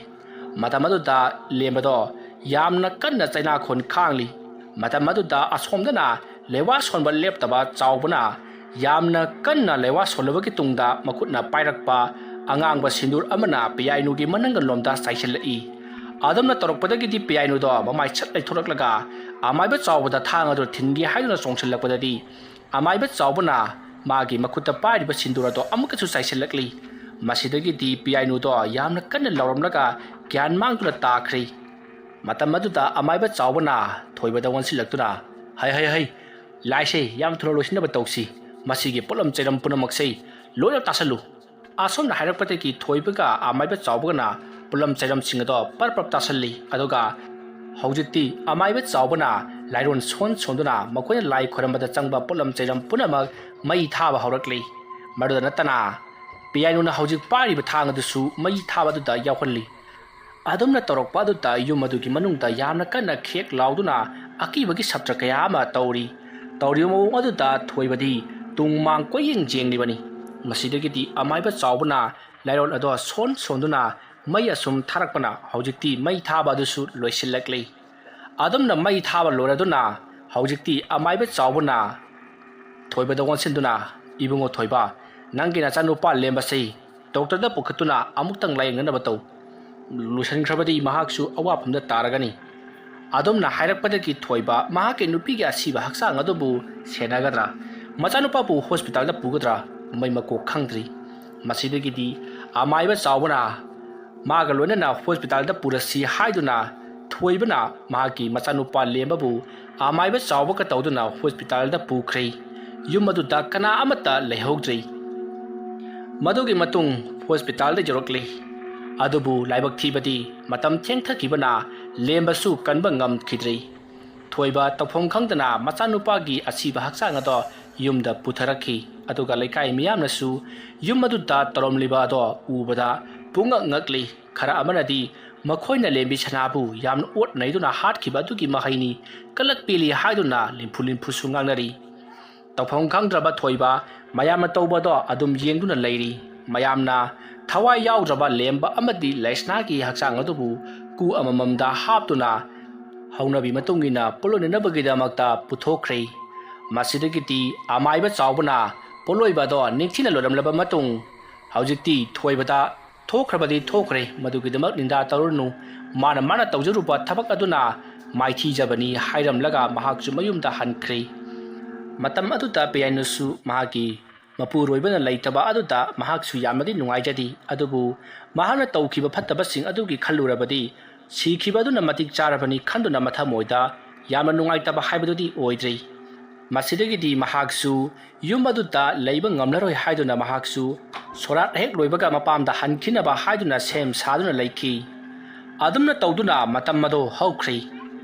ꯃꯇꯝ ꯑꯗꯨꯗ ꯂꯦꯝꯕꯗꯣ ꯌꯥꯝꯅ ꯀꯟꯅ ꯆꯩꯅꯥꯈꯣꯟ ꯈꯥꯡꯂꯤ꯫ ꯃꯇꯝ ꯑꯗꯨꯗ ꯑꯁꯣꯝꯗꯅ ꯂꯩꯋꯥ ꯁꯣꯟꯕ ꯂꯦꯞꯇꯕ ꯆꯥꯎꯕꯅ ꯌꯥꯝꯅ ꯀꯟꯅ ꯂꯩꯋꯥ ꯁꯣꯜꯂꯕꯒꯤ ꯇꯨꯡꯗ ꯃꯈꯨꯠꯅ ꯄꯥꯏꯔꯛꯄ ꯑꯉꯥꯡꯕ ꯁꯤꯟꯗꯨꯔ ꯑꯃꯅ ꯄꯤꯌꯥꯏꯅꯨꯒꯤ ꯃꯅꯪꯒꯟꯂꯣꯝꯗ ꯆꯥꯏꯁꯤꯜꯂꯛꯏ꯫ ꯑꯗꯨꯝꯅ ꯇꯧꯔꯛꯄꯗꯒꯤꯗꯤ ꯄꯤꯌꯥꯏꯅꯨꯗꯣ ꯃꯃꯥꯏ ꯁꯠ ꯂꯩꯊꯣꯔꯛꯂꯒ ꯑꯃꯥꯏꯕ ꯆꯥꯎꯕꯗ ꯊꯥꯡ ꯑꯗꯨ ꯊꯤꯟꯒꯦ ꯍꯥꯏꯗꯨꯅ ꯆꯣꯡꯁꯤꯜꯂꯛꯄꯗꯗꯤ ꯑꯃꯥꯏꯕ ꯆꯥꯎꯕꯅ ꯃꯥꯒꯤ ꯃꯈꯨꯠꯇ ꯄꯥꯏꯔꯤꯕ ꯁꯤꯟꯗꯨꯔ ꯑꯗꯣ ꯑꯃꯨꯛꯀꯁꯨ ꯆꯥꯏꯁꯤꯜꯂꯛꯂꯤ꯫ ꯃꯁꯤꯗꯒꯤꯗꯤ ꯄꯤꯌꯥꯏꯅꯨꯗꯣ ꯌꯥꯝꯅ ꯀꯟꯅ ꯂꯥꯎꯔꯝꯂꯒ ꯒ꯭ꯌꯥꯟ ꯃꯥꯡꯗꯨꯅ ꯇꯥꯈ꯭ꯔꯦ꯫ ꯃꯇꯝ ꯑꯗꯨꯗ ꯑꯃꯥꯏꯕ ꯆꯥꯎꯕꯅ ꯊꯣꯏꯕꯗ ꯑꯣꯟꯁꯤꯜꯂꯛꯇꯨꯅ, "ꯍꯩ, ꯍꯩ, ꯍꯩ, ꯂꯥꯏꯁꯦ ꯌꯥꯝ ꯊꯨꯅ ꯂꯣꯏꯁꯤꯟꯅꯕ ꯇꯧꯁꯤ꯫ ꯃꯁꯤꯒꯤ ꯄꯣꯠꯂꯝ ꯆꯩꯔꯝ ꯄꯨꯝꯅꯃꯛꯁꯦ ꯂꯣꯏꯅ ꯇꯥꯁꯜꯂꯨ꯫" ꯑꯁꯣꯝꯅ ꯍꯥꯏꯔꯛꯄꯗꯒꯤ ꯊꯣꯏꯕꯒ ꯑꯃꯥꯏꯕ ꯆꯥꯎꯕꯒꯅ ꯄꯣꯠꯂꯝ ꯆꯩꯔꯝꯁꯤꯡ ꯑꯗꯣ ꯄꯔꯞ ꯄꯔꯞ ꯇꯥꯁꯜꯂꯤ꯫ ꯑꯗꯨꯒ ꯍꯧꯖꯤꯛꯇꯤ ꯑꯃꯥꯏꯕ ꯆꯥꯎꯕꯅ ꯂꯥꯏꯔꯣꯟ ꯁꯣꯟ ꯁꯣꯟꯗꯨꯅ ꯃꯈꯣꯏꯅ ꯂꯥꯏ ꯈꯣꯏꯔꯝꯕꯗ ꯆꯪꯕ ꯄꯣꯠꯂꯝ ꯆꯩꯔꯝ ꯄꯨꯝꯅꯃꯛ ꯃꯩ ꯊꯥꯕ ꯍꯧꯔꯛꯂꯤ꯫ ꯃꯗꯨꯗ ꯅꯠꯇꯅ ꯄꯤꯌꯥꯏꯅꯨꯅ ꯍꯧꯖꯤꯛ ꯄꯥꯏꯔꯤꯕ ꯊꯥꯡ ꯑꯗꯨꯁꯨ ꯃꯩ ꯊꯥꯕ ꯑꯗꯨꯗ ꯌꯥꯎꯍꯜꯂꯤ꯫ ꯑꯗꯨꯝꯅ ꯇꯧꯔꯛꯄ ꯑꯗꯨꯗ ꯌꯨꯝ ꯑꯗꯨꯒꯤ ꯃꯅꯨꯡꯗ ꯌꯥꯝꯅ ꯀꯟꯅ ꯈꯦꯛ ꯂꯥꯎꯗꯨꯅ ꯑꯀꯤꯕꯒꯤ ꯁꯞꯇ꯭ꯔ ꯀꯌꯥ ꯑꯃ ꯇꯧꯔꯤ꯫ ꯇꯧꯔꯤꯕ ꯃꯑꯣꯡ ꯑꯗꯨꯗ ꯊꯣꯏꯕꯗꯤ ꯇꯨꯡ ꯃꯥꯡ ꯀꯣꯏꯌꯦꯡ ꯌꯦꯡꯂꯤꯕꯅꯤ꯫ ꯃꯁꯤꯗꯒꯤꯗꯤ ꯑꯃꯥꯏꯕ ꯆꯥꯎꯕꯅ ꯂꯥꯏꯔꯣꯟ ꯑꯗꯣ ꯁꯣꯟ ꯁꯣꯟꯗꯨꯅ ꯃꯩ ꯑꯁꯨꯝ ꯊꯥꯔꯛꯄꯅ ꯍꯧꯖꯤꯛꯇꯤ ꯃꯩ ꯊꯥꯕ ꯑꯗꯨꯁꯨ ꯂꯣꯏꯁꯤꯜꯂꯛꯂꯤ꯫ ꯑꯗꯨꯝꯅ ꯃꯩ ꯊꯥꯕ ꯂꯣꯏꯔꯗꯨꯅ ꯍꯧꯖꯤꯛꯇꯤ ꯑꯃꯥꯏꯕ ꯆꯥꯎꯕꯅ ꯊꯣꯏꯕꯗ ꯑꯣꯟꯁꯤꯟꯗꯨꯅ, "ꯏꯕꯨꯡꯉꯣ ꯊꯣꯏꯕ, ꯅꯪꯒꯤ ꯅꯆꯥꯅꯨꯄꯥ ꯂꯦꯝꯕꯁꯤ ꯗꯣꯛꯇꯔꯗ ꯄꯨꯈꯠꯇꯨꯅ ꯑꯃꯨꯛꯇꯪ ꯂꯥꯌꯦꯡꯅꯅꯕ ꯇꯧ꯫ ꯂꯣꯏꯁꯤꯟꯈ꯭ꯔꯕꯗꯤ ꯃꯍꯥꯛꯁꯨ ꯑꯋꯥꯐꯝꯗ ꯇꯥꯔꯒꯅꯤ꯫" ꯑꯗꯨꯝꯅ ꯍꯥꯏꯔꯛꯄꯗꯒꯤ ꯊꯣꯏꯕ ꯃꯍꯥꯛꯀꯤ ꯅꯨꯄꯤꯒꯤ ꯑꯁꯤꯕ ꯍꯛꯆꯥꯡ ꯑꯗꯨꯕꯨ ꯁꯦꯟꯅꯒꯗ꯭ꯔꯥ, ꯃꯆꯥꯅꯨꯄꯥꯕꯨ ꯍꯣꯁꯄꯤꯇꯥꯜꯗ ꯄꯨꯒꯗ꯭ꯔꯥ, ꯃꯩ ꯃꯀꯣꯛ ꯈꯪꯗ꯭ꯔꯤ꯫ ꯃꯁꯤꯗꯒꯤꯗꯤ ꯑꯃꯥꯏꯕ ꯆꯥꯎꯕꯅ ꯃꯥꯒ ꯂꯣꯏꯅꯅ ꯍꯣꯁꯄꯤꯇꯥꯜꯗ ꯄꯨꯔꯁꯤ ꯍꯥꯏꯗꯨꯅ ꯊꯣꯏꯕꯅ ꯃꯍꯥꯛꯀꯤ ꯃꯆꯥꯅꯨꯄꯥ ꯂꯦꯝꯕꯕꯨ ꯑꯃꯥꯏꯕ ꯆꯥꯎꯕꯒ ꯇꯧꯗꯨꯅ ꯍꯣꯁꯄꯤꯇꯥꯜꯗ ꯄꯨꯈ꯭ꯔꯦ꯫ ꯌꯨꯝ ꯑꯗꯨꯗ ꯀꯅꯥ ꯑꯃꯠꯇ ꯂꯩꯍꯧꯗ꯭ꯔꯦ꯫ ꯃꯗꯨꯒꯤ ꯃꯇꯨꯡ ꯍꯣꯁꯄꯤꯇꯥꯜꯗ ꯌꯧꯔꯛꯂꯦ꯫ ꯑꯗꯨꯕꯨ ꯂꯥꯏꯕꯛ ꯊꯤꯕꯗꯤ ꯃꯇꯝ ꯊꯦꯡꯊꯈꯤꯕꯅ ꯂꯦꯝꯕꯁꯨ ꯀꯟꯕ ꯉꯝꯈꯤꯗ꯭ꯔꯦ꯫ ꯊꯣꯏꯕ ꯇꯧꯐꯝ ꯈꯪꯗꯅ ꯃꯆꯥꯅꯨꯄꯥꯒꯤ ꯑꯁꯤꯕ ꯍꯛꯆꯥꯡ ꯑꯗꯣ ꯌꯨꯝꯗ ꯄꯨꯊꯔꯛꯈꯤ꯫ ꯑꯗꯨꯒ ꯂꯩꯀꯥꯏ ꯃꯤꯌꯥꯝꯅꯁꯨ ꯌꯨꯝ ꯑꯗꯨꯗ ꯇꯧꯔꯝꯂꯤꯕ ꯑꯗꯣ ꯎꯕꯗ ꯄꯨꯡꯉꯛ ꯉꯛꯂꯤ꯫ ꯈꯔ ꯑꯃꯅꯗꯤ ꯃꯈꯣꯏꯅ ꯂꯦꯝꯕꯤ ꯁꯅꯥꯕꯨ ꯌꯥꯝꯅ ꯑꯣꯠ ꯅꯩꯗꯨꯅ ꯍꯥꯠꯈꯤꯕ ꯑꯗꯨꯒꯤ ꯃꯍꯩꯅꯤ, ꯀꯂꯛ ꯄꯦꯜꯂꯤ ꯍꯥꯏꯗꯨꯅ ꯂꯤꯝꯐꯨ ꯂꯤꯝꯐꯨꯁꯨ ꯉꯥꯡꯅꯔꯤ꯫ ꯇꯧꯐꯝ ꯈꯪꯗ꯭ꯔꯕ ꯊꯣꯏꯕ ꯃꯌꯥꯝꯅ ꯇꯧꯕꯗꯣ ꯑꯗꯨꯝ ꯌꯦꯡꯗꯨꯅ ꯂꯩꯔꯤ꯫ ꯃꯌꯥꯝꯅ ꯊꯋꯥꯏ ꯌꯥꯎꯗ꯭ꯔꯕ ꯂꯦꯝꯕ ꯑꯃꯗꯤ ꯂꯩꯁꯅꯥꯒꯤ ꯍꯛꯆꯥꯡ ꯑꯗꯨꯕꯨ ꯀꯨ ꯑꯃꯃꯝꯗ ꯍꯥꯞꯇꯨꯅ ꯍꯧꯅꯕꯤ ꯃꯇꯨꯡ ꯏꯟꯅ ꯄꯣꯠꯂꯣꯏꯅꯅꯕꯒꯤꯗꯃꯛꯇ ꯄꯨꯊꯣꯛꯈ꯭ꯔꯦ꯫ ꯃꯁꯤꯗꯒꯤꯗꯤ ꯑꯃꯥꯏꯕ ꯆꯥꯎꯕꯅ ꯄꯣꯠꯂꯣꯏꯕ ꯑꯗꯣ ꯅꯤꯡꯊꯤꯅ ꯂꯣꯏꯔꯝꯂꯕ ꯃꯇꯨꯡ ꯍꯧꯖꯤꯛꯇꯤ ꯊꯣꯏꯕꯗ ꯊꯣꯛꯈ꯭ꯔꯕꯗꯤ ꯊꯣꯛꯈ꯭ꯔꯦ, ꯃꯗꯨꯒꯤꯗꯃꯛ ꯅꯤꯟꯗꯥ ꯇꯧꯔꯨꯅꯨ, ꯃꯥꯅ ꯃꯥꯅ ꯇꯧꯖꯔꯨꯕ ꯊꯕꯛ ꯑꯗꯨꯅ ꯃꯥꯏꯊꯤꯖꯕꯅꯤ ꯍꯥꯏꯔꯝꯂꯒ ꯃꯍꯥꯛꯁꯨ ꯃꯌꯨꯝꯗ ꯍꯟꯈ꯭ꯔꯦ꯫ ꯃꯇꯝ ꯑꯗꯨꯗ ꯄꯤꯌꯥꯅꯨꯁꯨ ꯃꯍꯥꯛꯀꯤ ꯃꯄꯨꯔꯣꯏꯕꯅ ꯂꯩꯇꯕ ꯑꯗꯨꯗ ꯃꯍꯥꯛꯁꯨ ꯌꯥꯝꯅꯗꯤ ꯅꯨꯡꯉꯥꯏꯖꯗꯦ꯫ ꯑꯗꯨꯕꯨ ꯃꯍꯥꯛꯅ ꯇꯧꯈꯤꯕ ꯐꯠꯇꯕꯁꯤꯡ ꯑꯗꯨꯒꯤ ꯈꯜꯂꯨꯔꯕꯗꯤ ꯁꯤꯈꯤꯕ ꯑꯗꯨꯅ ꯃꯇꯤꯛ ꯆꯥꯔꯕꯅꯤ ꯈꯟꯗꯨꯅ ꯃꯊꯃꯣꯏꯗ ꯌꯥꯝꯅ ꯅꯨꯡꯉꯥꯏꯇꯕ ꯍꯥꯏꯕꯗꯨꯗꯤ ꯑꯣꯏꯗ꯭ꯔꯦ꯫ ꯃꯁꯤꯗꯒꯤꯗꯤ ꯃꯍꯥꯛꯁꯨ ꯌꯨꯝ ꯑꯗꯨꯗ ꯂꯩꯕ ꯉꯝꯂꯔꯣꯏ ꯍꯥꯏꯗꯨꯅ ꯃꯍꯥꯛꯁꯨ ꯁꯣꯔꯥꯠ ꯍꯦꯛ ꯂꯣꯏꯕꯒ ꯃꯄꯥꯝꯗ ꯍꯟꯈꯤꯅꯕ ꯍꯥꯏꯗꯨꯅ ꯁꯦꯝ ꯁꯥꯗꯨꯅ ꯂꯩꯈꯤ꯫ ꯑꯗꯨꯝꯅ ꯇꯧꯗꯨꯅ ꯃꯇꯝ ꯑꯗꯨ ꯍꯧꯈ꯭ꯔꯦ꯫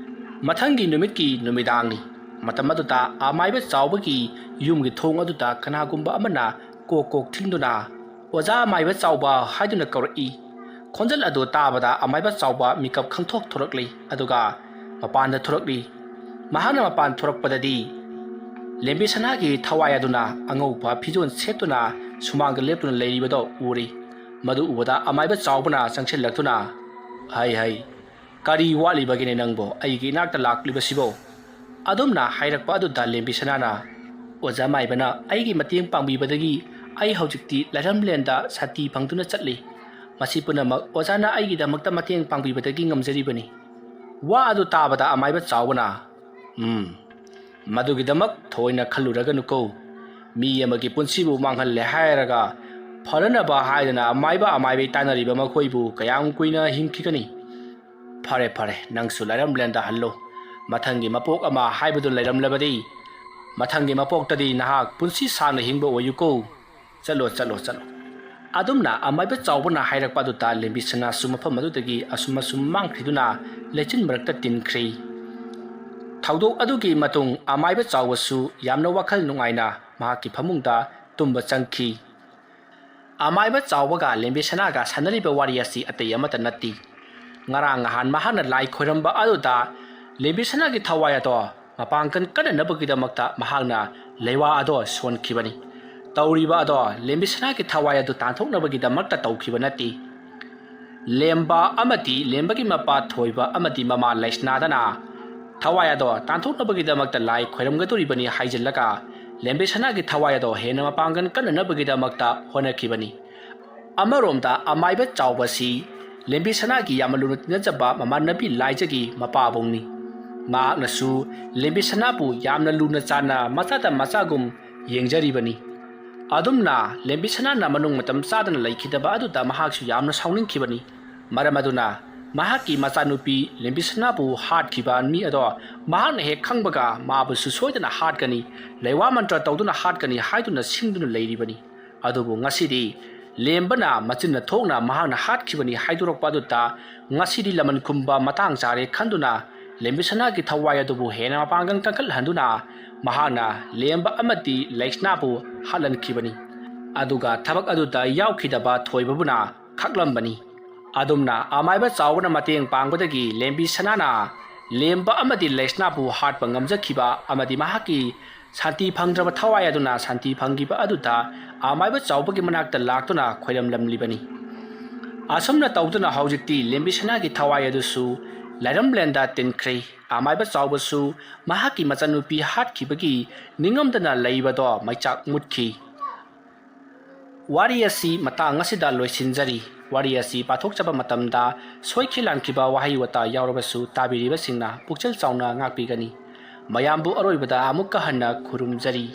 ꯃꯊꯪꯒꯤ ꯅꯨꯃꯤꯠꯀꯤ ꯅꯨꯃꯤꯗꯥꯡꯅꯤ꯫ ꯃꯇꯝ ꯑꯗꯨꯗ ꯑꯃꯥꯏꯕ ꯆꯥꯎꯕꯒꯤ ꯌꯨꯝꯒꯤ ꯊꯣꯡ ꯑꯗꯨꯗ ꯀꯅꯥꯒꯨꯝꯕ ꯑꯃꯅ ꯀꯣꯛ ꯀꯣꯛ ꯊꯤꯡꯗꯨꯅ "ꯑꯣꯖꯥ ꯑꯃꯥꯏꯕ ꯆꯥꯎꯕ" ꯍꯥꯏꯗꯨꯅ ꯀꯧꯔꯛꯏ꯫ ꯈꯣꯟꯖꯦꯜ ꯑꯗꯨ ꯇꯥꯕꯗ ꯑꯃꯥꯏꯕ ꯆꯥꯎꯕ ꯃꯤꯀꯞ ꯈꯪꯊꯣꯛ ꯊꯣꯔꯛꯂꯤ꯫ ꯑꯗꯨꯒ ꯃꯄꯥꯟꯗ ꯊꯣꯔꯛꯂꯤ꯫ ꯃꯍꯥꯛꯅ ꯃꯄꯥꯟ ꯊꯣꯔꯛꯄꯗꯗꯤ ꯂꯦꯝꯕꯤ ꯁꯅꯥꯒꯤ ꯊꯋꯥꯏ ꯑꯗꯨꯅ ꯑꯉꯧꯕ ꯐꯤꯖꯣꯜ ꯁꯦꯠꯇꯨꯅ ꯁꯨꯃꯥꯡꯗ ꯂꯦꯞꯇꯨꯅ ꯂꯩꯔꯤꯕꯗꯣ ꯎꯔꯤ꯫ ꯃꯗꯨ ꯎꯕꯗ ꯑꯃꯥꯏꯕ ꯆꯥꯎꯕꯅ ꯆꯪꯁꯤꯜꯂꯛꯇꯨꯅ, "ꯍꯩ ꯍꯩ, ꯀꯔꯤ ꯋꯥꯠꯂꯤꯕꯒꯤꯅꯦ ꯅꯪꯕꯣ ꯑꯩꯒꯤ ꯏꯅꯥꯛꯇ ꯂꯥꯛꯂꯤꯕꯁꯤꯕꯣ?" ꯑꯗꯨꯝꯅ ꯍꯥꯏꯔꯛꯄ ꯑꯗꯨꯗ ꯂꯦꯝꯕꯤ ꯁꯅꯥꯅ, "ꯑꯣꯖꯥ ꯃꯥꯏꯕꯅ ꯑꯩꯒꯤ ꯃꯇꯦꯡ ꯄꯥꯡꯕꯤꯕꯗꯒꯤ ꯑꯩ ꯍꯧꯖꯤꯛꯇꯤ ꯂꯥꯏꯔꯝꯂꯦꯟꯗ ꯁꯥꯟꯇꯤ ꯐꯪꯗꯨꯅ ꯆꯠꯂꯤ꯫ ꯃꯁꯤ ꯄꯨꯝꯅꯃꯛ ꯑꯣꯖꯥꯅ ꯑꯩꯒꯤꯗꯃꯛꯇ ꯃꯇꯦꯡ ꯄꯥꯡꯕꯤꯕꯗꯒꯤ ꯉꯝꯖꯔꯤꯕꯅꯤ꯫" ꯋꯥ ꯑꯗꯨ ꯇꯥꯕꯗ ꯑꯃꯥꯏꯕ ꯆꯥꯎꯕꯅ, "ꯎꯝ, ꯃꯗꯨꯒꯤꯗꯃꯛ ꯊꯣꯏꯅ ꯈꯜꯂꯨꯔꯒꯅꯨꯀꯣ꯫ ꯃꯤ ꯑꯃꯒꯤ ꯄꯨꯟꯁꯤꯕꯨ ꯃꯥꯡꯍꯜꯂꯦ ꯍꯥꯏꯔꯒ ꯐꯅꯅꯕ ꯍꯥꯏꯗꯅ ꯑꯃꯥꯏꯕ ꯑꯃꯥꯏꯕꯤ ꯇꯥꯟꯅꯔꯤꯕ ꯃꯈꯣꯏꯕꯨ ꯀꯌꯥꯝ ꯀꯨꯏꯅ ꯍꯤꯡꯈꯤꯒꯅꯤ? ꯐꯔꯦ, ꯐꯔꯦ, ꯅꯪꯁꯨ ꯂꯥꯏꯔꯝꯂꯦꯟꯗ ꯍꯜꯂꯣ꯫ ꯃꯊꯪꯒꯤ ꯃꯄꯣꯛ ꯑꯃ ꯍꯥꯏꯕꯗꯨ ꯂꯩꯔꯝꯂꯕꯗꯤ, ꯃꯊꯪꯒꯤ ꯃꯄꯣꯛꯇꯗꯤ ꯅꯍꯥꯛ ꯄꯨꯟꯁꯤ ꯁꯥꯡꯅ ꯍꯤꯡꯕ ꯑꯣꯏꯌꯨꯀꯣ꯫ ꯆꯠꯂꯣ, ꯆꯠꯂꯣ, ꯆꯠꯂꯣ꯫" ꯑꯗꯨꯝꯅ ꯑꯃꯥꯏꯕ ꯆꯥꯎꯕꯅ ꯍꯥꯏꯔꯛꯄ ꯑꯗꯨꯗ ꯂꯦꯝꯕꯤ ꯁꯅꯥꯁꯨ ꯃꯐꯝ ꯑꯗꯨꯗꯒꯤ ꯑꯁꯨꯝ ꯑꯁꯨꯝ ꯃꯥꯡꯈꯤꯗꯨꯅ ꯂꯩꯆꯤꯟ ꯃꯔꯛꯇ ꯇꯤꯟꯈ꯭ꯔꯤ꯫ ꯊꯧꯗꯣꯛ ꯑꯗꯨꯒꯤ ꯃꯇꯨꯡ ꯑꯃꯥꯏꯕ ꯆꯥꯎꯕꯁꯨ ꯌꯥꯝꯅ ꯋꯥꯈꯜ ꯅꯨꯡꯉꯥꯏꯅ ꯃꯍꯥꯛꯀꯤ ꯐꯃꯨꯡꯗ ꯇꯨꯝꯕ ꯆꯪꯈꯤ꯫ ꯑꯃꯥꯏꯕ ꯆꯥꯎꯕꯒ ꯂꯦꯝꯕꯤ ꯁꯅꯥꯒ ꯁꯥꯟꯅꯔꯤꯕ ꯋꯥꯔꯤ ꯑꯁꯤ ꯑꯇꯩ ꯑꯃꯠꯇ ꯅꯠꯇꯦ꯫ ꯉꯔꯥꯡ ꯅꯍꯥꯟ ꯃꯍꯥꯛꯅ ꯂꯥꯏ ꯈꯣꯏꯔꯝꯕ ꯑꯗꯨꯗ ꯂꯦꯝꯕꯤ ꯁꯅꯥꯒꯤ ꯊꯋꯥꯏ ꯑꯗꯣ ꯃꯄꯥꯡꯒꯜ ꯀꯟꯅꯅꯕꯒꯤꯗꯃꯛꯇ ꯃꯍꯥꯛꯅ ꯂꯩꯋꯥ ꯑꯗꯣ ꯁꯣꯟꯈꯤꯕꯅꯤ꯫ ꯇꯧꯔꯤꯕ ꯑꯗꯣ ꯂꯦꯝꯕꯤꯁꯅꯥꯒꯤ ꯊꯋꯥꯏ ꯑꯗꯨ ꯇꯥꯟꯊꯣꯛꯅꯕꯒꯤꯗꯃꯛꯇ ꯇꯧꯈꯤꯕ ꯅꯠꯇꯦ꯫ ꯂꯦꯝꯕ ꯑꯃꯗꯤ ꯂꯦꯝꯕꯒꯤ ꯃꯄꯥ ꯊꯣꯏꯕ ꯑꯃꯗꯤ ꯃꯃꯥ ꯂꯩꯁꯅꯥꯗꯅ ꯊꯋꯥꯏ ꯑꯗꯣ ꯇꯥꯟꯊꯣꯛꯅꯕꯒꯤꯗꯃꯛꯇ ꯂꯥꯏ ꯈꯣꯏꯔꯝꯒꯗꯧꯔꯤꯕꯅꯤ ꯍꯥꯏꯖꯤꯜꯂꯒ ꯂꯦꯝꯕꯤꯁꯅꯥꯒꯤ ꯊꯋꯥꯏ ꯑꯗꯣ ꯍꯦꯟꯅ ꯃꯄꯥꯡꯒꯜ ꯀꯟꯅꯅꯕꯒꯤꯗꯃꯛꯇ ꯍꯣꯠꯅꯈꯤꯕꯅꯤ꯫ ꯑꯃꯔꯣꯝꯗ ꯑꯃꯥꯏꯕ ꯆꯥꯎꯕꯁꯤ ꯂꯦꯝꯕꯤꯁꯅꯥꯒꯤ ꯌꯥꯝꯅ ꯂꯨꯅ ꯇꯤꯟꯅꯖꯕ ꯃꯃꯥꯟꯅꯕꯤ ꯂꯥꯏꯖꯒꯤ ꯃꯄꯥꯕꯨꯡꯅꯤ꯫ ꯃꯍꯥꯛꯅꯁꯨ ꯂꯦꯝꯕꯤꯁꯅꯥꯕꯨ ꯌꯥꯝꯅ ꯂꯨꯅ ꯆꯥꯟꯅ ꯃꯆꯥꯗ ꯃꯆꯥꯒꯨꯝ ꯌꯦꯡꯖꯔꯤꯕꯅꯤ꯫ ꯑꯗꯨꯝꯅ ꯂꯦꯝꯕꯤꯁꯅꯥꯅ ꯃꯅꯨꯡ ꯃꯇꯝ ꯆꯥꯗꯅ ꯂꯩꯈꯤꯗꯕ ꯑꯗꯨꯗ ꯃꯍꯥꯛꯁꯨ ꯌꯥꯝꯅ ꯁꯥꯎꯅꯤꯡꯈꯤꯕꯅꯤ꯫ ꯃꯔꯝ ꯑꯗꯨꯅ ꯃꯍꯥꯛꯀꯤ ꯃꯆꯥꯅꯨꯄꯤ ꯂꯦꯝꯕꯤꯁꯅꯥꯕꯨ ꯍꯥꯠꯈꯤꯕ ꯃꯤ ꯑꯗꯣ ꯃꯍꯥꯛꯅ ꯍꯦꯛ ꯈꯪꯕꯒ ꯃꯥꯕꯨꯁꯨ ꯁꯣꯏꯗꯅ ꯍꯥꯠꯀꯅꯤ, ꯂꯩꯋꯥ ꯃꯟꯇ꯭ꯔ ꯇꯧꯗꯨꯅ ꯍꯥꯠꯀꯅꯤ ꯍꯥꯏꯗꯨꯅ ꯁꯤꯡꯗꯨꯅ ꯂꯩꯔꯤꯕꯅꯤ꯫ ꯑꯗꯨꯕꯨ ꯉꯁꯤꯗꯤ ꯂꯦꯝꯕꯅ ꯃꯆꯤꯟꯅ ꯊꯣꯛꯅ ꯃꯍꯥꯛꯅ ꯍꯥꯠꯈꯤꯕꯅꯤ ꯍꯥꯏꯗꯣꯔꯛꯄ ꯑꯗꯨꯗ ꯉꯁꯤꯗꯤ ꯂꯃꯟ ꯈꯨꯝꯕ ꯃꯇꯥꯡ ꯆꯥꯔꯦ ꯈꯟꯗꯨꯅ ꯂꯦꯝꯕꯤꯁꯅꯥꯒꯤ ꯊꯋꯥꯏ ꯑꯗꯨꯕꯨ ꯍꯦꯟꯅ ꯃꯄꯥꯡꯒꯜ ꯀꯟꯈꯠꯍꯟꯗꯨꯅ ꯃꯍꯥꯛꯅ ꯂꯦꯝꯕ ꯑꯃꯗꯤ ꯂꯩꯁꯅꯥꯕꯨ ꯍꯥꯠꯍꯟꯈꯤꯕꯅꯤ꯫ ꯑꯗꯨꯒ ꯊꯕꯛ ꯑꯗꯨꯗ ꯌꯥꯎꯈꯤꯗꯕ ꯊꯣꯏꯕꯕꯨꯅ ꯈꯛꯂꯝꯕꯅꯤ꯫ ꯑꯗꯨꯝꯅ ꯑꯃꯥꯏꯕ ꯆꯥꯎꯕꯅ ꯃꯇꯦꯡ ꯄꯥꯡꯕꯗꯒꯤ ꯂꯦꯝꯕꯤꯁꯅꯥꯅ ꯂꯦꯝꯕ ꯑꯃꯗꯤ ꯂꯩꯁꯅꯥꯕꯨ ꯍꯥꯠꯄ ꯉꯝꯖꯈꯤꯕ ꯑꯃꯗꯤ ꯃꯍꯥꯛꯀꯤ ꯁꯥꯟꯇꯤ ꯐꯪꯗ꯭ꯔꯕ ꯊꯋꯥꯏ ꯑꯗꯨꯅ ꯁꯥꯟꯇꯤ ꯐꯪꯈꯤꯕ ꯑꯗꯨꯗ ꯑꯃꯥꯏꯕ ꯆꯥꯎꯕꯒꯤ ꯃꯅꯥꯛꯇ ꯂꯥꯛꯇꯨꯅ ꯈꯣꯏꯔꯝꯂꯝꯂꯤꯕꯅꯤ꯫ ꯑꯁꯨꯝꯅ ꯇꯧꯗꯨꯅ ꯍꯧꯖꯤꯛꯇꯤ ꯂꯦꯝꯕꯤꯁꯅꯥꯒꯤ ꯊꯋꯥꯏ ꯑꯗꯨꯁꯨ ꯂꯥꯏꯔꯝꯂꯦꯟꯗ ꯇꯤꯟꯈ꯭ꯔꯦ꯫ ꯑꯃꯥꯏꯕ ꯆꯥꯎꯕꯁꯨ ꯃꯍꯥꯛꯀꯤ ꯃꯆꯥꯅꯨꯄꯤ ꯍꯥꯠꯈꯤꯕꯒꯤ ꯅꯤꯡꯉꯝꯗꯅ ꯂꯩꯕꯗꯣ ꯃꯩꯆꯥꯛ ꯃꯨꯠꯈꯤ꯫ ꯋꯥꯔꯤ ꯑꯁꯤ ꯃꯇꯥꯡ ꯑꯁꯤꯗ ꯂꯣꯏꯁꯤꯟꯖꯔꯤ꯫ ꯋꯥꯔꯤ ꯑꯁꯤ ꯄꯥꯊꯣꯛꯆꯕ ꯃꯇꯝꯗ ꯁꯣꯏꯈꯤ ꯂꯥꯟꯈꯤꯕ ꯋꯥꯍꯩ ꯋꯥꯇꯥ ꯌꯥꯎꯔꯕꯁꯨ ꯇꯥꯕꯤꯔꯤꯕꯁꯤꯡꯅ ꯄꯨꯛꯆꯦꯜ ꯆꯥꯎꯅ ꯉꯥꯛꯄꯤꯒꯅꯤ꯫ ꯃꯌꯥꯝꯕꯨ ꯑꯔꯣꯏꯕꯗ ꯑꯃꯨꯛꯀ ꯍꯟꯅ ꯈꯨꯔꯨꯝꯖꯔꯤ꯫